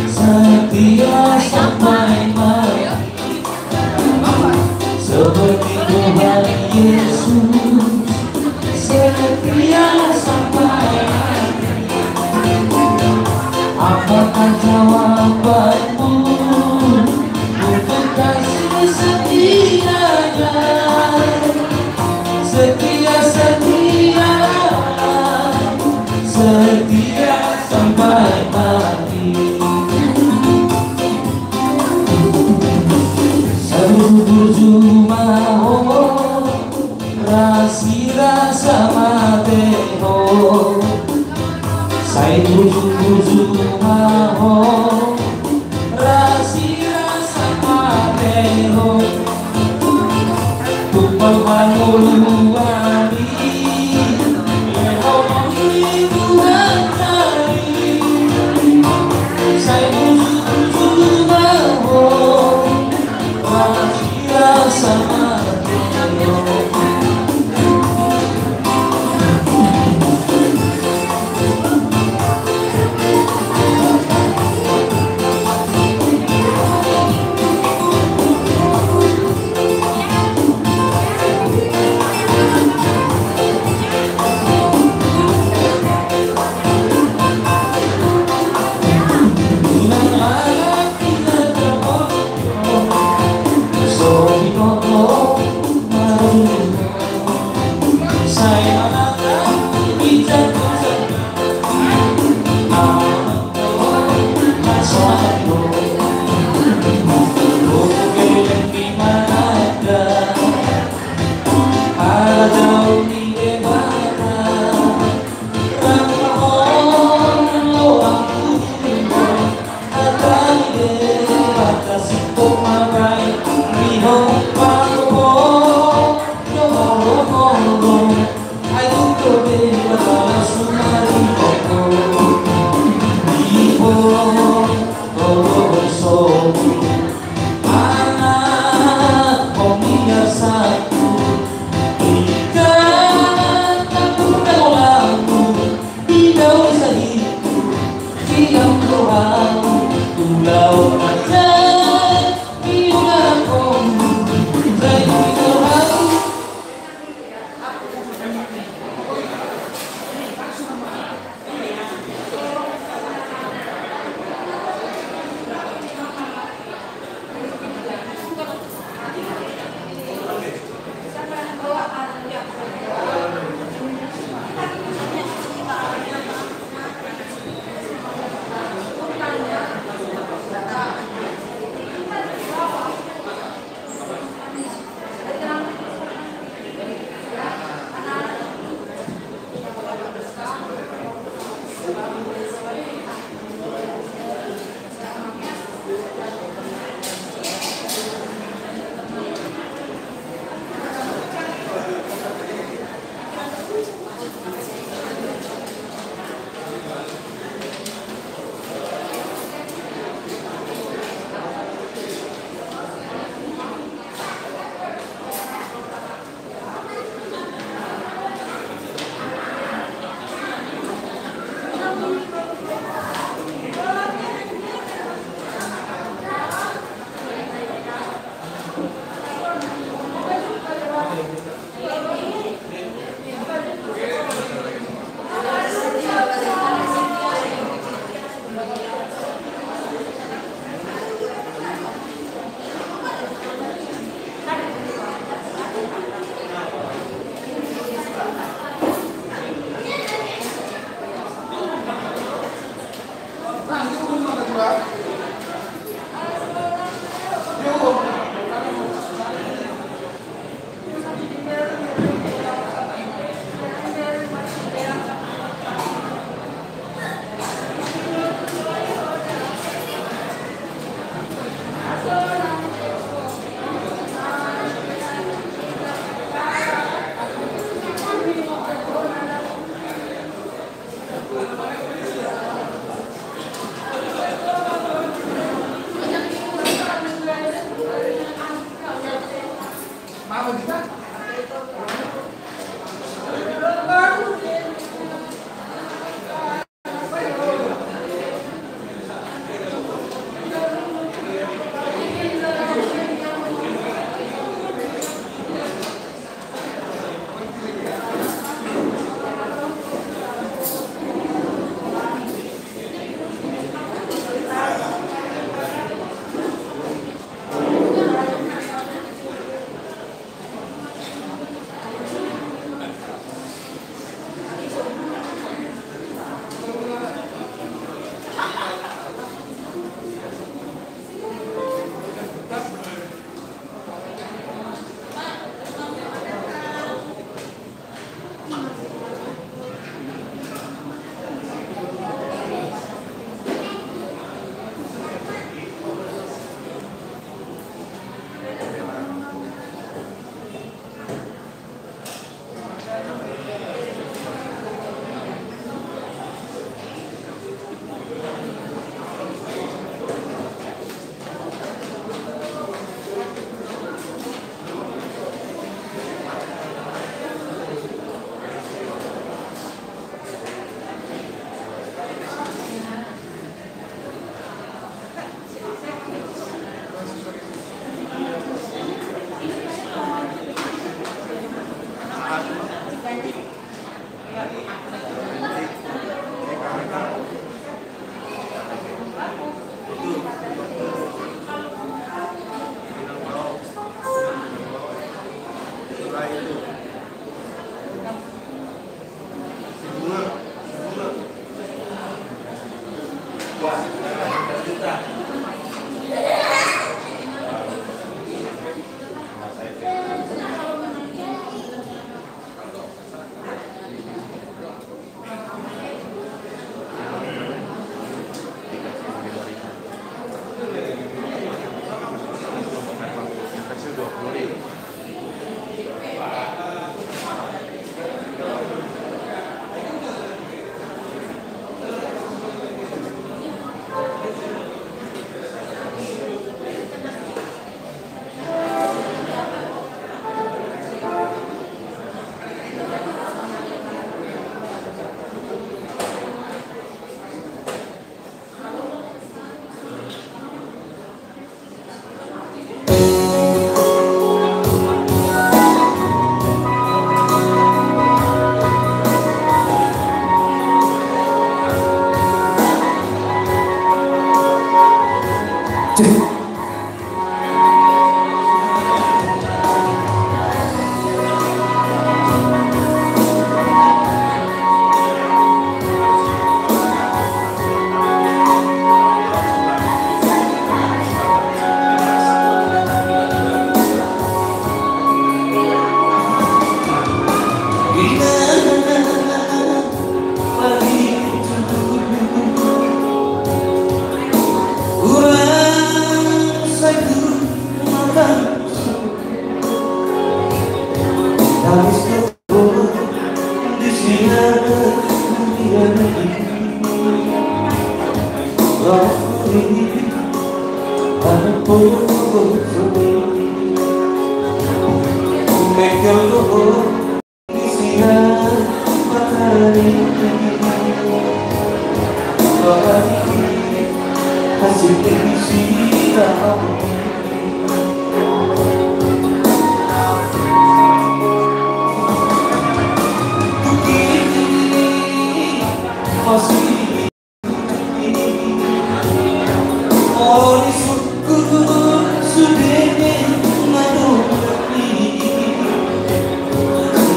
setia sampai mati. Seperti Tuhan Yesus, setia sampai akhir. Apakah jawabanmu untuk kasih setianya? Setia, setia, setia sampai mati. Sai burju-burju ma ho, rasirasa mate ho. Sai burju-burju ma ho, rasirasa mate ho. Tumpang mangolu ami.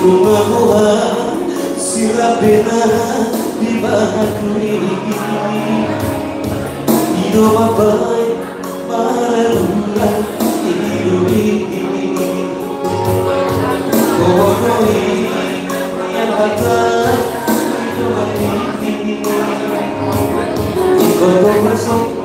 Nunga boha sirabena di bahatku i. I do mambaen maragura i. Bodo i, ia kata i do mati. Ingkon do bersokku.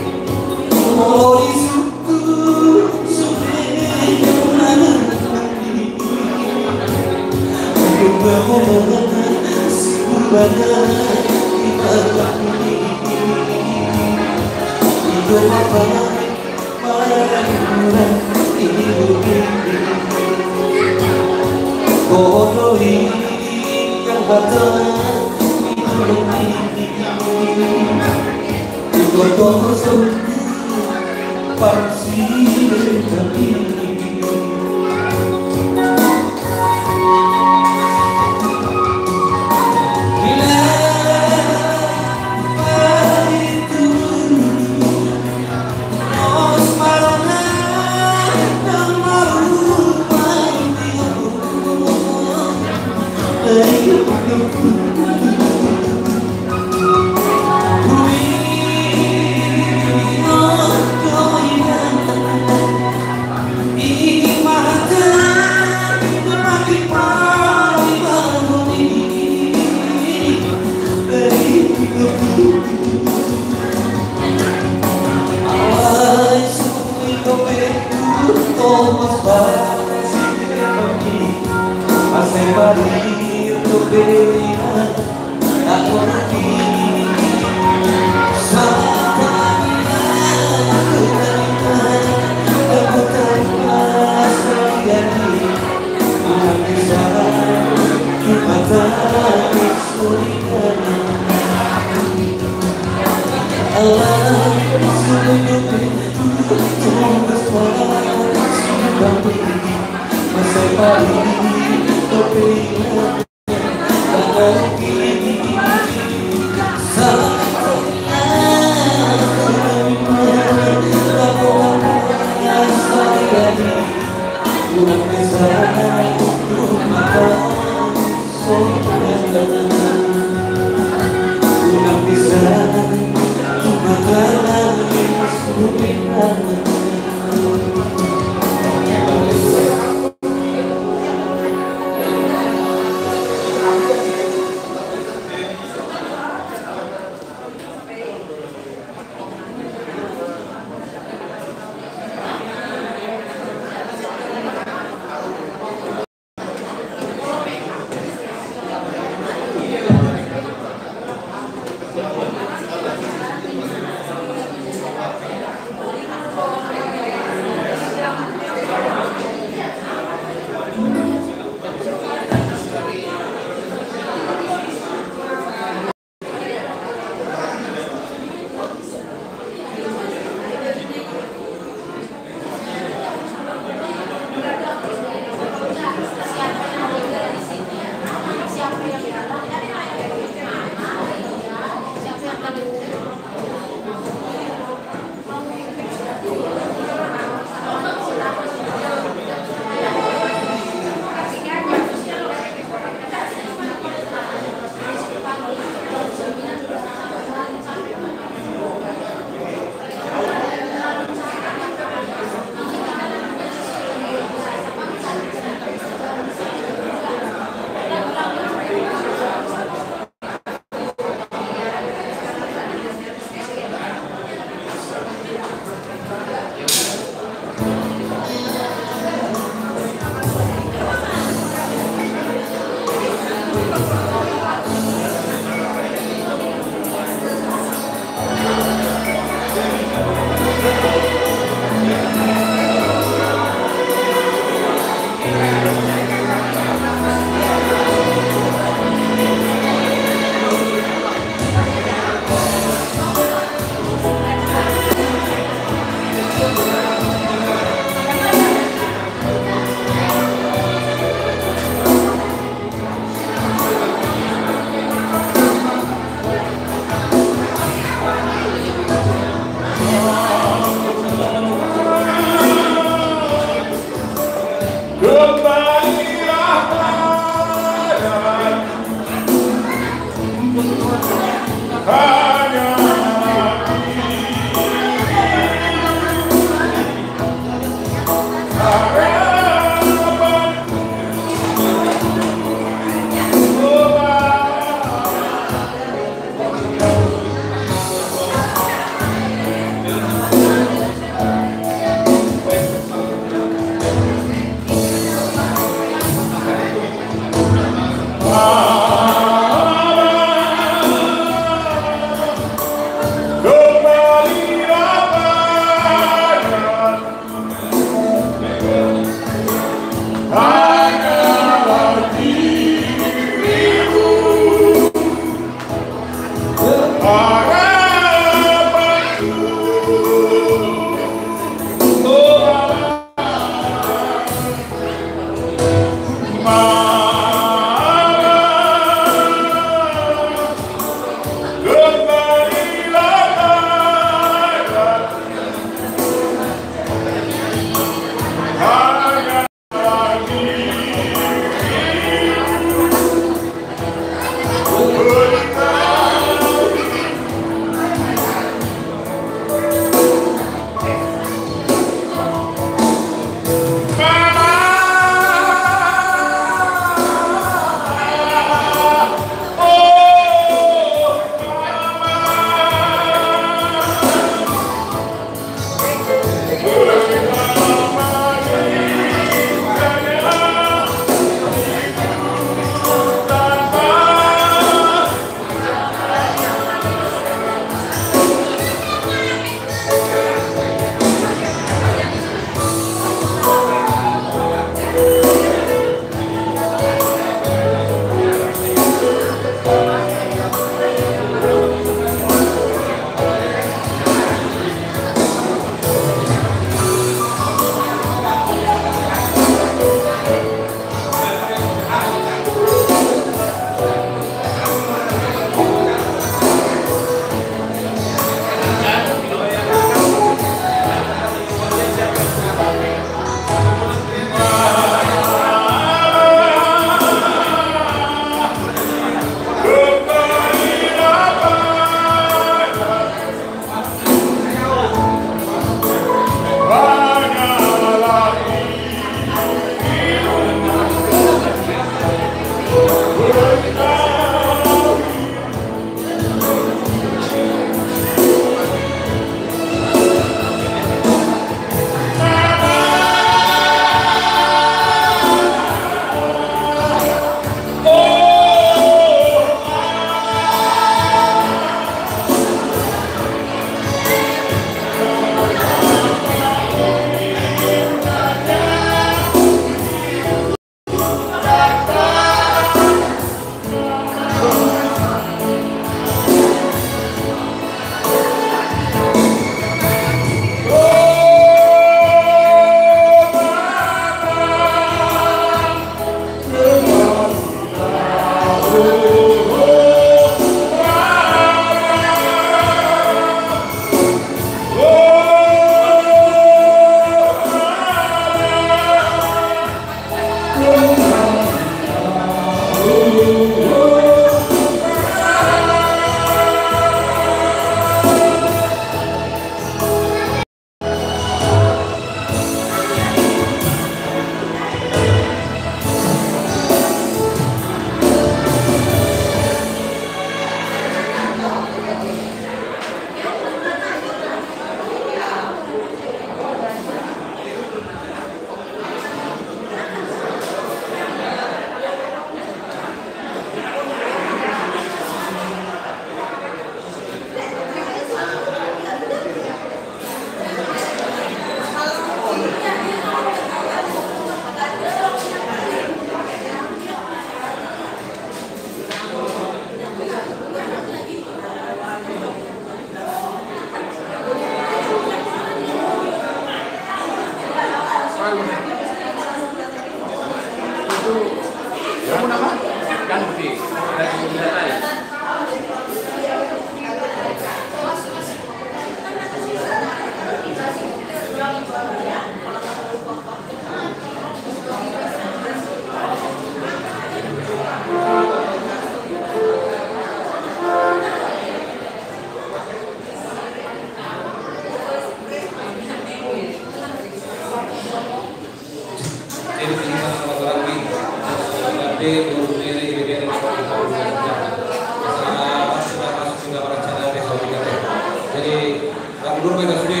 Jadi, rap mundur ma hita sude.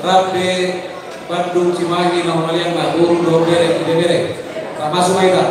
Rap be Bandung Cimahi na humaliang na boru dohot bere, ibebere. Rap masuk ma hita.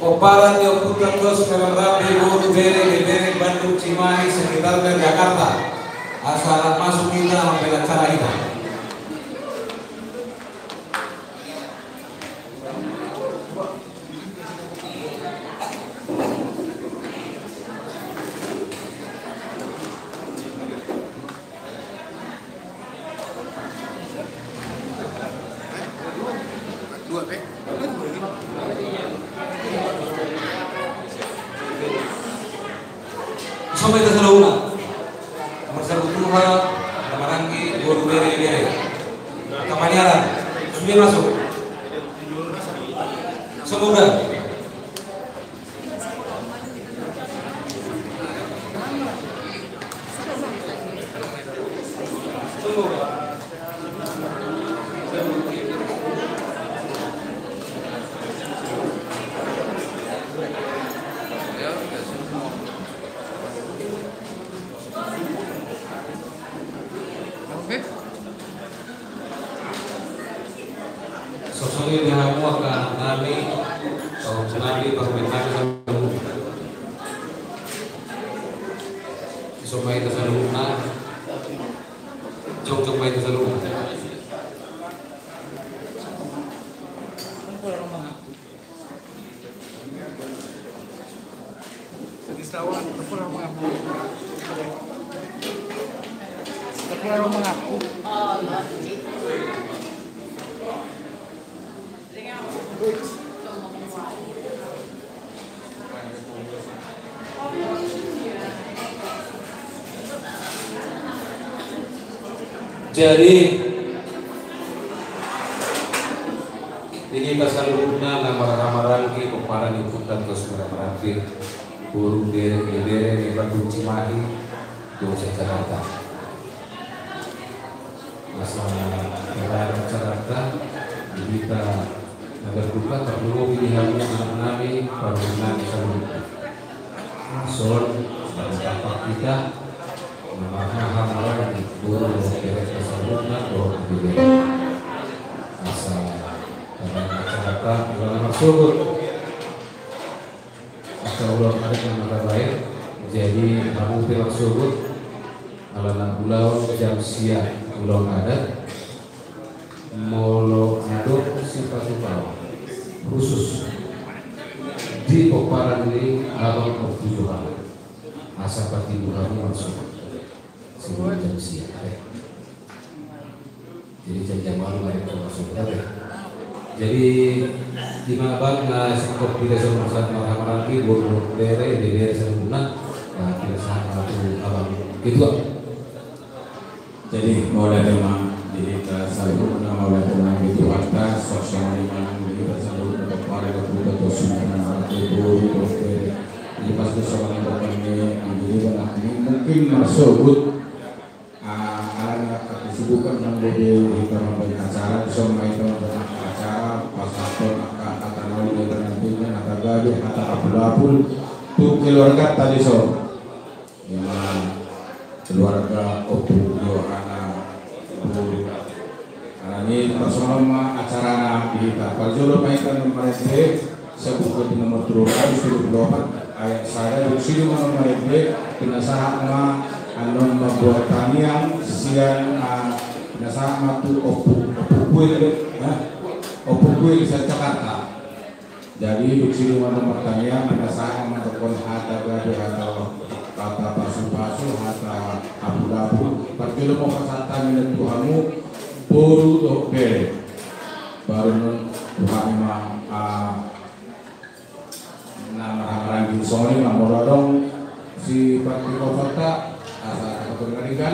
Pomparan ni ompunta tuas Meram Rapi, boru, bere, ibebere, Bandung Cimahi, sekitarnya Jakarta. Asa rap masuk hita, mambela acara hita. Songon i ma hita saluhutna. Nomor satu Tuha, na maranggi, boru, bere, bere. Kapaniaran, sude masuk. Semoga. Songon i ma hamu angka nami, songon nami, parumaen nami saluhutna. Songon i ma hita saluhutna. Jongjong ma hita saluhutna. Jadi, di hita saluhutna na marhaha maranggi, pomparan ni ompunta tuas Meram Rapi, boru, bere, ibebere, Bandung Cimahi, dohot Jakarta. Asa, pada acara hita, di hita na berduka, tarlumobi di hamu anak nami, parumaen nami saluhutna. Songon i ma hita, na marhaha maranggi, boru, bere saluhutna, boru, bere. Asa, pada acara hita, ulaon na marsogot. Asa ulaon adat na marhabaen, jadi hamu pe marsogot, alana ulaon jam sia ulaon adat, molo adong sipatupaon khusus di pomparan ni abang Ompu Johan, asa patibu hamu marsogot. Sebelum jam sia, eh. Jadi jam, jam walu ma hita masuk, oke. Jadi, ima abang, na singkop di desa Marsat Marhamaranggi, boru, bere, bere saluhutna, na pinasahat ma tu abang ketua. Jadi, mauliate ma di hita saluhutna, mauliate ma di Tuhanta, songon i ma di hita saluhutna, pomparan ni ompunta tuas Meram Rapi, boru, bere. Jadi, pasti songon i ma di hita, jadi, mungkin marsogot. Ah, alana angka kesibukan nang boru hita mambahen acara, dison ma hita mambahen acara, pasahathon angka hata na uli, hata na pinggan, hata gabe, hata apul-apul tu keluarganta dison. Ima keluarga Ompu Yohana boru. Alani i, tarsongon on ma acarana di hita. Parjolo ma hita na marende, Sabuku di nomor tolu ratus tolu pulu opat ayat sada, dung sidung annon marende, pinasahat ma annon mamboan tangiang sian, ah, pinasahat ma tu Ompu, Ompu Kuil, eh, Ompu Kuil sian Jakarta. Jadi, dung sidung annon martangiang, pinasahat ma mandokkon hata gabe, hata, hata pasu-pasu, hata apul-apul. Parjolo ma pasahat tangiang tu hamu, boru dohot bere. Baru annon tu hami ma, ah, na marhaha maranggi. Songon i ma molo adong sipartingkosonta, asa tapaturingarikan.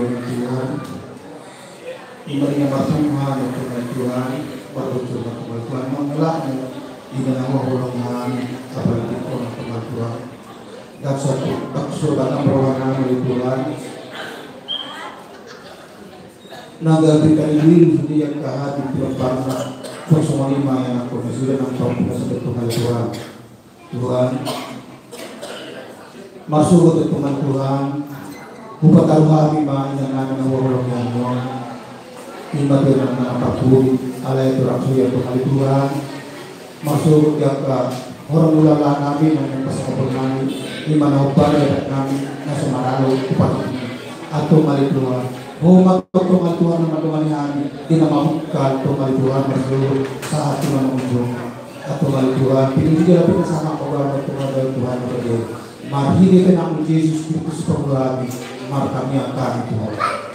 Tuhan, Tuhan. Ima di na marpungu hami Tuhan, Tuhan, marpungu hami Tuhan, mangalahmu, ima na huhaholongi hami, apalagi Tuhan, Tuhan, Tuhan. Dan satu, satu batang roha nami Tuhan. Na gabe tarilu-ilu sude angka hami Tuhan, parna. Songon i ma ianakhon na sude nang pampuna sude Tuhan, Tuhan. Tuhan, marsogot Tuhan, Tuhan, hupataru hami ma ina nami na huhaholongi hami on. Ima Tuhan na parpudi, alai Tuhan suya Tuhan, Tuhan. Marsogot di angka horong hulahula nami na naeng pasangapon nami, ima na huparade adat nami na so maralo tu partingkian. Antong ale Tuhan, Ho ma antong ale Tuhan na mandongani hami, di na mamungka antong ale Tuhan, marsogot sahat tu na mangujung. Antong ale Tuhan, pinillit jala pinasahat ma Ho antong ale Tuhan, marhite anakmu Jesus Kristus Tuhan nami, martangiang hami Tuhan.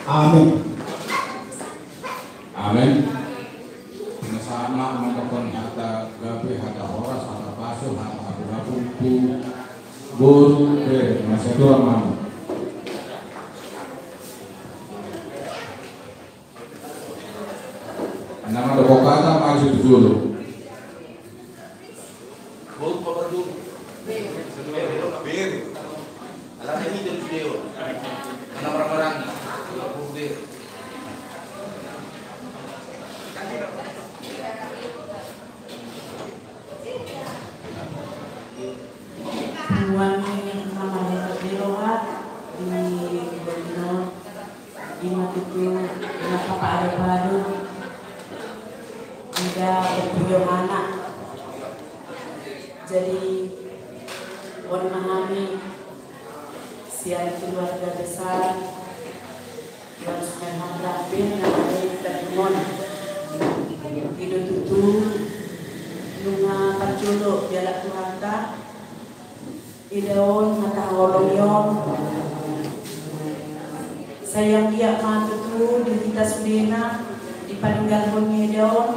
Amen. Amen. Pinasahat ma mandokkon hata gabe, hata horas, hata pasu, hata haburabur tu boru, bere, na satua manu. Na mandok hata maju tu jolo. Bau pabar dulu. Bere. Alana i dari Judeo. Mana barang-barang. Bere. Tuhan ni nama yang berbeda di dunia. Ima tutu, ima papa ada padu. Ida bertujuh anak. Jadi, on ma hami sian keluarga besar Tuhan Sumehan Rabbin na ada di Tatimon. I do tutu nunga parjolo dialap Tuhanta. Ida on na tahaholongi on. Sai anggiat ma tutu di hita sudena dipaninggalhon ni ida on.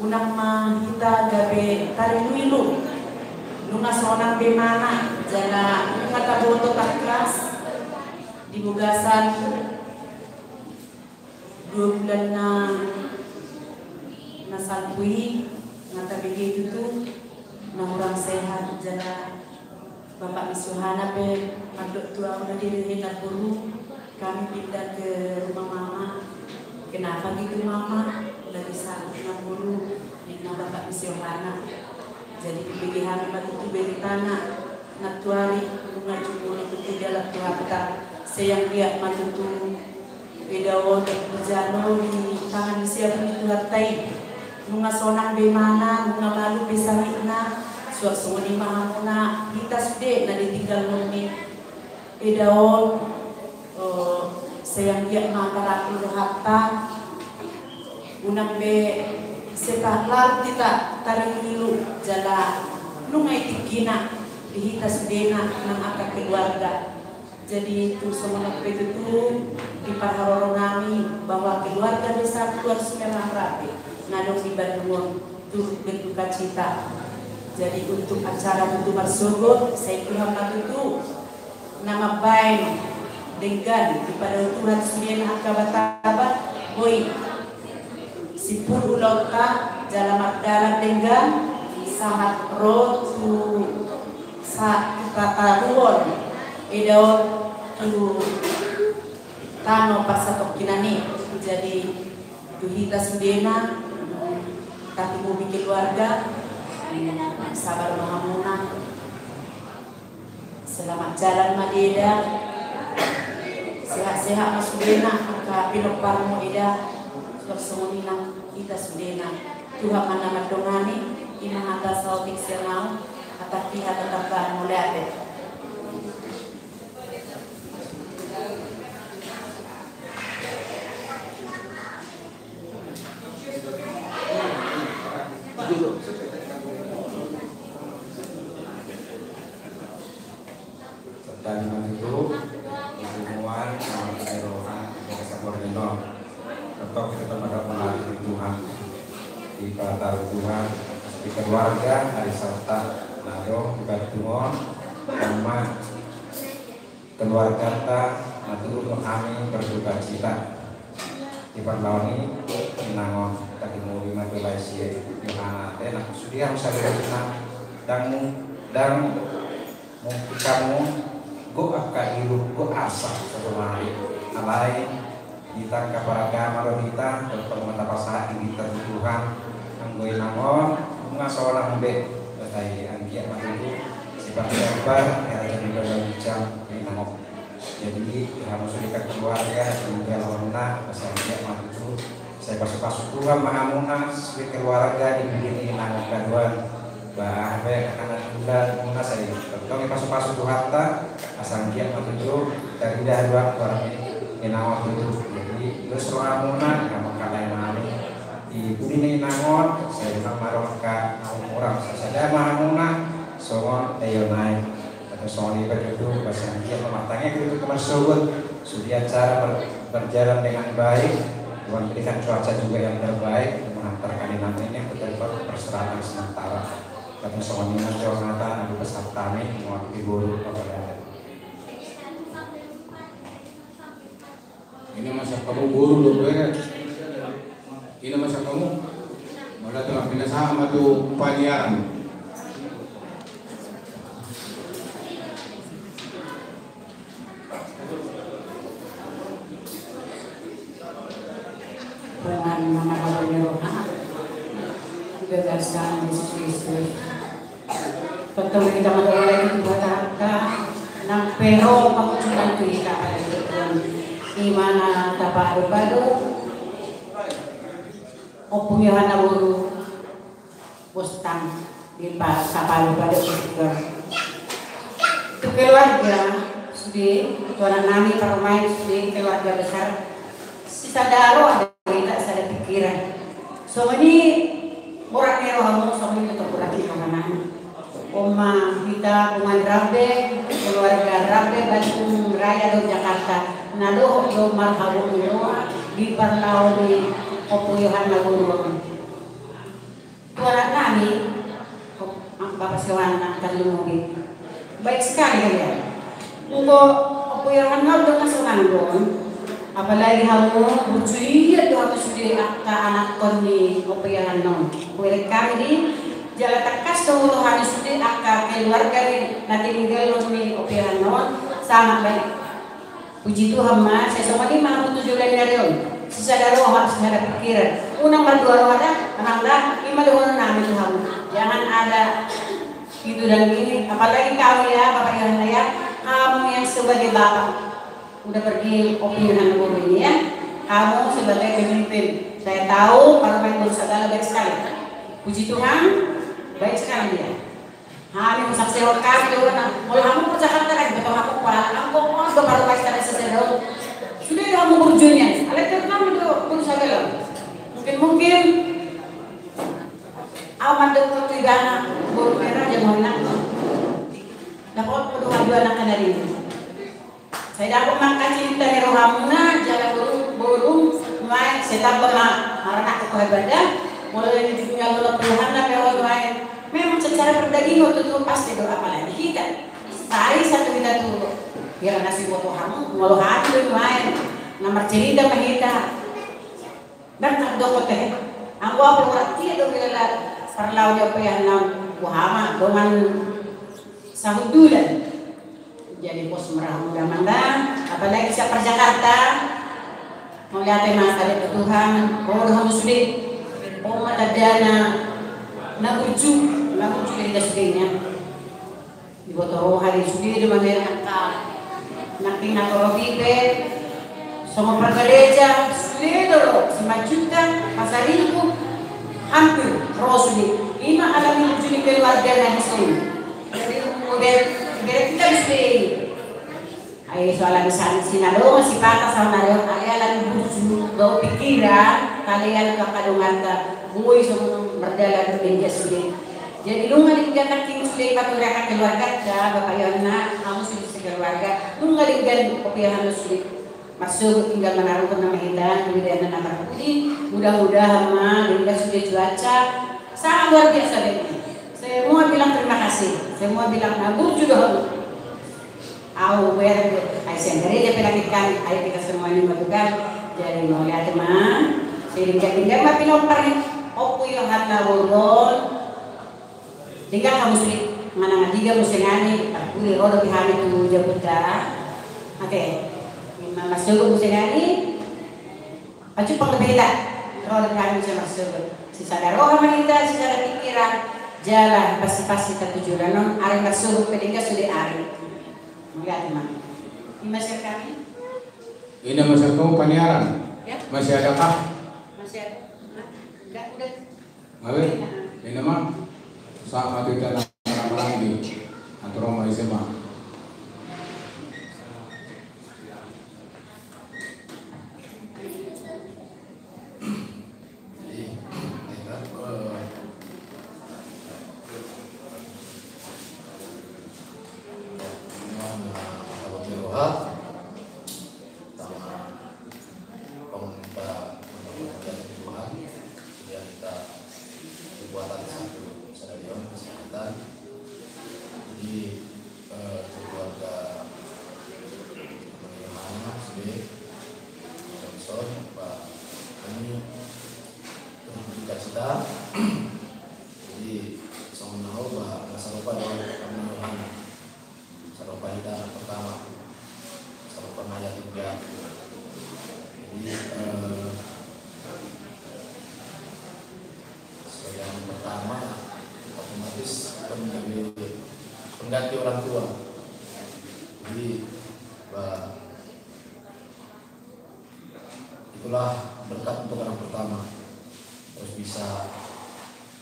Unang ma hita gabe tarilu-ilu. Nunga sonang be mana jala nunga taboto tangkas di bagasan dua bulan na, na salpu i, nga tabege tutu na hurang sehat jala Bapak ni si Yohana pe mandok tu ahu na di rehe na boru, kami pindah ke rumah mama. Kenapa gitu mama? Lagi sakit na boru, ninna bapak ni si Yohana. Jadi dibege hami ma tutu beritana, nantuari nunga jumolo tutu dialap Tuhanta. Sai anggiat ma tutu eda on dijalo di tangan ni siamun ni Tuhanta i. Nunga sonang be imana, nunga malum be sangitna, suang songon i ma hamuna, hita sude na ditinggalhon ni eda on. Eh, sai anggiat ma tarapul rohanta, unang be sepa larut hita taringilu jala nunga i tingkina di hita sudena nang angka keluarga. Jadi tung songon on pe tutu, diparharoro nami bahwa keluarga besar Tuan Sumerang Rabe na adong di Bandung on turut berduka cita. Jadi untuk acara tutu marsogot, sai Tuhan ma tutu na mambaen denggan, dipadao Tuhan sudena angka batabat, boi simpul ulaonta jala mardalan denggan sahat ro tu sa-, tu hataruon eda on tu tano parsatongkinan i. Jadi tu hita sudena, tarlumobi keluarga, sabar ma hamuna. Selamat jalan ma di eda. Sehat-sehat ma sudena angka pinomparmu eda. Suang songon i nang hita sudena. Tuhan ma na mandongani. I ma hata saotik sian au. Hata piha, hata tambahan, mauliate. Tadi ma tutu, di semua, sama di roha, di sampur nino. Tetap kita berharap di Tuhan. Di Tuhan, di keluarga, ari Sabtu, na adong, di Bandung on, sama keluarganta, na turut hami berduka cita. Di parlaon i, inangon, tarlumobi ma tu lae si Yohana, tena, sude hamu saluhutna, ndang mu-, ndang mungkin hamu, gok angka ilu, gok arsak, saonari. Alai, hita angka paragama do hita, tongtong ma tapasahat diri tu Tuhan, anggo inangon, nunga sonang be, berarti anggiat ma tutu, sifat sabar, era jadi dalam jam, inangon. Jadi, hamu sude keluarga, tinggal hona, asa anggiat ma tutu, sai pasu-pasu Tuhan ma hamuna, sude keluarga di bini nang kaduan. Bah, be, anak tunda, muna sai. Tong pasu-pasu Tuhanta, asa anggiat ma tutu, dari dah dua, barang ini, ini nama tutu. Jadi, terus rohamuna, nama kalai nami. Di bini ni nangon, sai nama roka, nama orang, sasada ma hamuna, songon, ayo naik. Atau songon iba tutu, pasangia pamatangi tutu kemarsogot, sude acara ber-, berjalan dengan baik, Tuhan berikan cuaca juga yang terbaik, menghantarkan inang ini ke tempat peristirahatan sementara. Atau songon iba Jonathan, adu besar kami, mewakili guru kepada Ini masa kamu guru lo, bre. Ini masa kamu. Mula telah pindah sama tu paniaran. Tuhan, nama kau roha. Bebaskan Yesus Kristus. Tongtong hita mandok lagi tu Tuhanta, nang pe ro pangunjunan tu hita pada Tuhan. Imana tapadu-padu. Ompung Yohana boru. Bostang. Di pa-, tapadu-padu. Tu keluarga, sude, tu anak nami, parumaen, sude, keluarga besar. Sisada roha. Hita sada pikiran. Songon i, borat ni rohamu, songon i tu borat ni roha nami. Oma hita, Bungan Rabe, keluarga Rabe, Bandung Raya do Jakarta. Na dohot do marhabot ni roha, di parlao ni Ompu Yohana boru on. Tu anak nami, Bapak Sewana, tarlumobi. Baik sekali kalian. Enggo, Ompu Yohana on do na sonang do on. Apalagi hamu, burju ia do hamu sude angka anakkon ni Ompu Yohana on. Hubereng hami di, jala tangkas do hamu sude angka keluarga ni na tininggalhon ni Ompu Yohana on. Sangat baik. Puji Tuhan ma, sai songon i ma hamu tu joloan ni ari on. Sisada roha, sisada pikiran. Unang mardua roha da, amang da, i ma dohonon nami tu hamu. Jangan ada itu dan ini, apalagi kau ya, Bapak Yohana ya, kamu yang sebagai bapak. Udah pergi opini dengan guru ini ya. Kamu sebagai pemimpin, saya tahu kalau main bola segala baik sekali. Puji Tuhan, baik sekali dia. Hami masaksikan kami dua na. Kalau kamu ke Jakarta kan betul kamu kuala kamu kok mau ke baru baik sekali sesedau. Sudah kamu burjunya. Alai terus kamu itu burju segala. Mungkin mungkin amat dong waktu ibana guru merah aja mau enak. Dapat kedua dua anak dari ini. Sai dapot mangkacinta ni rohamuna jala boru boru nuaeng sai tamba ma maranak tu Tuhan banda. Mulai di tinggal dua puluhan na pe nuaeng. Memang secara perdagingan tentu pasti do apalagi hita. Sai satu hita tu hira na siboto hamu molo hami do nuaeng na marcerita ma hita. Ndang tardokot he. Anggo ahu berarti do hela parlau ni opean na buhama dongan sahundulan. Jadi pos merah muda mangga apalagi siap per Jakarta. Mauliate ma tadi Tuhan. Oh doha muslim. Oh mata dana. Na burju. Na burju dari dasudenya. Diboto roha di sude do manera angka nangkin na torobi pe. Songon pargareja sude do ro Simanjuntak Pasaribu. Hampir ro sude. Ima alani burju ni keluarga na di sini. Jadi udah berarti kita di sini. Ai so alani sani sinadongan sipata sama nareon ai alani burju gau pikiran kalian kakadonganta. Boi songon mardalan do denggan sude. Jadi nunga denggan nangkin sude paturehon keluarganta Bapak Yohanna hamu sude sekeluarga nunga denggan kopiahan sude. Marsogot tinggal manaruhon nama hita di wilayah na marpudi. Mudah-mudahan ma denggan sude cuaca sangat luar biasa denggan. Semua bilang terima kasih. Semua bilang na burju dohot. Au ber ai sian gereja pe lagi kan ai kita semua ini melakukan. Jadi mauliate ma. Sehingga tinggal ma pinompar ni Ompu Yohanna Boron. Tinggal kamu sulit mana tiga musenani. Puli rodo di hami tu jabuta. Oke. Mama suruh musenani. Pacu pang lebih tak. Roh dan kami bisa masuk. Sisada roh sama kita, sisada pikiran. Jala pasti-pasti tertuju. Dan non ari masuk pedingga sudah ari. Melihat ma. Ini masih kami. Ini masih kau paniaran. Ya? Masih ada kah? Masih ada. Nah, enggak udah. Ngawe? Ini mah. Sama tu kita nama lagi. Atau rumah isi mah. Tuhan, kemudian kita kekuatan satu stadion kesehatan. Jadi eh, keluarga Bang Yohana sudah sponsor, Pak, kami berduka cita. Jadi songon na ho ba na sarupa do Bang Yohana. Sarupa hita anak pertama. Sarupa na ya tiga. Jadi eh, sebagai anak pertama, otomatis menjadi pengganti orang tua. Jadi, bah, itulah berkat untuk anak pertama. Terus bisa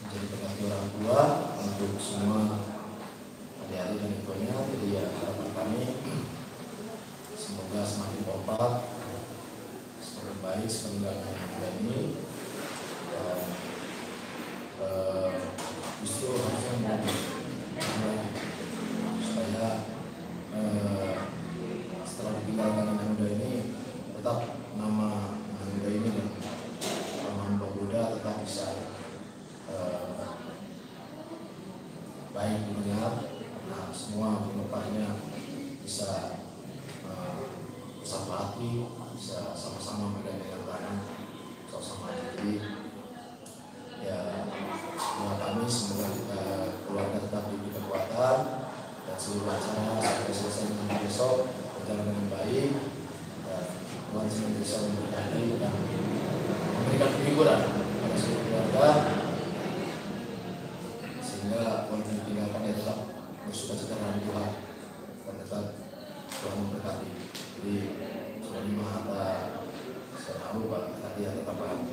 menjadi pengganti orang tua untuk semua adik-adik dan ibunya. Jadi ya harapan kami semoga semakin kompak, semakin baik, semakin damai negara ini. Dan eh, justru harusnya mau supaya eh, setelah ditinggalkan anak muda ini tetap nama anak muda ini dan nama muda tetap bisa eh, baik didengar. Nah, semua penumpangnya bisa eh, bersatu hati, bisa sama-sama bergandingan tangan, sama-sama. Jadi ya, doa kami semoga kita keluarga tetap diberi kekuatan dan seluruh acara sampai selesai dengan besok berjalan dengan baik. Dan Tuhan senantiasa memberkati dan memberikan penghiburan kepada seluruh keluarga, sehingga walaupun ditinggalkan, ya tetap bersuka cita dengan Tuhan dan tetap Tuhan memberkati. Jadi, songon i ma hata sonari, Pak, tadi ada tambahan.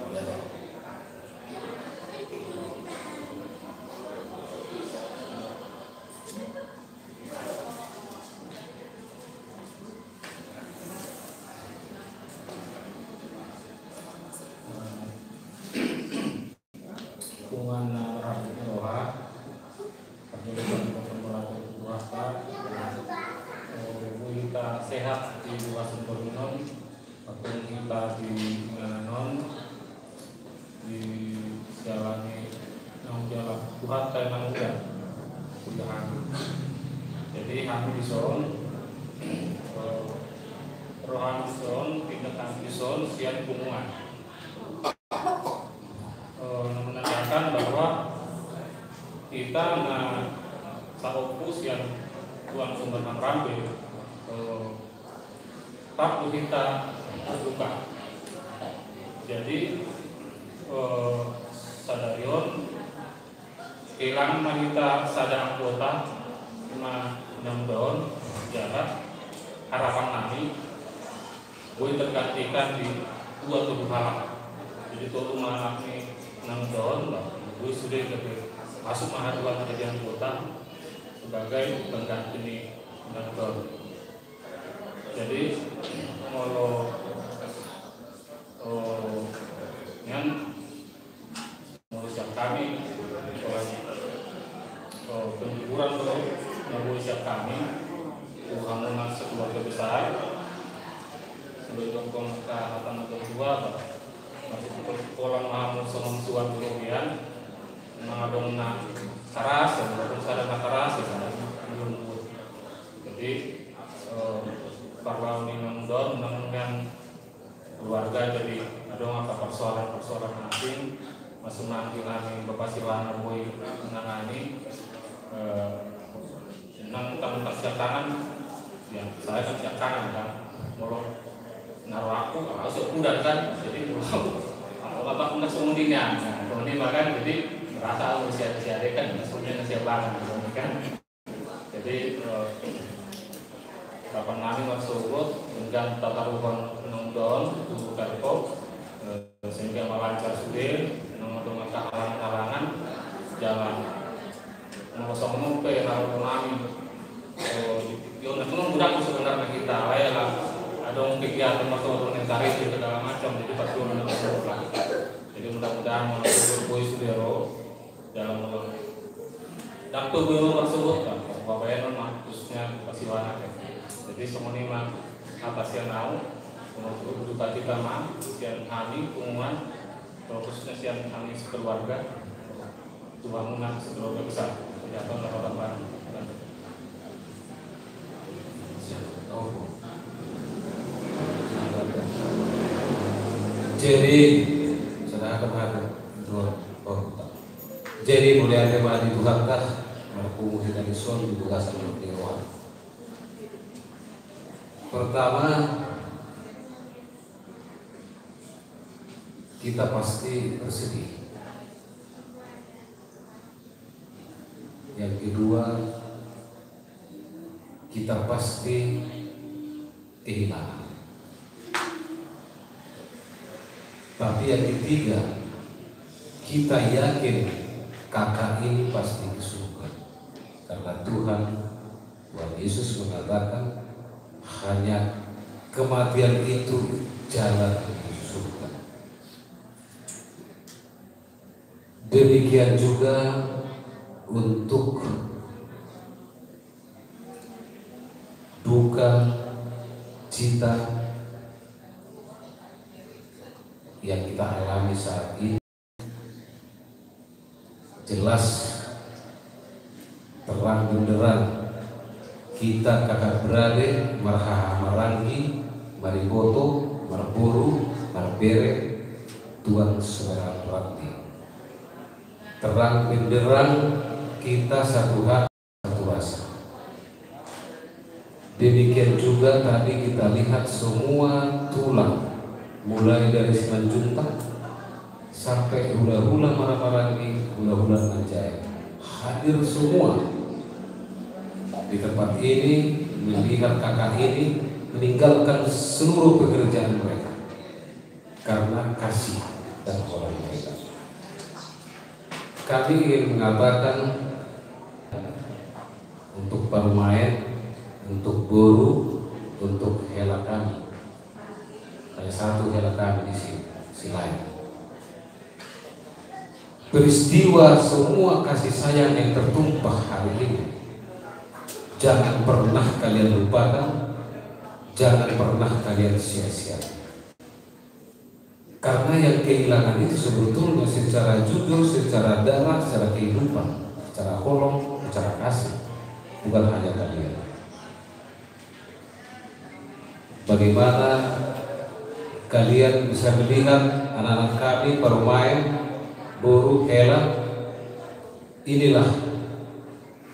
Punguan na marhaha roha, pardenggan, pardenggan, pardenggan, eh, boi hita sehat di bagasan borngin on, pardenggan hita di inganan on, di siala ni naung dialap Tuhanta na mulia, mulia hami. Jadi hami dison, eh, rohami dison, pindah hami dison, sian punguan. Eh, menandakan bahwa hita na saompu sian Tuan Sumber Harambe, eh, rap do hita berduka. Jadi, eh, sadari on, kehilangan ma hita sada anggota na inang dohot, jala harapan nami boi tergantikan di dua tolu halak. Jadi tolu ma anak ni inang dohot, boi sude gabe masuk ma haduan jadi anggota sebagai pengganti ni inang dohot. Jadi molo, oh, nian, molo sian hami, oh, penghiburan do na boi sian hami tu hamuna sekeluarga besar. Sebelum tongkong ka hata na tua, masih pola ma hamu songon suan tu robean, na adong na karas, ya, adong sada na karas, ya, belum. Jadi, eh, parlaon ni inang dohot, inang keluarga, jadi adong angka persoalan-persoalan na asing, masuk nanti nami Bapak Siwana boi menangani, eh, nang tamu siap tangan, ya, saya kan siap tangan, kan, molo na ro aku, aku siap kuda, kan, jadi molo aku, aku apa aku nggak semua ini, nah, kalau ini makan, jadi merasa aku siap, siap kan, nggak semua siap tangan, kan. Jadi, eh, harapan nami marsogot, denggan tataruhon inang dohot tu Pemkot, eh, sehingga malancar sude, nang adong angka halangan-halangan, jala molo songon on pe harapan nami, eh, di, di on, memang mudah sebenarnya kita, ya lah, adong kegiatan marsogot, komentar itu segala macam, jadi pasti on. Jadi mudah-mudahan molo boi sude ro, dalam molo dapot boi ro marsogot, kan, babaen on ma, khususnya Bapak Siwana, kan. Jadi songon i ma hata sian au, molo berduka cita ma sian hami punguan, khususnya sian hami sekeluarga, tu hamuna sekeluarga besar. Jadi apa dapat tambahan? Jadi, saudara, kemarin, dua, oh, tak. Jadi, mauliate ma di Tuhanta, marpungu hita dison di bagasan ni roha. Pertama, kita pasti bersedih. Yang kedua, kita pasti kehilangan. Tapi yang ketiga, kita yakin kakak ini pasti ke surga. Karena Tuhan, Tuhan Yesus mengatakan, hanya kematian itu jalan menuju surga. Demikian juga untuk duka cita yang kita alami saat ini, jelas terang benderang, hita kakak berade marhaha maranggi, mariboto, marboru, marbere, Tuan Sumber Harambe. Terang benderang, hita satu hati, satu rasa. Demikian juga tadi kita lihat semua tulang, mulai dari Simanjuntak sampai hula-hula Marhaha Maranggi, hula-hula Manjae, hadir semua di tempat ini, melihat kakak ini, meninggalkan seluruh pekerjaan mereka karena kasih dan hormat mereka. Kami ingin mengatakan untuk parumaen, untuk boru, untuk hela kami. Hanya satu hela kami di sini, Silaen. Peristiwa semua kasih sayang yang tertumpah hari ini, jangan pernah kalian lupakan, jangan pernah kalian sia-siakan. Karena yang kehilangan itu sebetulnya secara jujur, secara darah, secara kehidupan, secara holong, secara kasih, bukan hanya kalian. Bagaimana kalian bisa melihat anak-anak kami, parumaen, boru, hela, inilah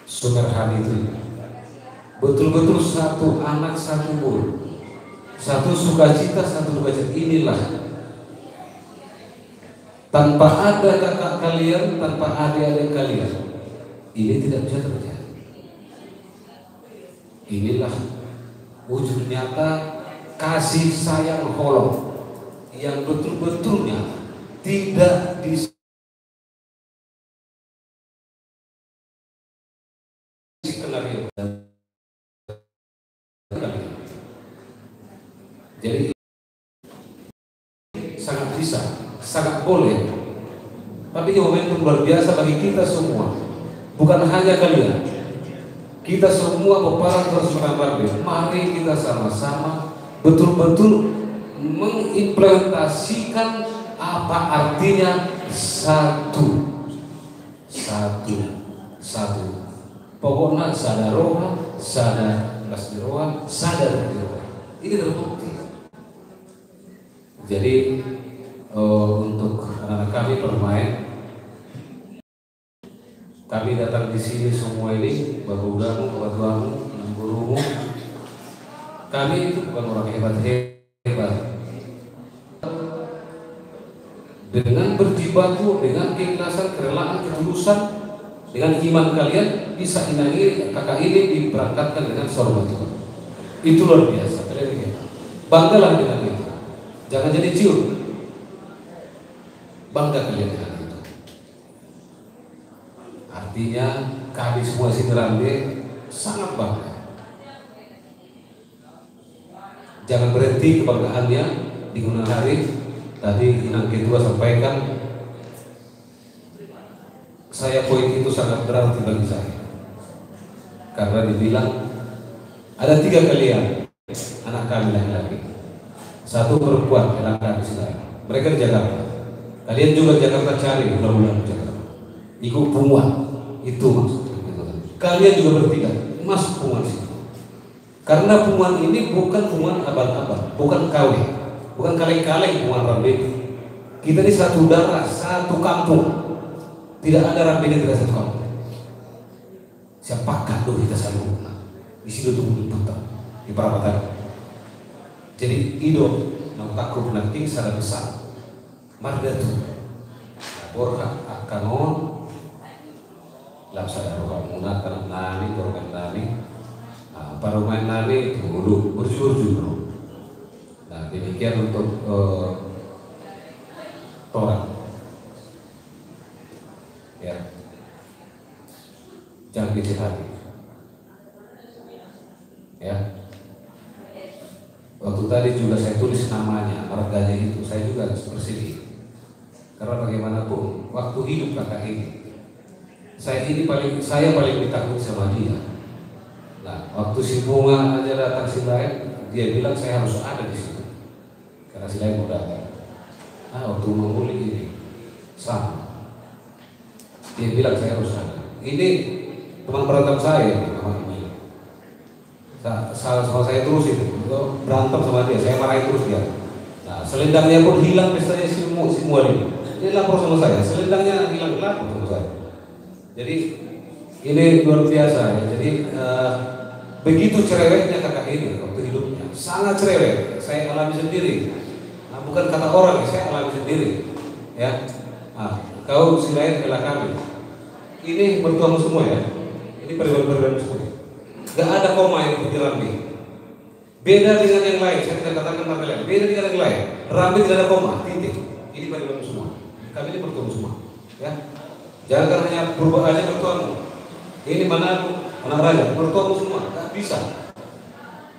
Sumerhani itu. Betul-betul satu anak, satu boru. Satu sukacita, satu dukacita. Inilah. Tanpa ada kakak kalian, tanpa adik-adik kalian, ini tidak bisa terjadi. Inilah wujud nyata kasih sayang holong yang betul-betul nyata, tidak di skenario. Jadi sangat bisa, sangat boleh. Tapi ini momentum luar biasa bagi kita semua. Bukan hanya kalian. Kita semua peparan terus menambah. Mari kita sama-sama betul-betul mengimplementasikan apa artinya satu. Satu. Satu. Pokokna sada roha, sada las ni roha, sada roha ni roha. Ini terbukti. Jadi, eh, untuk anak-anak kami parumaen, kami datang di sini semua ini, babogamu, babatuamu, namborumu. Kami itu bukan orang hebat-hebat. Dengan berjibaku, dengan keikhlasan, kerelaan, ketulusan, dengan iman kalian, bisa inang ini, kakak ini diberangkatkan dengan sehormat Tuhan. Itu luar biasa, kalian ini. Banggalah dengan itu. Jangan jadi ciut. Bangga kalian dengan itu. Artinya, kami semua sini rame sangat bangga. Jangan berhenti kebanggaannya di kemudian hari. Tadi inang ketua sampaikan, saya poin itu sangat berarti bagi saya. Karena dibilang ada tiga kalian anak kami laki-laki. Satu perempuan, anak kami Silaen. Mereka di Jakarta. Kalian juga di Jakarta cari hula-hula di Jakarta. Ikut punguan. Itu maksudnya. Kalian juga bertiga masuk punguan situ. Karena punguan ini bukan punguan abal-abal, bukan K W, bukan kaleng-kaleng punguan rame. Kita ini satu darah, satu kampung. Tidak ada rame ini tidak satu kampung. Siap pakat do hita saluhutna. Di situ tuh di Puta, di Parapatan. Jadi i do, na hutangkup nanti sada pesan. Marga tu. Borhat angka on. Lam sada roha muna, anak nami, borhat nami. Nah, parumaen nami, dulu, burju-burju, bro. Nah, demikian untuk, eh, torang. Ya. Jangan kecil hati. Ya. Waktu tadi juga saya tulis namanya, marganya itu, saya juga bersedih. Karena bagaimanapun, waktu hidup kakak ini, saya ini paling, saya paling ditakuti sama dia. Nah, waktu si Bunga aja datang Silaen, dia bilang saya harus ada di situ. Karena Silaen mau datang. Ah, waktu Manguli ini, sama. Dia bilang saya harus ada. Ini teman berantem saya ini, sama ini. Sa-, sa-, sama saya terus itu. Berantem sama dia, saya marahi terus dia. Nah, selendangnya pun hilang, pestanya si Mu-, si Mual ini. Dia lapor sama saya, selendangnya hilang, lapor sama saya. Jadi, ini luar biasa ya. Jadi, eh, begitu cerewetnya kakak ini waktu hidupnya. Sangat cerewet, saya alami sendiri. Nah, bukan kata orang ya, saya alami sendiri. Ya. Nah, kau Silaen, hela kami. Ini mertuamu semua ya. Ini paribaran-paribaranmu semua. Gak ada koma yang pikiran nih. Beda dengan yang lain, saya tidak katakan marga lain. Beda dengan yang lain. Rambe tidak ada koma, titik. Ini pada kamu semua. Kami ini mertuamu semua. Ya. Jangan hanya berubah aja mertuamu. Ini mana aku, anak raja, mertuamu semua. Nggak bisa.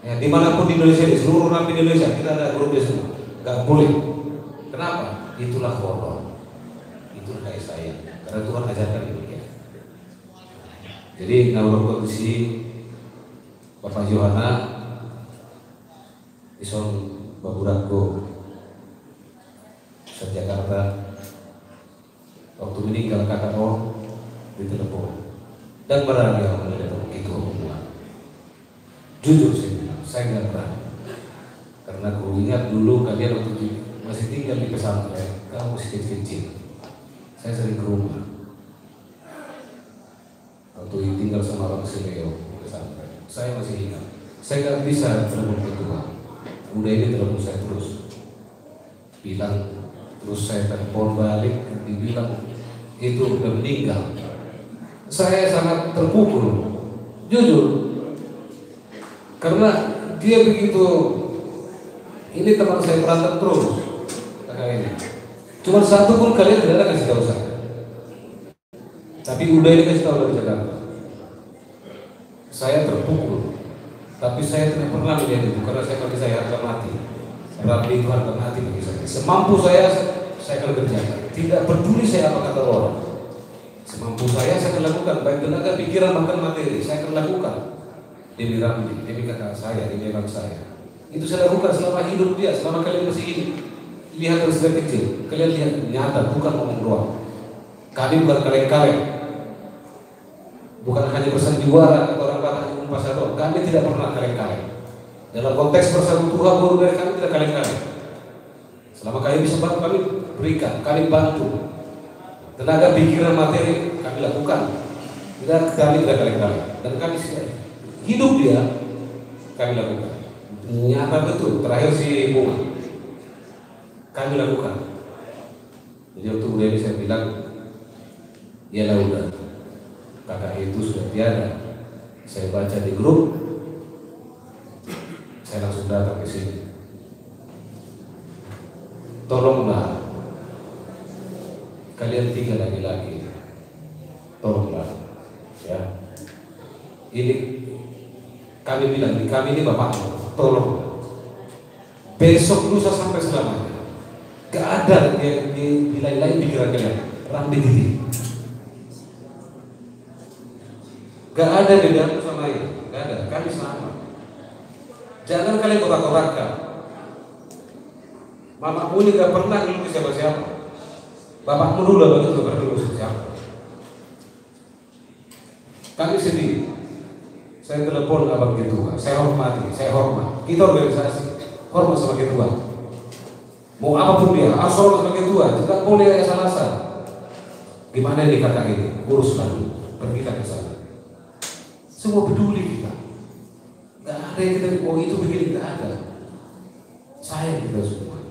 Ya, dimanapun di Indonesia, di seluruh Rambe Indonesia, kita ada grup di semua. Nggak boleh. Kenapa? Itulah horor. Itulah kasih sayang. Karena Tuhan ajarkan demikian. Jadi, na hurang kondisi Bapak Yohana, ison baburanku se-Jakarta, waktu meninggal kakak on, ditelepon. Dan berani aku menelpon itu hubungan. Jujur saya bilang, saya nggak berani. Karena ku ingat dulu kalian waktu di, masih tinggal di pesantren, kamu masih kecil-kecil. Saya sering ke rumah. Waktu tinggal sama Bang Sileo di pesantren. Saya masih ingat. Saya nggak bisa telepon ke Tuhan. Udah ini telepon saya terus. Bilang, terus saya telepon balik, dibilang, "Itu udah meninggal." Saya sangat terpukul. Jujur. Karena dia begitu, ini teman saya berantem terus. Kakak ini. Cuma satu pun kalian tidak ada kasih tahu saya. Tapi udah ini kasih tahu dari Jakarta. Saya terpukul. Tapi saya tidak pernah melihat itu karena saya, bagi saya harga mati. Rambe itu harga mati bagi saya. Semampu saya, saya akan kerjakan. Tidak peduli saya apa kata orang. Semampu saya, saya akan lakukan. Baik tenaga, pikiran, bahkan materi, saya akan lakukan. Demi Rambe, demi kakak saya, demi abang saya. Itu saya lakukan selama hidup dia, selama kalian masih hidup. Lihat dari sejak kecil, kalian lihat nyata, bukan ngomong doang. Kami bukan kaleng-kaleng. Bukan hanya bersandiwara atau orang Batak di Umpasa doang. Kami tidak pernah kaleng-kaleng. Dalam konteks bersatu Tuhan, baru dari kami tidak kaleng-kaleng. Selama kami bisa bantu, kami berikan, kami bantu. Tenaga, pikiran, materi, kami lakukan. Tidak, kami tidak kaleng-kaleng. Dan kami sudah hidup dia, kami lakukan. Nyata betul, terakhir si Bunga. Kami lakukan. Jadi waktu udah ini saya bilang, "Iyalah udah, kakak itu sudah tiada." Saya baca di grup, saya langsung datang ke sini. Tolonglah, kalian tiga laki-laki, tolonglah, ya. Ini kami bilang, di kami ini bapakmu, tolong. Besok lusa sampai selamanya. Gak ada di, di, di lain-lain pikiran kalian. Rambe Diri. Gak ada bedamu sama ini. Gak ada. Kami sama. Jangan kalian kotak-kotakkan. Mamamu ini gak pernah ngeluh ke siapa-siapa. Bapakmu dulu abang itu gak pernah ngeluh ke siapa. Kami sendiri, saya telepon abang ketua, saya hormati, saya hormat. Kita organisasi, hormat sama ketua. Mau apapun dia, harus hormat sama ketua, tidak boleh asal-asal. Gimana ini kakak ini? Urus lalu, pergi ke sana. Semua peduli kita. Gak ada yang kita, "Oh, itu begini," gak ada. Sayang kita semua.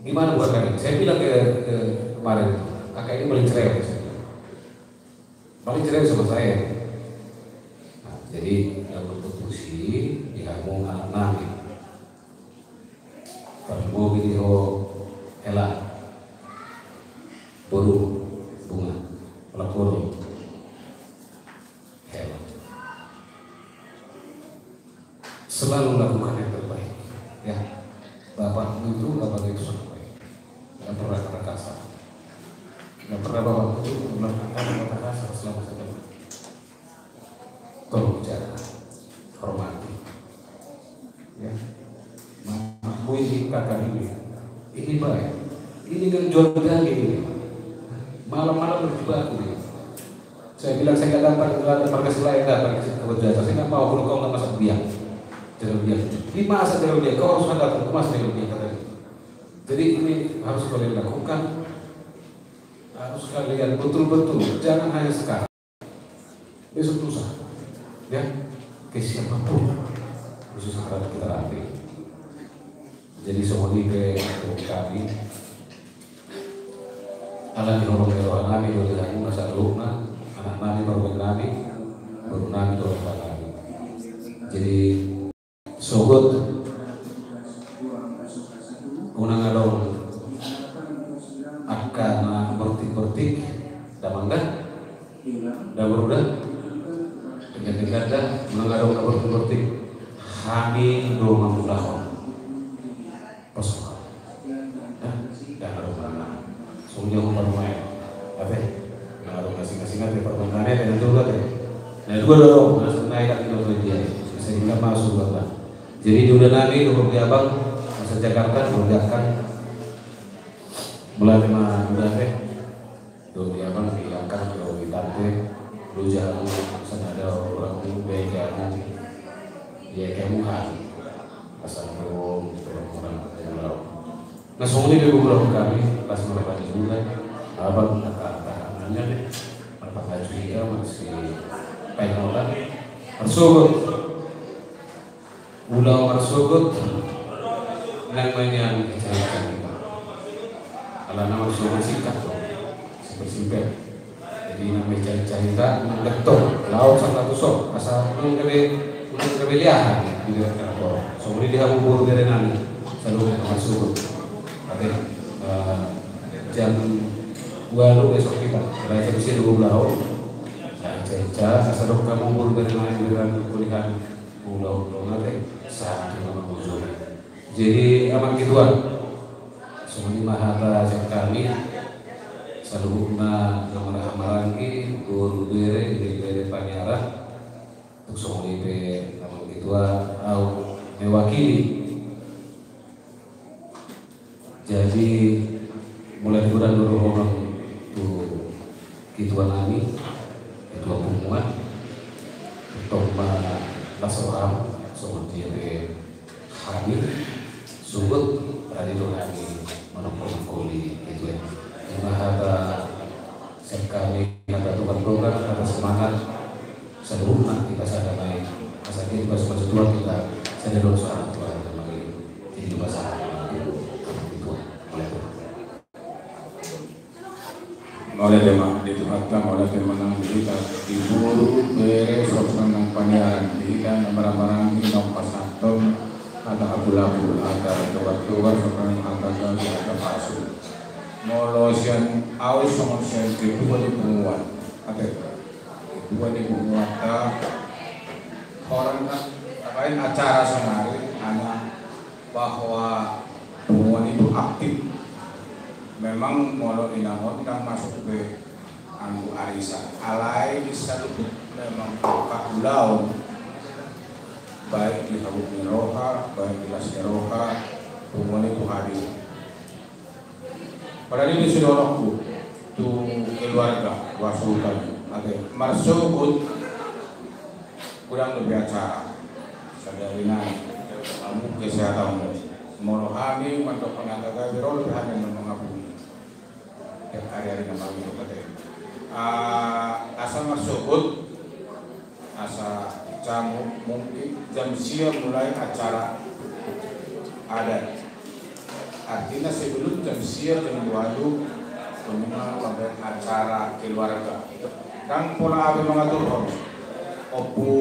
Gimana buat kami? Saya bilang ke, ke kemarin itu, "Kakak ini paling cerewet." Paling cerewet sama saya. Nah, jadi, yang bertusi di hamu anak nami. Perlu gini ho, Hela. Boru, Bunga. Pelakoro. Hela. Selalu lakukan yang terbaik. Ya. Bapakmu itu, bapakmu itu sangat baik. Nggak pernah kata kasar. Nggak pernah bapakmu itu melakukan kata kasar selama saya kenal. Tolong jaga, hormati. Ya. Mamamu ini kakak ini. Ini baik. Ini kan jual daging ini. Malam-malam berjibaku dia. Saya bilang, "Saya nggak datang, nggak datang pakai selain, datang ke Kota Jakarta. Saya nggak mau kalau kau nggak masak biang." Jangan biang. Dimasak jangan biang. "Kau harus datang, kau masak jangan biang," katanya. Jadi ini harus kalian lakukan. Harus kalian betul-betul, jangan hanya sekarang. Besok lusa. Ya, ke siapapun. Khusus akrab kita nanti. Jadi songon i pe kami. Ala ni horong ni roha nami do di hamu na saluhutna, anak nami, parumaen nami, boru nami dohot roha nami. Jadi sogot Berarti hami do mangulahon. Pos. Nah, dah ada mana. Songon dia umpan main. Apa? Nah, ada kasih-kasih nanti pertemuannya dengan dulu kan. Nah, dua dong, langsung naik lagi dong dia. Sehingga masuk lah. Jadi di udah nami dua puluh abang masa Jakarta dua puluh kan. Mulai lima udah deh. Dua puluh abang di angkang dua puluh tante. Lu jago senada orang baik jago. Iya kamu kan. Asal dong orang orang. Nah, songon i do beberapa kami pas merapat juga. Abang kata tangannya deh. Merapat laju iya masih pengen orang. Marsogot. Ulaon marsogot. Nang manyan carita. Alana marsogot singkat do. Simpel-simpel. Jadi nang manyan carita nang getong laut sangkatuso asa nang gabe nang gabe liahan di daerah kantor. Songon i di hamu boru bere nami. Saluhut marsogot. Oke. Eh, jam dua lu besok kita. Mulai jam sia dua belas. Nah, carita asa dok hamu boru bere nami di daerah kulihan. Ulaon do nate satu nama bujur. Jadi amang ketua, songon i ma hata sian hami. Saluhutna na marhaha maranggi, boru bere, bere bere panyarat. Tung songon i pe amang ketua au mewakili. Jadi mulai di godang do dohonon tu ketua nami, ketua punguan. Tong ma las roham songon dia pe hami. Suhut radi do hami manongkol-nongkoli ketua. Ima hata sian hami, hata tukar-tukar, hata semangat. Saluhutna hita sada nai asa dia tugas maju Tuhan hita sada dosa Tuhan kami. Jadi tugas hami itu Tuhan. Mulai Tuhan. Mauliate ma di Tuhanta, mauliate ma nang di hita di boru bere songon nang panyarat di hita na marhaha maranggi na pasahathon hata habu-habu, hata tukar-tukar songon nang hata gabe, hata pasu. Molo sian au songon sian ketua ni punguan, ate. Ketua ni punguanta, holan na lain acara saonari hanya bahwa punguan itu aktif. Memang molo inangon ndang masuk be anggo arisan. Alai di saluhut memang angka ulaon, baik di habot ni roha, baik di las ni roha, punguan itu hadir. Padahal i do sidohononku tu keluarga, boru, suhut, ate, marsogot godang dope acara. Sadari nai, hamu kesehatanmu. Molo hami mandok pangataga biro dope hami mangapuli. Tiap hari-hari na hami dope, ate. Ah, asa marsogot. Asa camu mungkin jam sia mulai acara adat. Artina sebelum jam sia jam dua tu nunga mambaen acara keluarga. Ndang pola au be mangaturhon. Ompu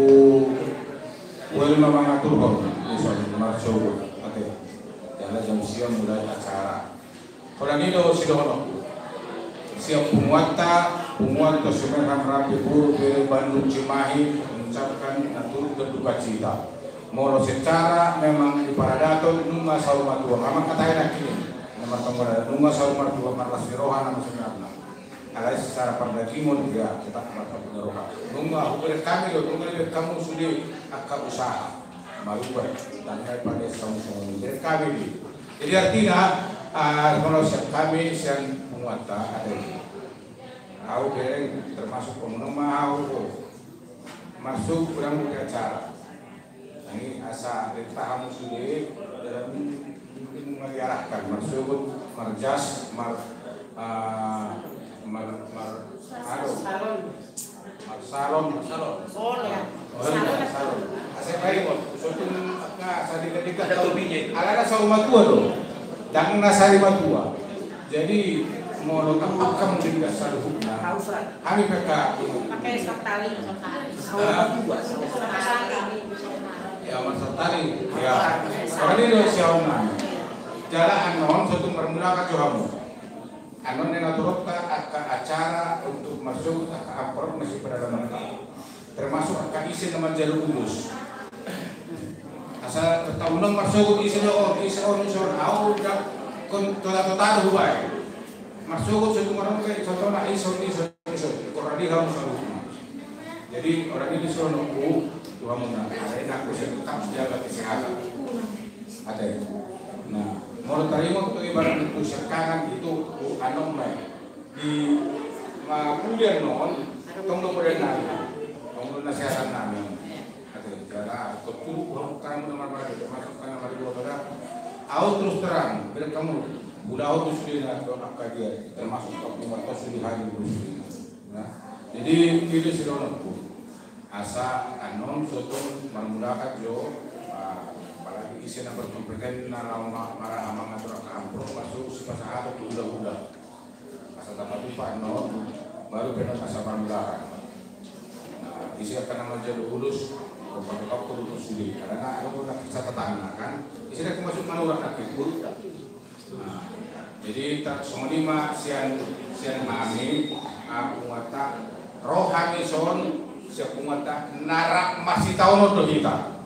Wel ma mangaturhon. Dison marsogot. Ate. Jala jam sia mulai acara. Holan i do sidohononku. Sian punguanta, punguan Tosi Merham Rambe Boru Bere Bandung Cimahi, mengucapkan na turut berduka cita. Molo secara memang di paradaton nunga saur matua, memang katanya nangkin i. Nomor tonggo nunga saur matua marlas ni roha nama sebenarna. Alai secara pardagingon dia tetap marlas ni roha. Nunga hubereng hami do, nunga dibereng hamu sude angka usaha. Marubar, tangkai pada saung-saung. Jadi kami di. Jadi artina, ah, molo sian hami sian punguanta ate. Au bereng termasuk pemenang ma au. Masuk kurang di acara. Ini asa rita hamu sude dalam mungkin mengarahkan marsogot, marjas, mar, ah, mar, mar, anu. Salon. Salon. Salon. Oh, ya. Oh, iya, salon. Asa baik, Bos. Sotung na sadika-dika. Ada topinya itu. Alana saur matua do. Ndang na sari matua. Jadi molo tampak hamu di saluhutna. Hami pe ka. Pakai sartali. Saur matua. Ya, mar sartali. Ya. Karena ini siapa namanya? Jala annon sotung marmula ka jo hamu. Annon na turut ka angka acara untuk masuk angka amplop na sian pedalaman ka. Termasuk angka ise na manjalo ulos. Tahu nang marsogot ise do on, ise on, ise on. Au da kon tota-tota do hubaen. Marsogot so tumar on pe, contohna ise on, ise on, ise on. Kora di hamu saluhutna. Jadi ora di sononku tu hamu na, ada yang aku tetap jaga kesehatan. Ada itu. Nah, molo taringot tu ibarat itu sekarang itu tu anom mai. Di ma kuliah non, tong do kuliah nami, tong do nasehatan nami. Ate, jala, koturu, buang kamu nama mari, termasuk kamu mari dua pada. Au terus terang, bilang kamu, udah au terus dia, atau apa dia, termasuk kamu, termasuk di hari terus dia. Nah, jadi itu sih lawan aku. Asa anon sotung marmulakan jo, ah, apalagi ise na berkompeten na lawan ma-, mara mangatur angka amplop masuk sipasahat tu uda-uda. Asa tapatupa annon, baru pe annon asa marmulakan. Nah, ise angka na manjalo ulos, pakai waktu ulos sendiri. Karena anu na catatan kan, ise na masuk manurat na kipul. Nah, jadi ta-, songon i ma sian, sian hami, ah, punguanta, ro hami son, sian punguanta, na rap masitaonon do hita.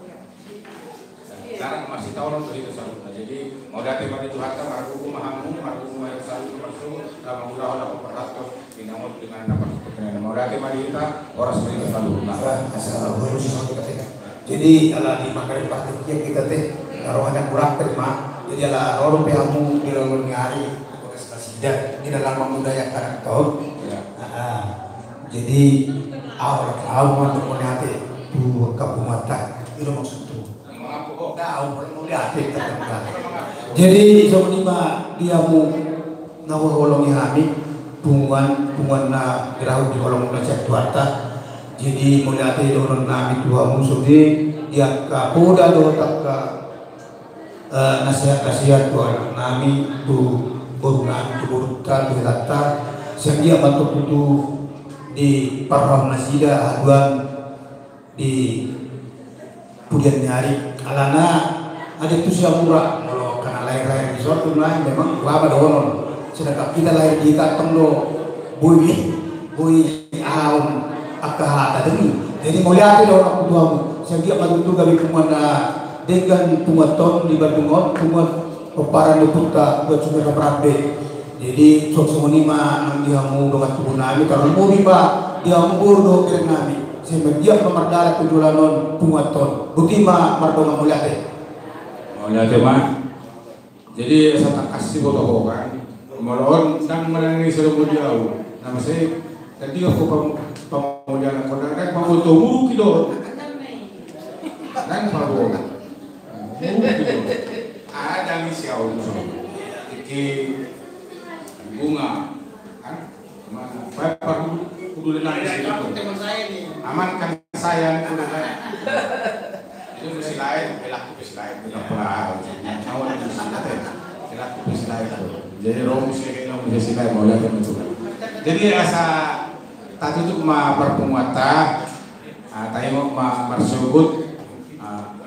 Nah, na rap masitaonon do hita saluhutna. Jadi, mauliate ma di Tuhanta, marhite ma hamu, marhite ma hita saluhutna, marsuhut, na mangulahon na parhatohon, Inangot dengan dapat perkenalan. Mauliate ma di hita, horas ma di hita saluhutna. Asa horas ma di hita. Jadi, ala di mangkaring partingkian hita te, taruhannya kurang terima. Jadi, ala ro pe hamu di lawan ni ari, horas nasida, di dalam mangudaya karakter. Ya. Ah, ah. Jadi, au, au, mantap, mauliate, tu kampung mata, itu maksud tu. Jadi, songon i ma di hamu na huhaholongi hami, punguan, punguan na dirahu di holong na sian Tuhanta. Jadi, mauliate dohonon nami tu hamu sude, di angka poda dohot angka, eh, nasihat-nasihat tu anak nami, tu boru nami, tu borunta, tu helanta. Sian dia ma tutu di parroham nasida, haduan di pudian ni ari. Alana, ate tu siamura, molo angka na lahir-lahir di son, tu na memang tua ma dohonon. Sedangkan hita lahir di kantong do, boi, boi aon angka hata tadi. Jadi, mauliate dohonon tu hamu. Sian dia ma tutu gabe punguan na denggan punguan on di Bandung on, punguan pomparan ni Ompunta, punguan Sumber Marambe. Jadi, songon i ma nang di hamu dongan tubu nami, tarlumobi ma di hamu boru dohot bere nami. Sai manjalo ma mardalan tu joloan on punguan on. Boti ma mardongan, mauliate. Mauliate ma. Jadi, asa tangkas siboto ho kan. Molo on, ndang manang i salomo di au. Na masa i, tadi aku pam-, pamaulian aku, ndang, ndang paboto muru ki do. Ndang paboto. Muru ki do. Ada ni si au. Iki bunga. Kan? Mana? Bapak kudu, kudu lenang di situ. Aman kan saya, kudu lenang. Itu mesti lain, pelaku mesti lain, bukan pelaku. Mau ada mesti lain. Pelaku mesti lain. Jadi, roh mesti lain, roh mesti lain, mau lihat itu. Jadi, asa tatutup ma parpunguanta, ah, taingot ma marsogot, ah,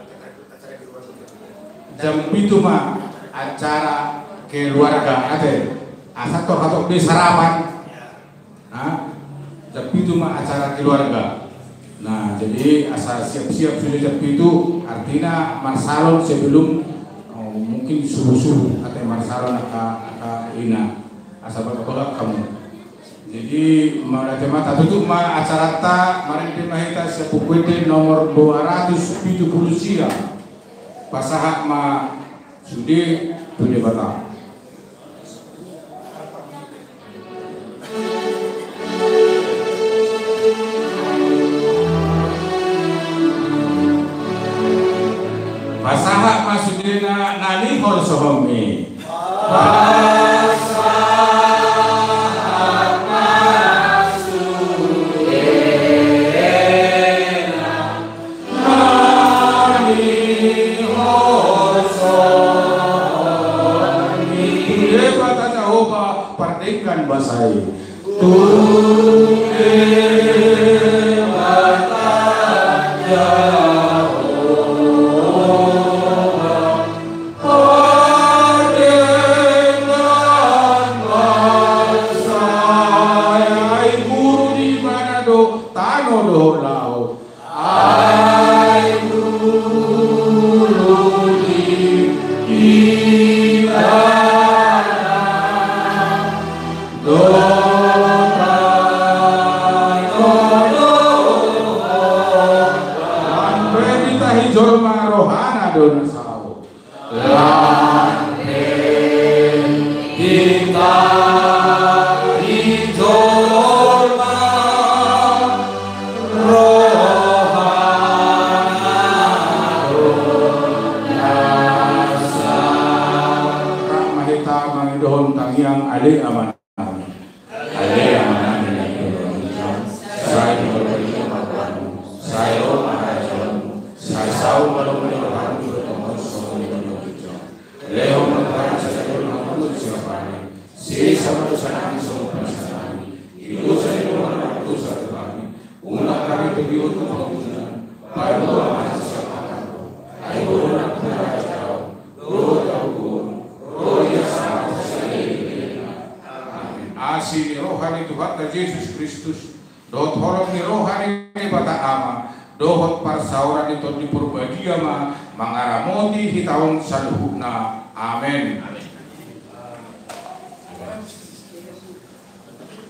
jam pitu ma acara keluarga, ate. Asa tor hatop di sarapan. Ha? Jam pitu ma acara keluarga. Nah, jadi asa siap-siap sude jam pitu, artina marsalon sebelum, oh, mungkin subuh-subuh, ate, marsalon angka, angka ina. Asa bagak-bagak hamu. Jadi, mauliate ma, tatutup ma acaranta, marende ma hita sian Buku Ende nomor dua ratus pitu puluh sia. Pasahat ma sude tu Debata. Pasahat ma sudena na nihol sohom i. Debata Jahowa pardenggan basa i. Ai buru di mana do tano dohot laut. Ai buru rohana do na saut. Lande, bintang di jolma, rohana do na saut. Rap ma hita mangidohon tangiang Ale Amanami. Ale Amanami na di banua ginjang, sai diparbadia ma goarmu, sai ro ma harajaonmu, sai saut ma lomo ni roham di banua on songon na di banua ginjang. Lehon ma tu hami sadari on hangoluan siapari, sesa ma dosanami songon panesanami di dosa ni dongan na mardosa tu hami. Unang hami togihon tu pangunjunan, palua ma hami sian pangago, ai Ho do nampuna harajaon dohot hagogoon, ro di hasangapon saleleng ni lelengna. Amen. Asi ni roha ni Tuhanta Jesus Kristus, dohot holong ni roha ni Debata Ama, dohot parsaoran ni Tondi Parbadia ma mangaramoti hita on saluhutna. Amen. Amen.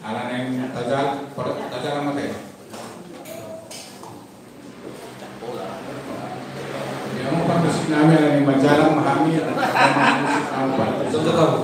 Ala naeng tajal, pode, tajal ma te. Ia ma parmusik nami ala naeng majalang ma hami, ala naeng parmusik nami, parmusik. Contoh kamu.